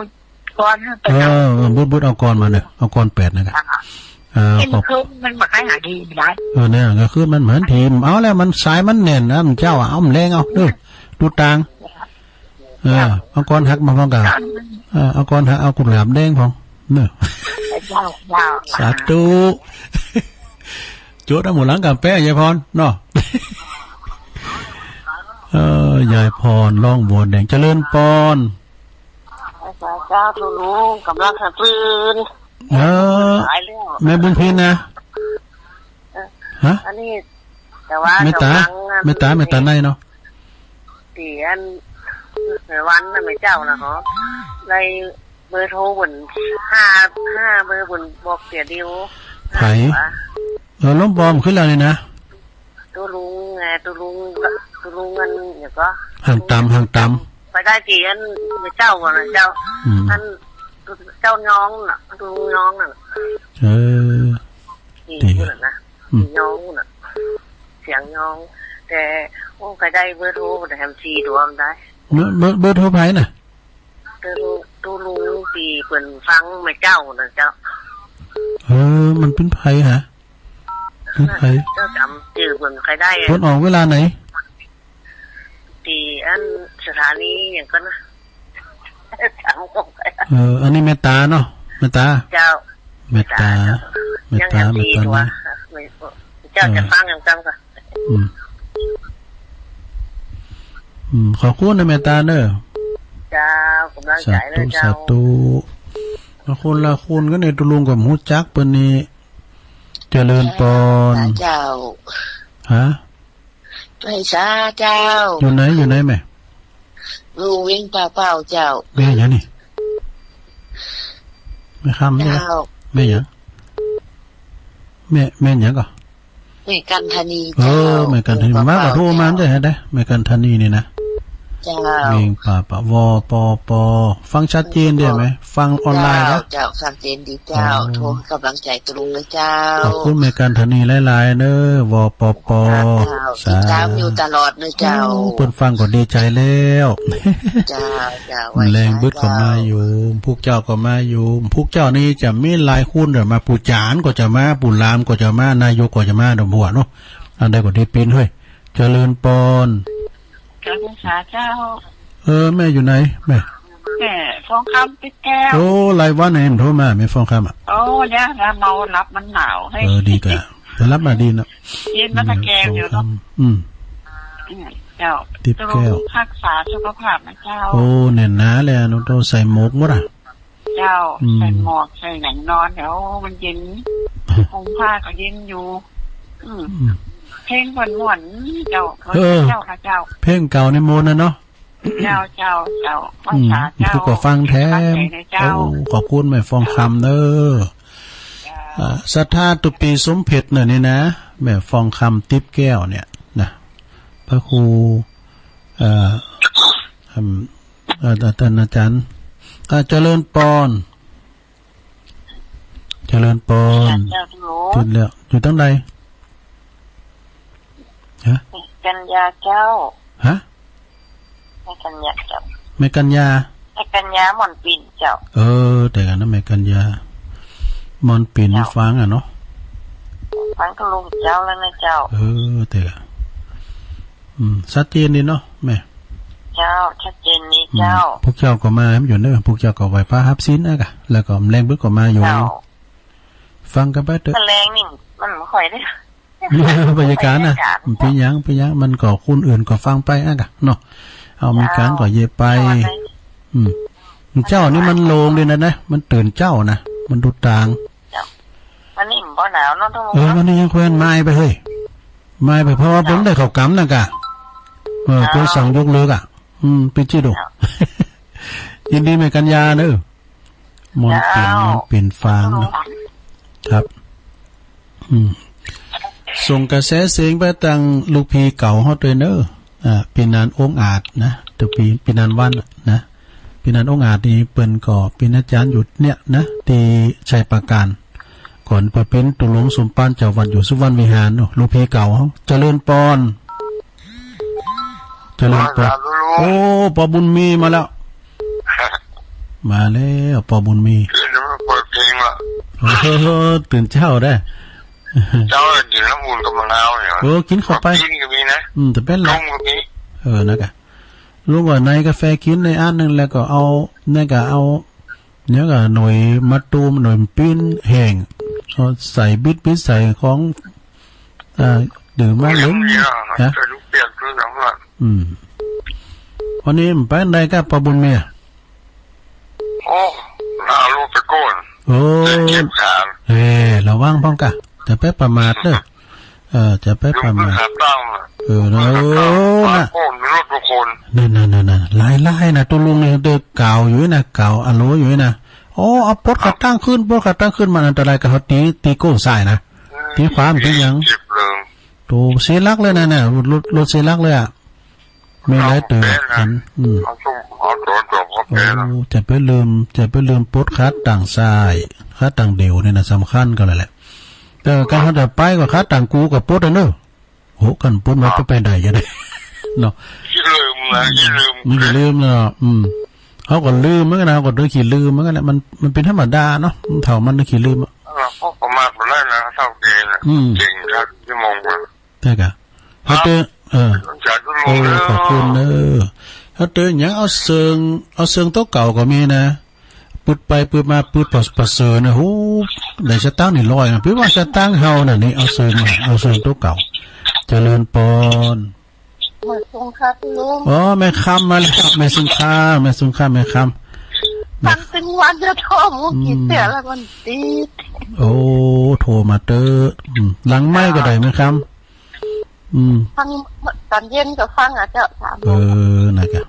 ก่อนไป เออ เอา เออ บุญ บุญเอาก่อนมาเน่อ เอาก่อนแปดนะกะ อ่า เออ เห็น ขอบ คืนมันบ่ค่อยหาดีนะ เออ เนี่ย ก็คือมันเหมือนทีม เอาแล้ว มันสายมันแน่นนะ มันเจ้าอะ เอามันแรงเอา เออ ดูตาง เออ เอาก่อนหักมาพร้อมกัน เออ เอาก่อนหัก เอากุหลาบแดงพร้อมเน่อ เจ้า เจ้า สาธุ จดเอาหมู่หลานกำแปง ยายพร เนาะ เออ ยายพร ร้องบัวแดง เจริญปอน เจ้า ตุ๊ลุง กำลังหาปืน เออ ตายแล้ว แม่บุญพินนะ เออ ฮะ อันนี้ แต่ว่า แม่ต๋า กำลัง แม่ต๋า แม่ต๋าในเนาะ ตี้อัน ในวันนั้นแม่เจ้านะเหรอ ได้เบอร์โทรเปิ้น ห้า ห้าเบอร์เปิ้นบอกเสียเดียว ไผ เออ ลมปอมขึ้นแล้วนี่นะ ตุ๊ลุงไง ตุ๊ลุง ตุ๊ลุงอัน เดี๋ยวก็ ห่างต๋ำ ห่างต๋ำ ไปได้ตี้อันแม่เจ้าก่อนนะเจ้า อืม อัน เจ้าน้องน่ะ ตุ๊ลุงน้องน่ะ เออ ตี้ ตี้ พูดน่ะนะ อืม น้องน่ะ เสียงน้อง แต่ โอ้ ไปได้เบอร์โทร แต่แถมสี่ตัวมันได้ เบอร์ เบอร์ เบอร์โทรไผน่ะ ตุ๊ลุง ตุ๊ลุงตี้เปิ้นฟังแม่เจ้าน่ะเจ้า เออ มันเป๋นไผฮะ เป๋นไผ เจ้าจ๋ำจื้อเปิ้นใค่ได้อะ เปิ้นออกเวลาไหน ตี้อันสถานีหยังก่อนนะ จ๋ำก็ไป เออ อันนี้แม่ต๋าเนาะ แม่ต๋า เจ้า แม่ต๋า แม่ต๋า แม่ต๋า แม่ต๋า เจ้าจะฟังอย่างจ๋ำก่อน อืม อืม ขอบคุณนะแม่ต๋าเน่อ เจ้า กำลังใจ๋เน่อเจ้า สาธุ สาธุ ละคนละคนก็ในตุ๊ลุงก็ฮู้จักเปิ้นนี่ เจริญปอน เจ้า ฮะ ไหว้สาเจ้า อยู่ไหน อยู่ไหนแม่ อยู่เวียงป่าเป้าเจ้า แม่หยังนี่ แม่คำนี่นะ เจ้า แม่หยัง แม่ แม่หยังก่อ แม่กันธนี เออ เจ้า แม่กันธนี แม่ก็ มาก็โทรมา เจ้า ใจ้ไหม แม่กันธนีนี่นะ เจ้า เวียงป่าเป้า ว ป ป ฟังชัดเจนได้ไหม ฟังออนไลน์นะ เจ้า เจ้า ชัดเจนดีเจ้า อ๋อ โทรกำลังใจ๋ตุ๊ลุงเลยเจ้า ขอบคุณแม่กันธนีหลายๆ เน่อ ว ป ป เจ้า สาธุ ติดต๋ามอยู่ตลอดเลยเจ้า โอ้ เปิ้นฟังก็ดีใจ๋แล้ว เจ้า เจ้า แลงบึดก็มาอยู่ ไหว้สาเจ้า ผู้เจ้าก็มาอยู่ ผู้เจ้านี่จะมีหลายคนเด้อ มา ผู้จ๋ารย์ก็จะมา ผู้หลามก็จะมา นายกก็จะมา ดอกบัวเนาะ อันใดก็ดีเป๋นเฮ้ย เจริญปอน เจริญสาเจ้า เออ แม่อยู่ไหน แม่ แม่ฟองคำติ๊บแก้ว โอ้ หลายวันแล้วบ่โทรมา แม่ฟองคำอะ โอ้ เนี่ยนะ เมาหลับมันหนาว เออ ดีกะ แต่หลับมาดีเนาะ เย็นมาตะแกรงอยู่เนาะ อืม อืม เจ้า ติ๊บแก้ว ตุ๊ลุงฮักษาสุขภาพนะเจ้า โอ้ แน่นหนาเลยเนาะ โตใส่หมวกหมดอะ เจ้า อืม ใส่หมวก ใส่หยังนอน เดี๋ยวมันเย็น ห่มผ้าก็เย็นอยู่ อืม อืม เพลงม่วนๆ เจ้า เออ เจ้าค่ะเจ้า เพลงเก่าในโมนน่ะเนาะ เจ้า เจ้า เจ้า อืม ภาษาเจ้า ผู้ก็ฟังแถม เจ้า โอ้ ขอบคุณแม่ฟองคำเน่อ เจ้า อ่า ศรัทธาตุปีสมเพชรเนี่ยนี่นะ แม่ฟองคำติ๊บแก้วเนี่ยนะ พระครู เอ่อ อืม เอ่อ ท่านอาจารย์ อ่า เจริญปอน เจริญปอน เจ้า ติดแล้ว อยู่ตางใด ฮะ กัญญาเจ้า ฮะ แม่กัญญาเจ้า แม่กัญญา แม่กัญญาม่อนปิ่นเจ้า เออ แต่กันนะ แม่กัญญา ม่อนปิ่น เจ้า ฟังอะเนาะ ฟังตุ๊ลุงเจ้าแล้วนะเจ้า เออ แต่กัน อืม ชัดเจนดีเนาะ แม่ เจ้า ชัดเจนดี อืม เจ้า พวกเจ้าก็มาอยู่เน่อ พวกเจ้าก็ไหว้พระฮับศีลอะกะ แล้วก็แลงเปิ้นก็มาอยู่ เจ้า ฟังกั๋นไปเต๊อะ แลงนี่มันบ่ค่อยได้ บรรยากาศนะ บรรยากาศ เป๋นหยัง เป๋นหยัง มันก็คนอื่นก็ฟังไปอะกะเนาะ เฮามีก๋านก็เยียะไป เจ้า อืม เจ๊านี่มันโล่งดีนะ นะ มันตื่นเจ๊านะ มันดูตาง เจ้า วันนี้มันบ่หนาวเนาะ เออ วันนี้ยังแควนมายไปเฮ้ย มายไป เพราะว่าเปิ้นได้เข้ากรรมนะกะ เออ เจ้า เปิ้นสั่งยกเลิกอะ อืม ปิดจิตดู เจ้า ยินดีแม่กัญญาเน่อ ม่วนเป๋น เจ้า ม่วนเป๋นฟางเนาะ ครับ อืม ส่งกระแสเสียงไปตังลูกพี่เก่าเฮาตวยเน่อ อ่า ปี้นานองอาจนะ เจ้าปี้ ปี้นานวันนะ ปี้นานองอาจนี่เปิ้นก็เป๋นอาจ๋ารย์อยู่เนี่ยนะ ตี้ชัยปราการ ก่อนเปิ้นเป๋นตุ๊หลงสมภารเจ้าวัดอยู่สุวรรณวิหารเนาะ ลูกพี่เก่าเฮา เจริญปอน เจริญปอน โอ้ ปอบุญมีมาแล้ว มาแล้ว ปอบุญมี เดี๋ยวมันเปิดเพลงละ โอ้โห ตื่นเจ๊าได้ เจ๊ากิ๋นน้ำอุ่นกับมะนาวเนี่ย เออ กิ๋นเข้าไป กิ๋นก็มีนะ อืม แต่เป๋นละ ต้มก็มี เออ นะกะ ลุงก็ในกาแฟกิ๋นในอันนึ่ง แล้วก็เอา นั่นก็เอา เนี่ยก็หน่วยมะตูม หน่วยปิ้นแห้ง เอาใส่บิดบิดใส่ของ อ่า ดื่มมาเหลิน เนี่ย ฮะ ใส่ลูกเปียกด้วยนะเพื่อน อืม วันนี้ไปไหนกับปอบุญมี โอ้ หน้าลูกตะโกน โอ้ เจ็บขา เอ้ ระวังพ่องกะ จะไปประมาทเน่อ เออ จะไปประมาท ขาตั้งน่ะ เออ นะ เออ นะ โอ้ มีรถทุกคน นั่นๆๆๆ หลายๆ นะ ตุ๊ลุงนี่เต๋อก่าวอยู่นะ ก่าวอะโหลอยู่นะ โอ้ เอาปลดขาตั้งขึ้น ปลดขาตั้งขึ้น มันอันตรายกับเฮา ตี๋ ตี๋ก้นซ้ายนะ ตี๋ขวามันเป๋นหยัง เจ็บเลย โต เสียหลักเลยนะ เนี่ย รถ รถ รถเสียหลักเลยอะ มีหลายเต๋อ เอาแป๊บนะ อืม เอาส้ม เอาตัว ตัวพ่อแป๊บนะ โอ้ จะไปลืม จะไปลืมปลดขาตั้งซ้าย ขาตั้งเดี่ยวนี่นะ สำคัญก็เลยแหละ แต่การเฮาจะไปก็ขาตั้งกูก็ปลดอะเน่อ โห กันปลดมา อ้าว ไป ไปได้จะได้ เนาะ ขี้ลืมนะ ขี้ลืม มันขี้ลืมเนาะ อืม เฮาก็ลืมเหมือนกั๋นนะ เฮาก็โดนขี้ลืมเหมือนกั๋นแหละ มัน มันเป๋นธรรมดาเนาะ มันเฒ่ามันต้องขี้ลืมอะ เราก็ประมาทบ่ได้นะ เฒ่าแก่น่ะ อืม เจ๋งครับ ชั่วโมงกว่า ใจ้ก่ะ ครับ เฮาเต๋อ เออ สาธุ โอ้ เด้อ ขอบคุณเน่อ เฮาเต๋อหยัง เอาเซิง เอาเซิงโตะเก่าก็มีนะ ปึดไปปึดมา ปึดผ่อ ผ่อเสิร์นะ โห ได้สตางค์นี่ร้อยนะ ปึดว่าสตางค์เฮาน่ะนี่ เอาเซิงมา เอาเซิงโตะเก่า เจริญปอน แม่สุงค่ะลุง อ๋อ แม่คำมาแล้ว แม่สุงค่ะ แม่สุงค่ะ แม่คำ ฟังตึงวันจะโทรมุกกี่เตื้อแล้วมันติด โอ้ โทรมาเต๊อะ อืม หลังไมค์ก็ได้ แม่คำ อืม ฟังต๋อนเย็นก็ฟังอะเจ้า สามโมง เออ นะกะ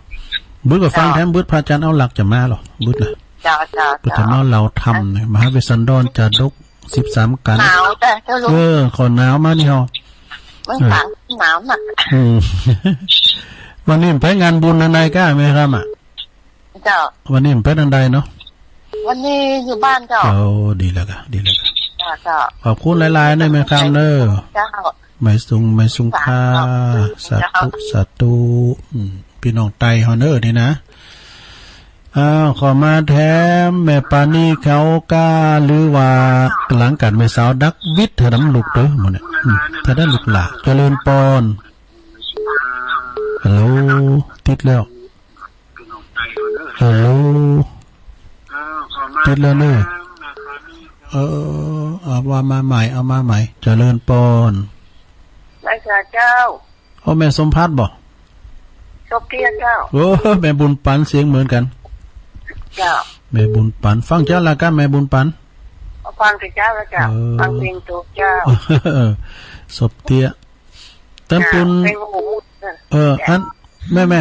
บึดก็ฟัง เจ้า แถมบึดพระอาจ๋ารย์เอาหลักจะมาเหรอ บึดนะ เจ้า เจ้า ก็จะมา เจ้า เล่าธรรมเนี่ย มหาเวสสันดรจาดก สิบสามกัณฑ์ หนาวจ้ะเจ้าลุง เออ ขอหนาวมานี่เฮา มัน เออ หนาว หนาวนัก อืม วันนี้ไปงานบุญอันใดก้าแม่คำอะ เจ้า วันนี้ไปอันใดเนาะ วันนี้อยู่บ้านเจ้า โอ้ ดีแล้วกะ ดีแล้วกะ เจ้า เจ้า ขอบคุณหลายๆ เน่อแม่คำเน่อ เจ้า แม่สุง แม่สุงค่ะ สาธุ สาธุ สาธุ อืม ปี้น้องไตเฮาเน่อนี่นะ อ้าว ขอมาแถมแม่ปานีเขาก้า หรือว่าหลังกั๋นแม่สาวดักวิทย์ ถ้าดำลุกเต๊อะ หมดเนี่ย อืม ถ้าได้ลุกหล่ะ เจริญปอน ฮัลโหล ติดแล้ว ฮัลโหล ติดแล้วเน่อ เออ เอาว่ามาใหม่ เอามาใหม่ เจริญปอน ไหว้สาเจ้า โอ้ แม่สมภารบ่ สมเตี้ยเจ้า โอ้ แม่บุญปัน เสียงเหมือนกั๋น เจ้า แม่บุญปัน ฟังเจ๊าละก้า แม่บุญปัน ฟังแต่เจ๊าแล้วเจ้า เออ ฟังเพลงโตเจ้า สมเตี้ย แตมปูน เออ อัน แม่ แม่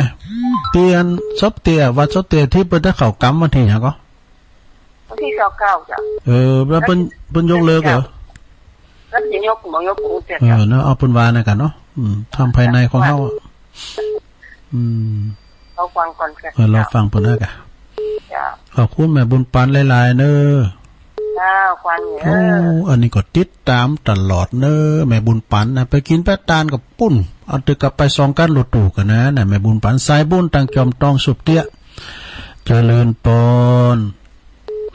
ตี้อันสมเตี้ย วัดสมเตี้ยตี้เปิ้นได้เข้ากรรมวันตี้หยังก่อ วันตี้ซาวเก้าเจ้า เออ แล้วเปิ้น เปิ้นยกเลิกเหรอ แล้วจะยก บ่ยก เออ เนาะ เอาเปิ้นว่านะกั๋นเนาะ อืม ธรรมภายในของเฮาอะ อืม รอฟังก่อนเจ้า เออ รอฟังเปิ้นนะกะ เจ้า ขอบคุณแม่บุญปันหลายๆ เน่อ เจ้า ฟังอยู่ โอ้ อันนี้ก็ติดต๋ามตลอดเน่อ แม่บุญปันนะ ไปกิ๋นไปตานก็ปู๊น เอาตึกกลับไปสองกั๊นรถตู้กั๋นนะ น่ะ แม่บุญปัน สายบุญตางจอมตองสมเตี้ย เจริญปอน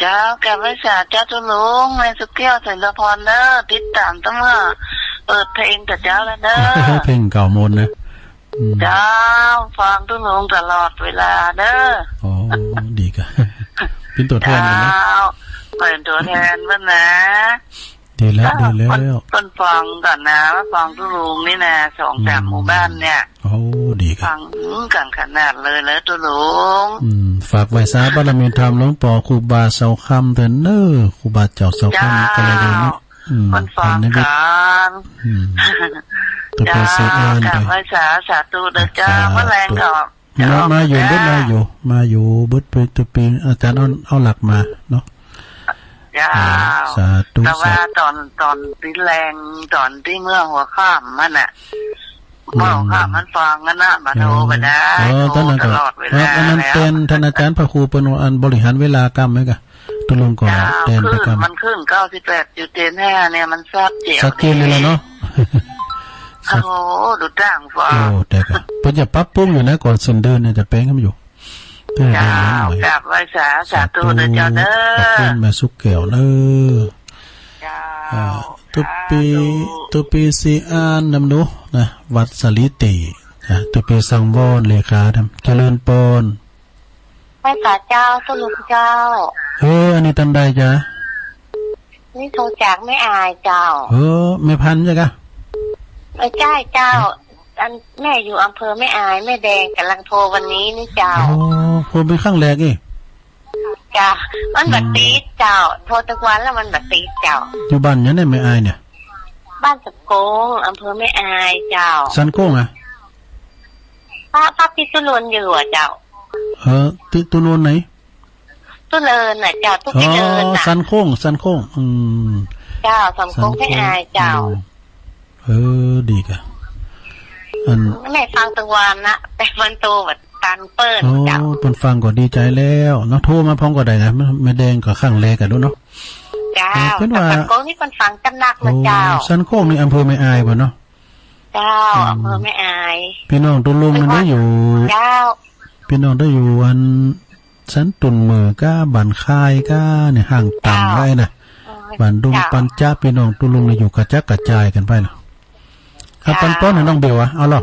เจ้า กราบไหว้สาเจ้าตุ๊ลุง แม่สุเกี้ยว เจริญปอนเน่อ ติดต๋ามตั้งแต่เปิดเพลงแต่เจ๊าแล้วเน่อ เพลงเก่าหมดนะ อืม เจ้า ฟังตุ๊ลุงตลอดเวลาเน่อ อ๋อ ดีก่ะ เป๋นตั๋วแทนกั๋นนะ เจ้า เป๋นตั๋วแทนเปิ้นนะ ดีแล้ว เจ้า ดีแล้ว เปิ้น เปิ้นฟังกั๋นนะ ฟังตุ๊ลุงนี่นะ สองสาม อืม หมู่บ้านเนี่ย โอ้ ดีก่ะ ฟังกั๋นขนาดเลยเหรอตุ๊ลุง อืม ฝากไหว้สาบารมีธรรมหลวงป้อครูบาเสาคำเถินเน่อ ครูบาเจ้าเสาคำ เจ้า ก็เลยเดินนี่ อืม เปิ้นฟังกั๋น อืม ตุ๊เป๋ยเสอาน เจ้า ก๋าบไหว้สา สาธุเน่อเจ้า สาธุ เมื่อแลงก็ มา มาอยู่ เจ้า เบิดมาอยู่ มาอยู่เบิดเป๋นตุ๊เป๋ย อาจ๋ารย์เอา เอาหลักมาเนาะ เจ้า อ่า สาธุ แต่ว่า สาธุ ต๋อน ต๋อนตี้แลง ต๋อนตี้เมื่อหัวค่ำหั้นน่ะ อืม เมื่อหัวค่ำหั้นฟังหั้นน่ะ มาโทร อืม บ่ได้ เออ โทร ต๋อนนั้นก็ ตลอดเวลา เออ อันนั้น แล้ว เป๋นท่านอาจ๋ารย์พระครูเปิ้นอันบริหารเวลาก้ำไว้ก่ะ ตุ๊ลุงก็ เจ้า แตนไปก้ำ ขึ้น มันขึ้น เก้าสิบแปดจุดเจ็ดห้า เนี่ย มันชัดเจ๋ว ชัดเจนเลยแหละเนาะ ชัด โอ้โห ดูต่างฟ้า โอ้ แต่ก็ เปิ้นจะปรับปรุงอยู่นะ ก่อนสิ้นเดือนเนี่ยจะแป๋งกั๋นอยู่ เจ้า เออ เดี๋ยวหน่อย กราบไหว้สา สาธุ สาธุเน่อเจ้าเน่อ ขอบคุณแม่สุขแก้วเน่อ เจ้า อ่า ตุ๊เป๋ย สาธุ ตุ๊เป๋ยเสอานนำเนาะนะ วัดสาลีเต อ่า ตุ๊เป๋ยสังวรเลขานะ เจริญปอน ไหว้สาเจ้า ตุ๊ลุงเจ้า เออ อันนี้ต้านใดจ๊ะ นี่โทรจากแม่อายเจ้า เออ แม่พันธุ์ใจ้ก่ะ เออ ใจ้เจ้า อันแม่อยู่อำเภอแม่อาย แม่แดง ก่ำลังโทรวันนี้นี่เจ้า โอ้ โทรเป๋นครั้งแรกอี้ เจ้า มันบ่ติดเจ้า อืม โทรทุกวันแล้วมันบ่ติดเจ้า อยู่บ้านหยังเนี่ยแม่อายเนี่ย บ้านสันโก้ง อำเภอแม่อายเจ้า สันโก้งอะ พระ พระพิษณุโลกอยู่อะเจ้า เออ พิษณุโลกไหน พิษณุโลกน่ะเจ้า พิษณุโลกน่ะ อ๋อ สันโก้ง สันโก้ง อืม เจ้า สันโก้ง สันโก้ง แม่อายเจ้า อืม เออ ดีก่ะ อัน แม่ฟังทุกวันนะ แต่มันโตแบบตันเปิ้น โอ้ เจ้า เปิ้นฟังก็ดีใจ๋แล้วเนาะ โทรมาพร้อมก็ได้นะ แม่แดงก็ครั้งแรกกั๋นดูเนาะ เจ้า เออ เปิ้นว่า สันโก้งนี่เปิ้นฟังจ๋ำนักนะเจ้า โอ้ สันโก้งนี่อำเภอแม่อายบ่เนาะ เจ้า อืม อำเภอแม่อาย ปี้น้องตุ๊ลุงนี่ได้อยู่ เจ้า ปี้น้องได้อยู่อัน สันตุ่นเหมือก้า บ้านคายก้าเนี่ย ห่างต่าง เจ้า ไว้นะ อ๋อ บ้านดุง เจ้า ปัญจา ปี้น้องตุ๊ลุงนี่อยู่กระจัดกระจายกั๋นไปนะ เอา เจ้า ปันป้อนหื้อน้องเบลอะ เอาลอ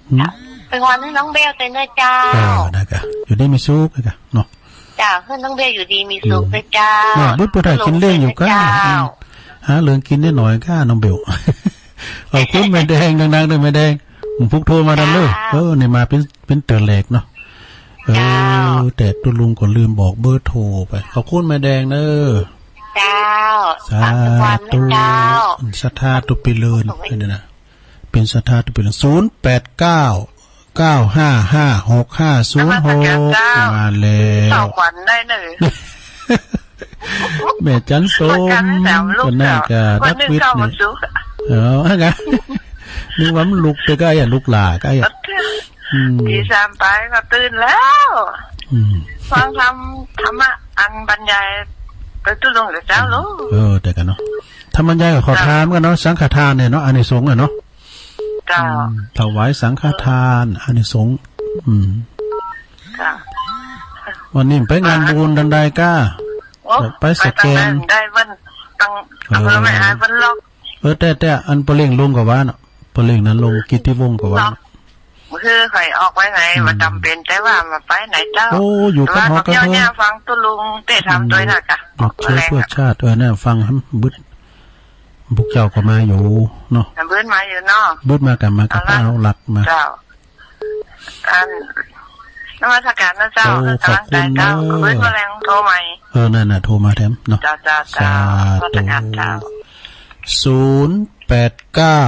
หืม เป๋นวันหื้อน้องเบลเต๊อะเน่อเจ้า เออ นะก่ะ อยู่ดีมีสุขนะก่ะเนาะ เจ้า หื้อน้องเบลอยู่ดีมีสุขเต๊อะเจ้า อืม เนี่ย บุตรผู้ไทยกิ๋นเล้งอยู่ก้า เจ้า อืม หาเรื่องกิ๋นนิดหน่อยก้า น้องเบล ขอบคุณแม่แดงดังๆ เน่อแม่แดง ผมพุกโทรมาดังเลย เจ้า เออ นี่มาเป๋น เป๋นเตื้อแรกเนาะ เออ เจ้า แต่ตุ๊ลุงก็ลืมบอกเบอร์โทรไป ขอบคุณแม่แดงเน่อ เจ้า สาธุ สาธุ เจ้า ศรัทธาตุ๊เป๋ยเลิน เดี๋ยวนะ เป๋นศรัทธาตุ๊เป๋ยเลิน ศูนย์แปดเก้า เก้าห้าห้า หกห้าศูนย์หก นมัสการเจ้า มาแล้ว สองวันได้เน่อ แม่จันสม วันหนึ่ง ก็น่าจะ เข้า ดับวิทย์ วันหนึ่งเข้า นี่ วันศุกร์ เออ ฮะ นึกว่ามันลุกไปใก้อะ ลุกหล่าใก้อะ อืม ตีสามไปก็ตื่นแล้ว อืม ฟังธรรม ธรรมะอันบรรยายไปตุ๊ลุงกับเจ้าลูก เออ แต่ก่ะเนาะ ธรรมบรรยายก็ขอ เจ้า ถามกั๋นเนาะ สังฆทานเนี่ยเนาะ อานิสงส์อะเนาะ เจ้า อืม ถวายสังฆทาน อานิสงส์ อืม เจ้า วันนี้ไปงานบุญตังใดก้า โอ้ ไปสแกน ไปตังใด ได้วันตัง เออ อำเภอแม่อายวันล็อก เออ แต่ แต่อันป้อเล้งลงก็ว่าเนาะ ป้อเล้งนั้นลง กิตติวงศ์ก็ว่าเนาะ เนาะ คือใครออกไปไหน อืม บ่จำเป๋น แต่ว่ามาไปไหนเจ้า โอ้ อยู่กับหอกับเฮือน แต่ว่าก็เที่ยวเนี่ยฟังตุ๊ลุงเตะทำโดยนะจ๊ะ อืม หยุดเชื้อเพื่อชาติ เออ เนี่ย ฟังหำบึด พวกเจ้าก็มาอยู่เนาะ เบิดมาอยู่เนาะ เบิดมากั๋น มากั๋น เอาละ เอาหลักมา เจ้า อัน นมัสการนะเจ้า โอ้ ขอบคุณเน่อ เบิดมาแลงโทรใหม่ เออ นั่นน่ะ โทรมาแถมเนาะ เจ้า เจ้า เจ้า สาธุ นมัสการเจ้า ศูนย์แปดเก้า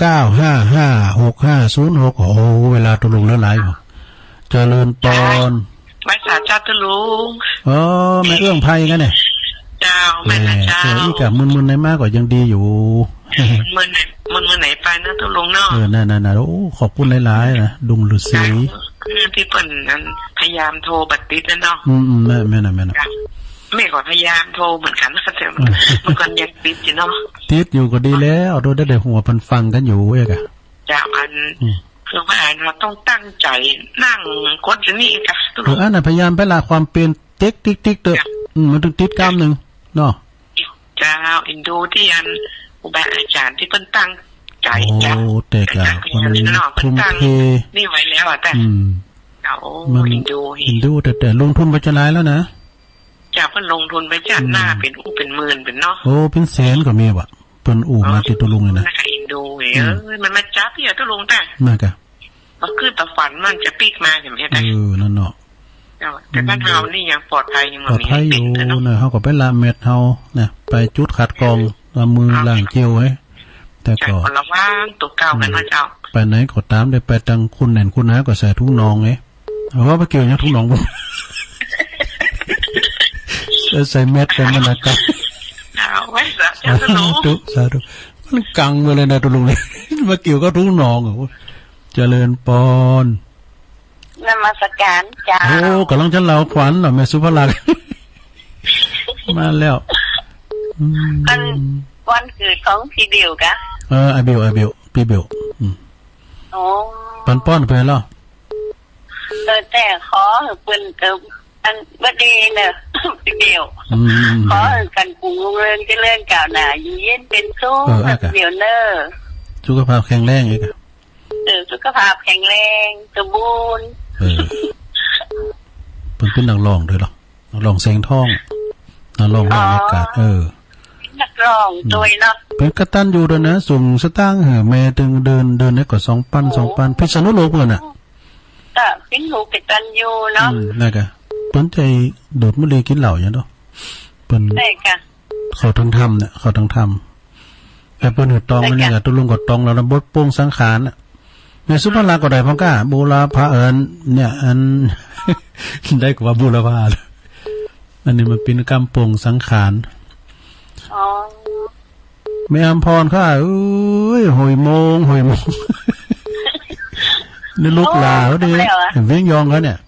เก้าห้าห้า หกห้าศูนย์หก โอ้ เวลาตุ๊ลุงเหลือหลายอยู่ เจริญปอน ไหว้สาเจ้าตุ๊ลุง เออ แม่เอื้องไพรกั๋นเนี่ย เจ้า แม่นนะเจ้า เออ อีกอะ มึนๆ ไหนมาก็ยังดีอยู่ มึนๆ ไหน มึนๆ ไหนไปนะตุ๊ลุงเนาะ เออ นั่นๆๆ โอ้ ขอบคุณหลายๆ นะ ดุงฤๅษี เจ้า เออ ตี้เปิ้นนั้นพยายามโทรบ่ติดนั่นเนาะ อืมๆ แม่นๆ แม่นๆ เจ้า แม่ก็พยายามโทรเหมือนกั๋นนะ แต่มัน มันก็ยังติดอยู่เนาะ ติดอยู่ก็ดีแล้ว โทรได้ ได้หัวปันฟังกั๋นอยู่เอกอะ เจ้า อัน อืม คือว่าอันเฮาต้องตั้งใจ๋นั่งกดอยู่นี่กะ เออ อันน่ะ พยายามไปละความเปลี่ยน ติ๊กติ๊กติ๊กเต๊อะ เจ้า อืม มันต้องติดก้ำนึ่งเนาะ เจ้า เอ็นดูตี้อันครูบาอาจ๋ารย์ตี้เปิ้นตั้งใจ๋ จ๋า โอ้ จ๊ะ แต่ก็ เปิ้น เปิ้นทุ่มเท นี่ไว้แล้วอะ แต่ อืม โอ้ มัน เอ็นดู เอ็นดู แต่ แต่ลงทุนไปจะหลายแล้วนะ จ้ะ เปิ้นลงทุนไปจ้ะ อืม หน้าเป๋นอู้เป๋นหมื่นเป๋นเนาะ โอ้ เป๋นแสนก็มีว่ะ เปิ้นอู้มา เออ ตี้ตุ๊ลุงนี่นะ น่าเอ็นดู อืม เออ มันมาจับเนี่ยตุ๊ลุง แต่ นั่นกะ บ่คือต๋าฝันมันจะปิ๊กมาใช่ไหม เออ นั่นเนาะ เจ้า แต่บ้านเฮานี่ยังปลอดภัย ยังบ่มี ปลอดภัยอยู่ เป๋นเลยเนาะ นะ เฮาก็ไปละเม็ดเฮานะ ไปจุดคัดกรอง เอามือล้างเจลไว้ แต่ก็ จ้ะ ก็ระวังตั๋วเก่ากั๋นเนาะเจ้า อืม ไปไหนก็ต๋าม ได้ไปตังคุณแหน่นคุณหาก็ใส่ถุงน่องไง เอาว่าบ่เกี่ยวหยังถุงน่องบ่ ใส่แมสไปมันนะกะ เอาไว้สาธุ สาธุ สาธุ มันกังไปเลยนะตุ๊ลุงนี่ บ่เกี่ยวกับถุงน่องอะ เจริญปอน นมัสการเจ้า โอ้ ก่ำลังจะเล่าขวัญเหรอ แม่สุภลักษณ์ มาแล้ว อืม วัน วันเกิดของพี่เบลกะ เออ อ้ายเบล อ้ายเบล ปี้เบล อืม โอ้ ปันปอนไปแล้ว เออ แต่ขอหื้อเปิ้น เออ อันเบิร์ธเดย์เน่อ พี่เบล อืม ขอหื้อกั๋นกุ่งรุ่งเรืองเจริญก้าวหน้า อยู่เย็นเป๋นสุข เออ อ่ะ เบลเน่อ สุขภาพแข็งแรงอีกอะ เออ สุขภาพแข็งแรง สมบูรณ์ เออ เปิ้นเป๋นนักฮ้องตวยเหรอ นักฮ้องแสงทอง นักฮ้อง อ๋อ ห้องอากาศ เออ นักฮ้องตวยเนาะ เป๋นกตัญญูตวยนะ ส่งสตางค์หื้อแม่ตึงเดือน เดือนนี้ก็สองปัน โอ้ สองปัน พิษณุโลกเปิ้นน่ะ ก็เป๋นลูกกตัญญูเนาะ อืม นั่นกะ เปิ้นใจ๋ดูดบุหรี่กิ๋นเหล้าหยังเนาะ เปิ้น ใช่ค่ะ เข้าทางธรรมเนี่ย เข้าทางธรรม แต่เปิ้นหื้อตองมาเนี่ย ตุ๊ลุงก็ตองแล้วนะ บทปลงสังขารน่ะ แม่สุภลักษณ์ก็ได้พ่องก้า บูรพา เอิ้น เนี่ย อัน ได้กว่าบูรพา อันนี้มันเป๋นกำปลงสังขาร อ๋อ แม่อำพรค่ะ เอ้ย หกโมง หกโมง นี่ลูกหลานเขาดิ โอ้ แล้วอะ เวียงยองเขาเนี่ย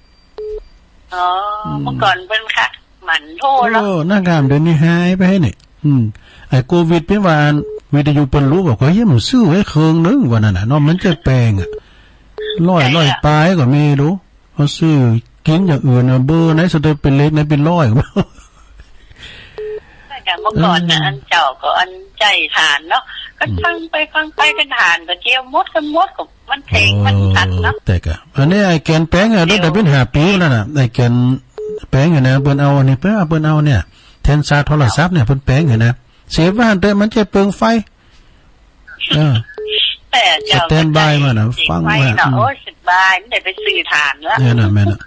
อ๋อ อืม เมื่อก่อนเปิ้นค่ะ หมั่นโทรเนาะ โอ้ หน้างาม เดี๋ยวนี้หายไปนี่ อืม ไอ้โควิดเป๋นว่าอันวิทยุเปิ้นลุก ก็เฮ้ย มันซื้อไว้เครื่องนึ่งว่านั่นน่ะเนาะ มันจะแปงอะ ร้อย ใช่ค่ะ ร้อยปลายก็มีดู เขาซื้อกิ๋นอย่างอื่นน่ะ เบอร์ไหนสเตอร์เปนเล็กไหนเป๋นร้อย แต่เมื่อก่อนน่ะ เออ อันเจ้าก็อันใจ๋ถ่านเนาะ ก็ อืม ฟังไปฟังไปก็ถ่านก็เจียวหมดก็หมดก็ มันเพลงมันชัดเนาะ เออ แต่ก็ อันนี้ไอ้แก่นแป๋งอะ เดี๋ยว ตั้งแต่เป๋นห้าปี๋นั่นน่ะ ไอ้แก่นแป๋งอะนะ เปิ้นเอาอันนี้ เปิ้นเอา เปิ้นเอาเนี่ย แทนซาวด์โทรศัพท์เนี่ย เปิ้นแป๋งอะนะ เสียบไว้หั้นเต๊อะ มันจะเปลืองไฟ เออ แต่เจ้า สแตนด์บายมาน่ะ ฟังไว้ เสียบไว้เนาะ อืม โอ้ย สบาย ไม่ได้ไปซื้อถ่านละ เนี่ยน่ะ แม่นน่ะ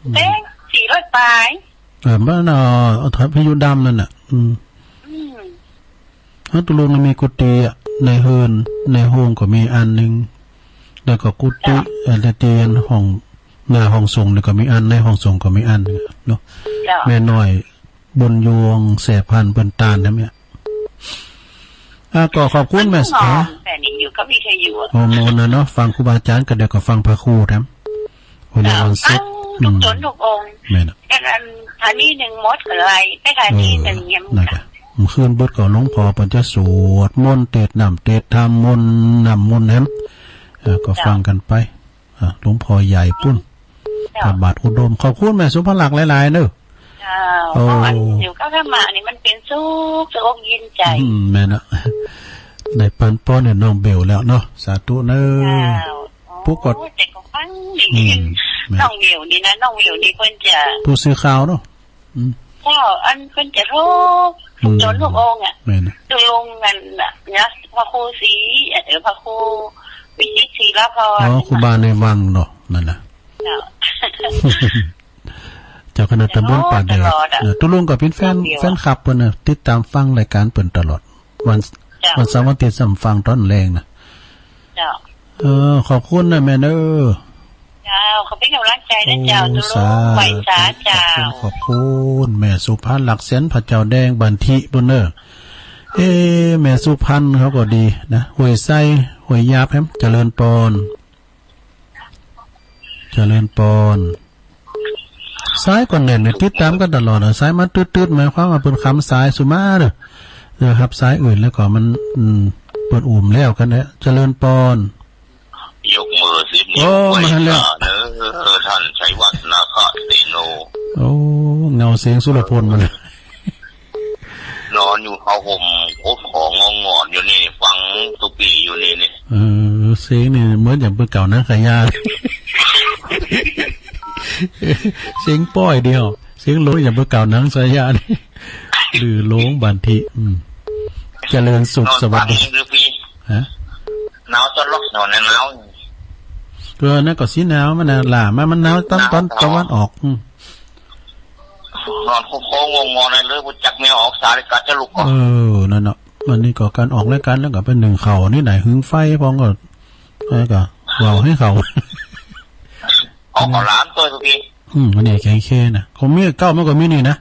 อืม เอ๊ะ สี่ร้อยปลาย เออ มันเอา เอาวิทยุดำนั่นน่ะ อืม อืม แล้วตุ๊ลุงน่ะมีกุฏิอะ ในเฮือน ในโฮงก็มีอันนึ่ง แล้วก็กุฏิ เจ้า เอ่อ ในเตียงห้อง หน้าห้องสงฆ์นี่ก็มีอัน ในห้องสงฆ์ก็มีอันนึ่งเนาะ เจ้า แม่น้อยบุญยวงแสงพันธุ์เปิ้นตานนะเนี่ย อ่ะ ก็ขอบคุณแม่ มันก็งอม แต่นี่อยู่กับวิทยุอะ โอ้ มนต์นะเนาะ ฟังครูบาอาจ๋ารย์ก็เดี๋ยวก็ฟังพระครูแถม วันนี้ เจ้า วันศุกร์ ฟังทุก อืม ต๋นทุกองค์ แม่นน่ะ แต่อัน อันนี้นึ่งหมดก็เลย แต่อันนี้นึ่งยัง เออ นั่นกะ เมื่อคืนเบิดก็หลวงพ่อเปิ้นจะสวดมนต์เตสน์น้ำเตสน์ธรรม มนต์น้ำมนต์แหม เออ ก็ เจ้า ฟังกั๋นไป อ่ะ หลวงพ่อใหญ่ปุ้น เจ้า พระบาทอุดม ขอบคุณแม่สุภลักษณ์หลายๆ เนอะ เจ้า โอ้ เพราะอันอยู่กับธรรมะนี่มันเป๋นสุข สุขอกเย็นใจ๋ อืม แม่นน่ะ ได้ปันปอนเนี่ยน้องเบลแล้วเนาะ สาธุเนอะ เจ้า ปุ๊กก็ โอ้ย แต่ก็ฟังดี อืม แม่น น้องเบลนี่นะ น้องเบลนี่เปิ้นจะ ผู้สื่อข่าวเนาะ อืม เจ้า อันเปิ้นจะทุก อืม ต๋นทุกองค์อะ แม่นน่ะ ตุ๊ลุงนั่นน่ะ นะ พระครูศรี เอ่อ พระครูวิชิตศรีละพร อ๋อ ครูบาในวังเนาะ นั่นน่ะ เจ้า เจ้าคณะตำบลป่าแดด ตลอดอะ เออ ตุ๊ลุงก็เป๋นแฟน เจ้า แฟนคลับเปิ้นน่ะ ติดต๋ามฟังรายก๋านเปิ้นตลอด วัน เจ้า วันเสาร์วันอาทิตย์ซ้ำฟังต๋อนแลงน่ะ เจ้า เออ ขอบคุณนะแม่เนอะ เจ้า ขอเป๋นก๋ำลังใจ๋นะเจ้า โอ้ ตุ๊ลุง สาธุ ไหว้สาเจ้า ขอบคุณ ขอบคุณ แม่สุภลักษณ์ แสนพระเจ้าแดง บันทิปุ้นเนอะ เอ๊ะ แม่สุพรรณเขาก็ดีนะ ห้วยไซ ห้วยยาบแหม เจริญปอน เจริญปอน สายก็แน่นเลย ติดต๋ามกั๋นตลอดอะ สายมาตึ๊ดๆ หมายความว่าเปิ้นขำสายสุมาเด้อ เออ ฮับสายอื่นแล้วก็มัน อืม เปิ้นอุ่มแล้วกั๋นแหละ เจริญปอน ยกมือสิบนิ้ว โอ้ ไหว้ มาแล้ว พระเนอะ ท่านชัยวัฒน์ นาคเสโน โอ้ เงาเสียงสุรพลมาแล้ว นอนอยู่ผ้าห่มโพ อ้ ของงอนๆ อยู่นี่ ฟังตุ๊ปี้อยู่นี่นี่ เออ เสียงนี่เหมือนอย่างเปื้อเก่าหนังสายญา เสียงป้อยเดียว เสียงโหลงอย่างเปื้อเก่าหนังสายญานี่ หรือโหลงบันทิ อืม เจริญสุข นอน สวัสดี ฟังตุ๊ปี้ ฮะ หนาวตลอด หนาว หนาว ก็นั่นก็สิหนาวมันน่ะ ล่ะ มัน มันหนาวตอน หนาว ตอน ตอนตะวันออก อืม นอนโค้งๆ งอๆ นั่นเลย บ่จักแนวออกสาลิกาจะลุกก่อน เออ นั่นเนาะ วันนี้ก็การออกรายการแล้วก็ไปนึ่งข้าวนี่ไหน หึงไฟพ่องก็ แล้วก็เว้าหื้อเขา เอาข้าวหลามตวยตุ๊ปี้ อืม วันนี้แกงเคนะ ของมีเก๊ามันก็มีนี่นะ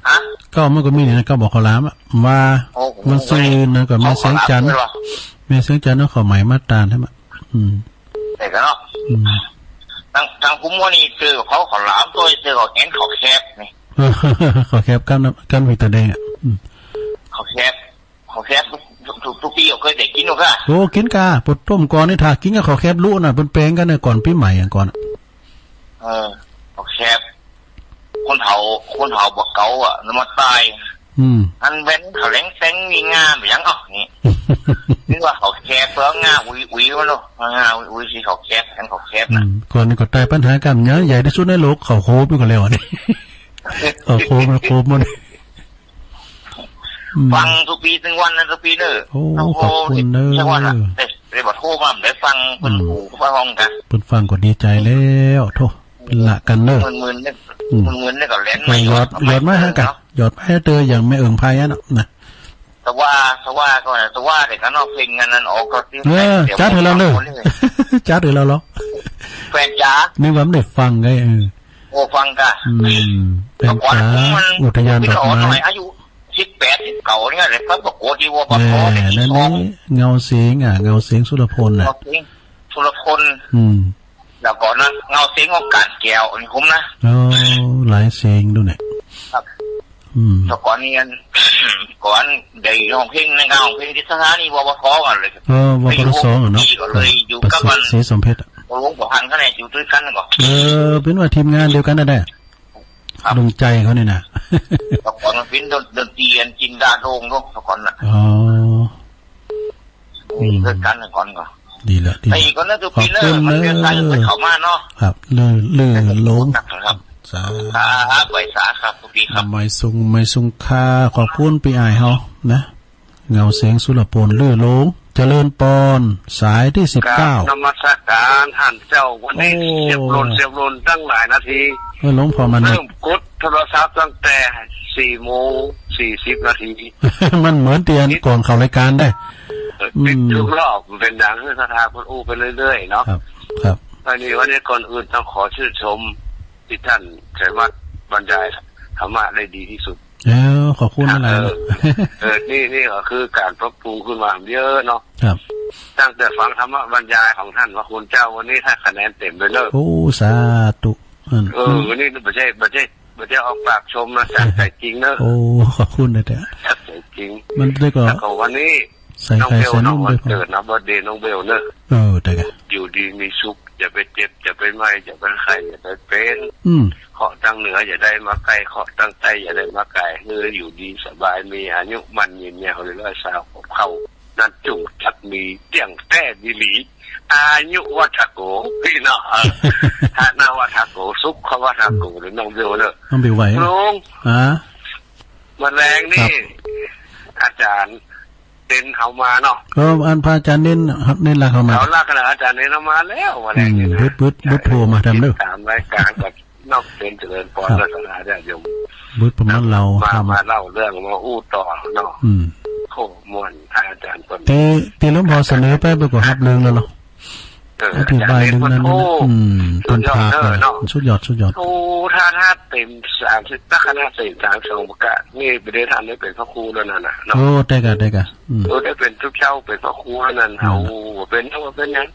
ฮะ เก๊ามันก็มีนี่นะ เก๊าบอกข้าวหลามอะ ว่า โอ้โห วันซืนนะ ก็แม่แสงจันทร์ ข้าวหลามด้วยเหรอ แม่แสงจันทร์เอาข้าวใหม่มาตานหื้อมา อืม แต่ก็เนาะ อืม ตัง ตังคุมว่านี่เจอเขาข้าวหลามตวย เจอเขาแอนข้าวแคบนี่ ข้าวแคบกับน้ำ กับหมึกตาแดงอะ อืม ข้าวแคบ ข้าวแคบตุ๊ ตุ๊ ตุ๊ปี้เขาเกยได้กิ๋นบ่ก้า โอ้ กิ๋นก้า ปวดต้มก่อนนี่ ถ้ากิ๋นกับข้าวแคบลุน่ะ เปิ้นแปงกั๋นเนี่ย ก่อนปี๋ใหม่อะ ก่อนอะ เออ ข้าวแคบ คนเฒ่า คนเฒ่าบ่าเก๋าอะ นำมาตาย อืม อันแว่นเขาแหลงแตงมีงาบ่ยัง เอ้า นี่ นึกว่าข้าวแคบเปิ้นงาอุ๋ยๆ มันเนาะ งาอุ๋ยๆ สิข้าวแคบ อันข้าวแคบ อื น่ะ ม ก่อนนี่ก็ตายปัญหาก้ามเนื้อใหญ่ตี้สุดในโลก ข้าวโคบอยู่ก่อนแล้วอะนี่ ข้าวโคบมันโคบมัน อืม ฟังตุ๊ปี้ตึงวันนะตุ๊ปี้เน่อ โอ้ โอ้โห ขอบคุณเน่อ ใช่ว่าล่ะ เอ๊ะ ได้บ่โทรมา ได้ฟังเปิ้น อืม หูฟังกั๋น เปิ้นฟังก็ดีใจ๋แล้ว โธ่ เปิ้นละกั๋นเน่อ มึนๆ เนี่ย อืม มึนๆ เนี่ยก็แล่น ก็หยอด มาหยอด หยอดมาหื้อกั๋น เนาะ หยอดมาหื้อเตื้ออย่างแม่เอิงไพรอะเนาะ นะ แต่ว่า แต่ว่าก็ แต่ว่าเดี๋ยวก็นอกเพลงอันนั้นออกก็ เออ จัดหื้อลำเน่อ จัดหื้อลำเนาะ แฟนจ๋า นึกว่าบ่ได้ฟังไง เออ โอ้ ฟังก้า อืม แฟนจ๋า อุทยานดอกไม้ สมัยอายุสิบแปด สิบเก้า เนี่ยแหละ ก็ประกวดที่ วปท แหม ปีที่ นั่น สอง นี่ เงาเสียงอะ เงาเสียงสุรพลน่ะ เงาเสียงสุรพล อืม แล้วก็นะ เงาเสียงของก๋านแก้ว นี่คุ้มนะ โอ้ หลายเสียงดูเนี่ย ครับ อืม แต่ก่อนนี่อัน ก่อนได้ฮ้องเพลงในงานฮ้องเพลงตี้สถานี วปท กั๋นเลย เออ วปท สองอะเนาะ ก็เลยอยู่กับมัน ประสิทธิ์ ศรีสมเพชรอะ หลวงปู่พันธ์เขาเนี่ย อยู่ตวยกั๋นก็ เออ เปิ้นว่าทีมงานเดียวกั๋นนั่นแหละ ครับ ดวงใจเขาเนี่ยนะ แต่ก่อนมันเป๋นดน ดนตรีอันจินดาโด่งเนาะ แต่ก่อนน่ะ อ๋อ อืม เดียวกั๋นแต่ก่อนก็ ดีละ ดีละ ไอ้ก่อนนะตุ๊ปี้เน่อ ขอบคุณเน่อ มันเรียนสายมันเข้ามาเนาะ ครับ เรื่อง เรื่องหลง ครับ สาธุ ครับ ไหว้สาครับตุ๊ปี้ครับ ไม่สุง ไม่สุงค่า ขอบคุณปี้อ้ายเฮานะ เงาเสียงสุรพล ลื่อโลง เจริญปอน สายตี้สิบเก้า กราบนมัสการต้านเจ้า วันนี้ โอ้ เสียบหล่น เสียบหล่นตั้งหลายนาที เออ หลวงพ่อมัน เริ่มกดโทรศัพท์ตั้งแต่สี่โมงสี่สิบนาที มันเหมือนตี้อันก่อนเข้ารายการได้ เออ อืม ติดทุกรอบ มันเป๋นดัง คือศรัทธาคนอู้ไปเรื่อยๆ เนาะ ครับ ครับ อันนี้ วันนี้ก่อนอื่นต้องขอชื่นชมตี้ต้านสามารถบรรยายธรรมะได้ดีตี้สุด เออ ขอบคุณหลายๆ เออ เออ นี่ นี่ก็คือก๋านปรับปรุงขึ้นมาเยอะเนาะ ครับ ตั้งแต่ฟังธรรมะบรรยายของต้านพระคุณเจ้า วันนี้ได้คะแนนเต็มเลยเนอะ โอ้ สาธุ อัน เออ อืม วันนี้บ่ใจ้ บ่ใจ้ บ่ใจ้ออกปากชมนะ จากใจจริงเนอะ โอ้ ขอบคุณนะเต๊อะ จากใจจริง มันได้ก็ แล้วก็วันนี้ ใส่ น้อง ไข่ เบล ใส่ เนาะ นม วัน ด้วย เกิดนะ เบิร์ธเดย์น้องเบลเนอะ เออ ได้กะ อยู่ดีมีสุข อย่าไปเจ็บ อย่าไปไข้ อย่าไปไข้ อย่าไปเป๋น อืม เคราะห์ตางเหนืออย่าได้มาใก้ เคราะห์ตางใต้อย่าได้มาใก้ หื้ออยู่ดีสบาย มีอายุมั่นยืนยาว ร้อยซาวขวบเข้า นั้นจุ่งจักมีเตี้ยงแต๊ดีหลี อายุวัฒโก ปี้เนาะ เออ ธนวัฒโก สุขวัฒโก หรือน้องเบลเนอะ น้องเบลไหว ลุง ฮะ มื้อแลงนี่ ครับ อาจ๋ารย์ เณรเฮามาเนาะ เออ อันพระอาจ๋ารย์เณร เณรหลักเฮามา เฮาหลักนะ อาจ๋ารย์เณรเฮามาแล้ว มื้อแลงนี่นะ อืม บึด บึด บึดโทรมาทำเด้อ ติดต๋ามรายก๋านกับน้องเณรเจริญปอน ครับ ศรัทธาญาติโยม บึดประมาณเฮา มา ทำ มาเล่าเรื่อง มาอู้ต่อเนาะ อืม โอ้ ม่วน อาจ๋ารย์เปิ้น ตี้ ตี้หลวงพ่อเสนอไป เปิ้นก็ฮับเรื่องแล้วเนาะ เออ อธิบายเรื่องนั้น อาจ๋ารย์เณรเปิ้น โอ้ อืม สุดยอด เปิ้นพาไป เนอะ สุดยอด สุดยอด โอ้ ถ้า ถ้าเต็มสามสิบ ถ้าคะแนนเต็มสามสิบสองประกาศ นี่บ่ได้ทันได้เป๋นพระครูแล้วนั่นน่ะเนาะ โอ้ ได้กะ ได้กะ อืม เออ ได้เป๋นตุ๊เจ้า เป๋นพระครูแล้วนั่น อืม เอา เป๋น เอา เป๋นหยัง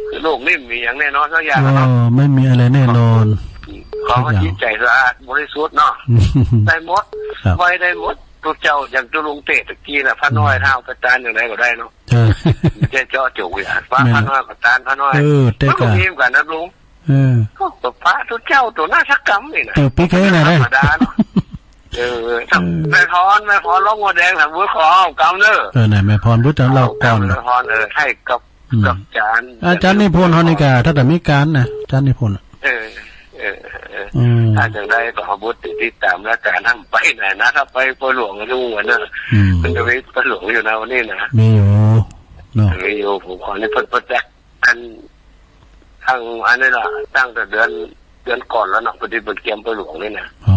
คือโลกนี้บ่มีหยังแน่นอนสักอย่างเนาะ เออ ไม่มีอะไรแน่นอน ขอ สักอย่าง จิตใจ๋สะอาดบริสุทธิ์เนาะ อืม ได้หมด ครับ ไหว้ได้หมด ตุ๊เจ้า อย่างตุ๊ลุงเต๊ะตะกี้น่ะ พระน้อย อืม ถ้าเอาไปตานอย่างใดก็ได้เนาะ เออ บ่ใจ้เจาะจ๋งอย่าง พระ แม่น พระน้อยก็ตานพระน้อย เออ แต่ มันก็ ก็มีเหมือนกั๋นนะลุง เออ ก็พระตุ๊เจ้าตั๋วหน้าสักกำนี่นะ เออ ปิ๊กให้หน่อยนะ ธรรมดาเนาะ เออ เออ แม่พร แม่พร ลองหัวแดง ถ้าเบอร์ขอเอากำเน่อ เออ ไหนแม่พร เบอร์จะเล่าก่อน เอากำ แม่พร เออ ให้กับ อืม กับจารย์ อาจารย์นิพนธ์เฮานี่ก่า ถ้าจะมีก๋านนะ อาจารย์นิพนธ์อะ เออ เออ เออ อืม ถ้าจังใดก็เอาบุตรติดต๋ามรายก๋านห้ามไปไหนนะ ถ้าไปปอยหลวงก็รู้อะเน่อ อืม มันจะมีปอยหลวงอยู่นะวันนี้นะ มีอยู่เนาะ มีอยู่ ผมขอนี่เพิ่นประจักษ์ อัน ตั้ง อันนี้ล่ะ ตั้งแต่เดือน เดือนก่อนแล้วเนาะ พอดีเปิ้นเกียมปอยหลวงนี่นะ อ๋อ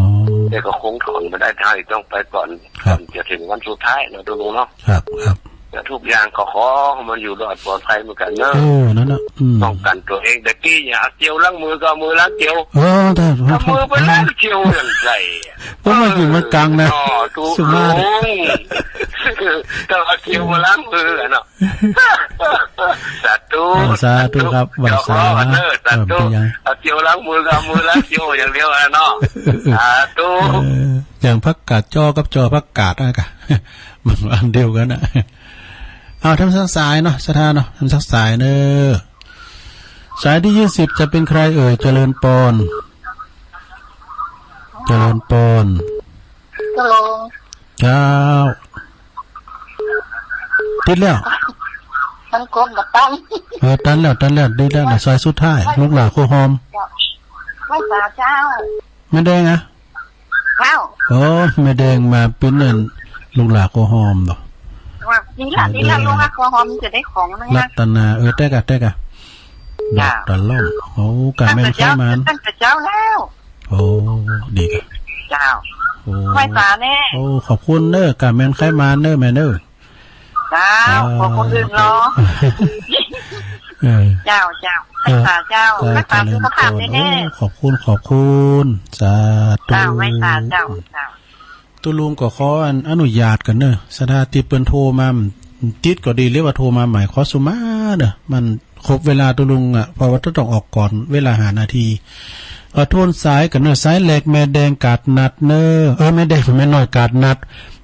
แต่ก็คงถอนบ่ได้ ถ้าต้องไปก่อน ครับ ก่อนจะเถิงวันสุดท้ายเนาะ ตุ๊ลุงเนาะ ครับ ครับ แต่ทุกอย่างก็ขอให้มันอยู่รอดปลอดภัยเหมือนกั๋นเน่อ เออ นั่นน่ะ อืม ป้องกั๋นตั๋วเอง แต่กี้เนี่ย เอาเจลล้างมือก็เอามือล้างเจล เออ แต่ เอามือไปล้างเจลอย่างไรอะ เพราะมันอยู่เมืองกลางนะ เออ ตุ๊ลุง สุมาตย์ ต้องเอาเจลมาล้างมืออะเนาะ สาธุ เออ สาธุครับ สาธุ ไหว้สา เจ้าพ่อเนอะ สาธุ เออ เป็นยัง เอาเจลล้างมือ เอามือล้างเจลอย่างเดียวอะเนาะ สาธุ เออ อย่างผักกาดจ้อกับจ้อผักกาดนะก่ะ มันอันเดียวกั๋นนะ เอา ทางสายเนาะ ศรัทธาเนาะ ทางสายเน่อ สายตี้ยี่สิบ จะเป็นใครเอ่ย เจริญปอน เจริญปอน ฮัลโหล เจ้า ติดแล้ว มันกลมกับตั้ง เออ ตันแล้ว ตันแล้ว ติดแล้ว สายสุดท้าย ลูกหลานโคหอม ไหว้สาเจ้า แม่แดงอะ เจ้า โอ้ แม่แดงมาปิ้นนั่น ลูกหลานโคหอมเนาะ ว่านี่ล่ะ นี่ล่ะ ลูกหลานโคหอมจะได้ของนะ รัตนา เออ แต๊กอะ แต๊กอะ เจ้า ดอกตะล่อม โอ้ ก๋าแม่นใคร่หมาน ตั้งแต่เจ้าแล้ว โอ้ ดีครับ เจ้า โอ้ ไหว้สาแน่ โอ้ ขอบคุณเน่อ ก๋าแม่นใคร่หมานเน่อ แม่เน่อ เจ้า เจ้า ขอคนอื่นเนาะ เออ เจ้า เจ้า เออ ไหว้สาเจ้า เออ ไหว้สาสุขภาพแน่ๆ เจริญพร โอ้ ขอบคุณ ขอบคุณ สาธุ เจ้า ไหว้สาเจ้า เจ้า ตุ๊ลุงก็ขออนุญาตก่อนเน่อ ศรัทธาตี้เปิ้นโทรมา ติดก็ดี หรือว่าโทรมาใหม่ ขอสุมาเน่อ มัน ครบเวลาตุ๊ลุงอะ เพราะว่าต้องออกก่อนเวลาห้านาที เอ่อ ทวนสายกั๋นเน่อ สายแรกแม่แดงกาดนัดเน่อ เออ แม่แดง แม่น้อยกาดนัด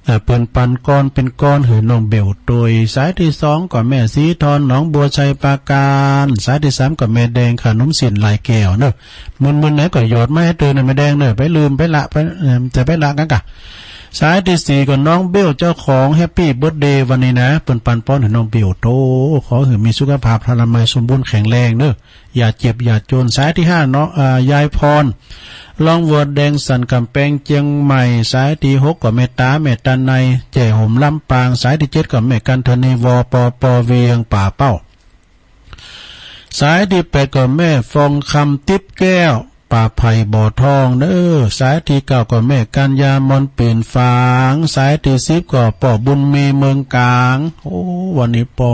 เอ่อ เปิ้นปั๋นก้อนเป๋นก้อนหื้อน้องเบลตวย สายตี้สองก็แม่ศรีทอน หนองบัว ชัยปราการ สายตี้สามก็แม่แดง ขนมเสี้ยนลายแก้วเน่อ มึนๆ ไหนก็หยอดมาหื้อเตื้อเน่อ แม่แดงเน่อ ไปลืมไปละ ไป เอ่อ จะไปละกั๋นก่ะ สายตี้สี่ก็น้องเบล เจ้าของแฮปปี้เบิร์ธเดย์วันนี้นะ เปิ้นปั๋นป้อนหื้อน้องเบล โธ่ ขอหื้อมีสุขภาพพลานามัยสมบูรณ์แข็งแรงเน่อ อย่าเจ็บอย่าจน สายตี้ห้าเนาะ อ่า ยายพร รองวัวแดงสันก๋ำแปงเจียงใหม่ สายตี้หกก็แม่ต๋า แม่ต๋าใน แจ้ห่มลำปาง สายตี้เจ็ดก็แม่กันทะนี วปป เวียงป่าเป้า สายตี้แปดก็แม่ฟองคำ ติ๊บแก้ว ป่าไผ่บ่อทองเน่อ สายตี้เก้าก็แม่กัญญา มอนปิ่นฝาง สายตี้สิบก็ป้อบุญมี เมืองกลาง โอ้ วันนี้ป้อ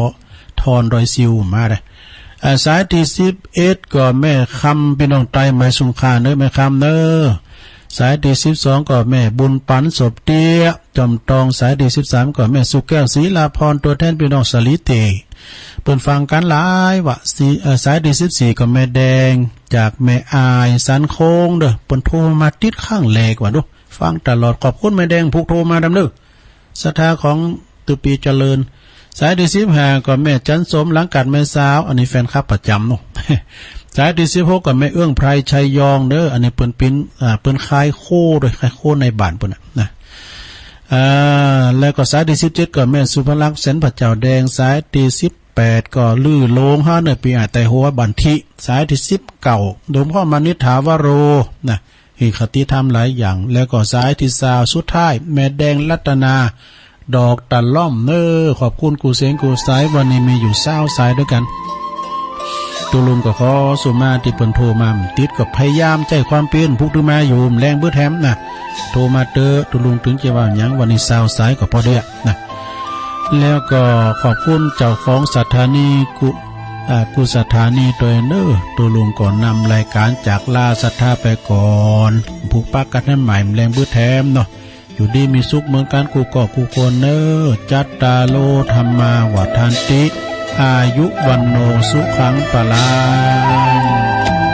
ทอนดอยซิวมาเด้อ อ่า สายตี้สิบเอ็ดก็แม่คำ ปี้น้องใต้ไหมสุงคาเน่อ แม่คำเน่อ สายตี้สิบสองก็แม่บุญปั๋น ศพเตี้ย จอมตอง สายตี้สิบสามก็แม่สุแก้ว ศรีลาพร ตั๋วแทนปี้น้องสาลีเต เปิ้นฟังกั๋นหลายว่ะ สี่ เอ่อ สายตี้สิบสี่ก็แม่แดง จากแม่อาย สันโค้งเน่อ เปิ้นโทรมาติดครั้งแรกว่ะ ดู ฟังตลอด ขอบคุณแม่แดงผู้โทรมาดำเน่อ ศรัทธาของตุ๊ปีเจริญ สายตี้สิบห้าก็แม่จันสม หลังกาดแม่สาว อันนี้แฟนคลับประจ๋ำเนาะ สายตี้สิบหกก็แม่เอื้องไพร ชัยยองเน่อ อันนี้เปิ้นปิ้น อ่า เปิ้นขายโคด้วย ขายโคในบ้านเปิ้นน่ะนะ อ่า แล้วก็สายตี้สิบเจ็ดก็แม่สุภลักษณ์ แสนพระเจ้าแดง สายตี้สิบแปดก็ลือโลงฮะเน่อ ปี้อ้ายไตหัวบันทิ สายตี้สิบเก้า หลวงพ่อมานิษฐาวโรนะ มีคติธรรมหลายอย่าง แล้วก็สายตี้ซาวสุดท้าย แม่แดงรัตนา ดอกตะล่อมเน่อ ขอบคุณกู้เสียงกู้สาย วันนี้มีอยู่ซาวสายด้วยกั๋น ตุ๊ลุงก็ขอสุมาตี้เปิ้นโทรมาติด ก็พยายามใจ๊ความเปียรผู้ถือมาอยู่ แฮมแรงเบิดแฮมนะ โทรมาเต๊อะ ตุ๊ลุงตึงจะว่าหยัง วันนี้ซาวสายก็พอดีอะนะ แล้วก็ขอบคุณเจ้าของสถานีกู้ อ่า กู้สถานีตวยเน่อ ตุ๊ลุงก็นำรายก๋านจากลาศรัทธาไปก่อน ผูกปะกั๋นแฮมใหม่แฮมแรงเบิดแฮมเนาะ อยู่ดีมีสุขเหมือนกั๋นกู้ก้อกู้คนเน่อ จัตตาโร ธัมมา วัฑฒันติ อายุ วัณโณ สุขัง พลัง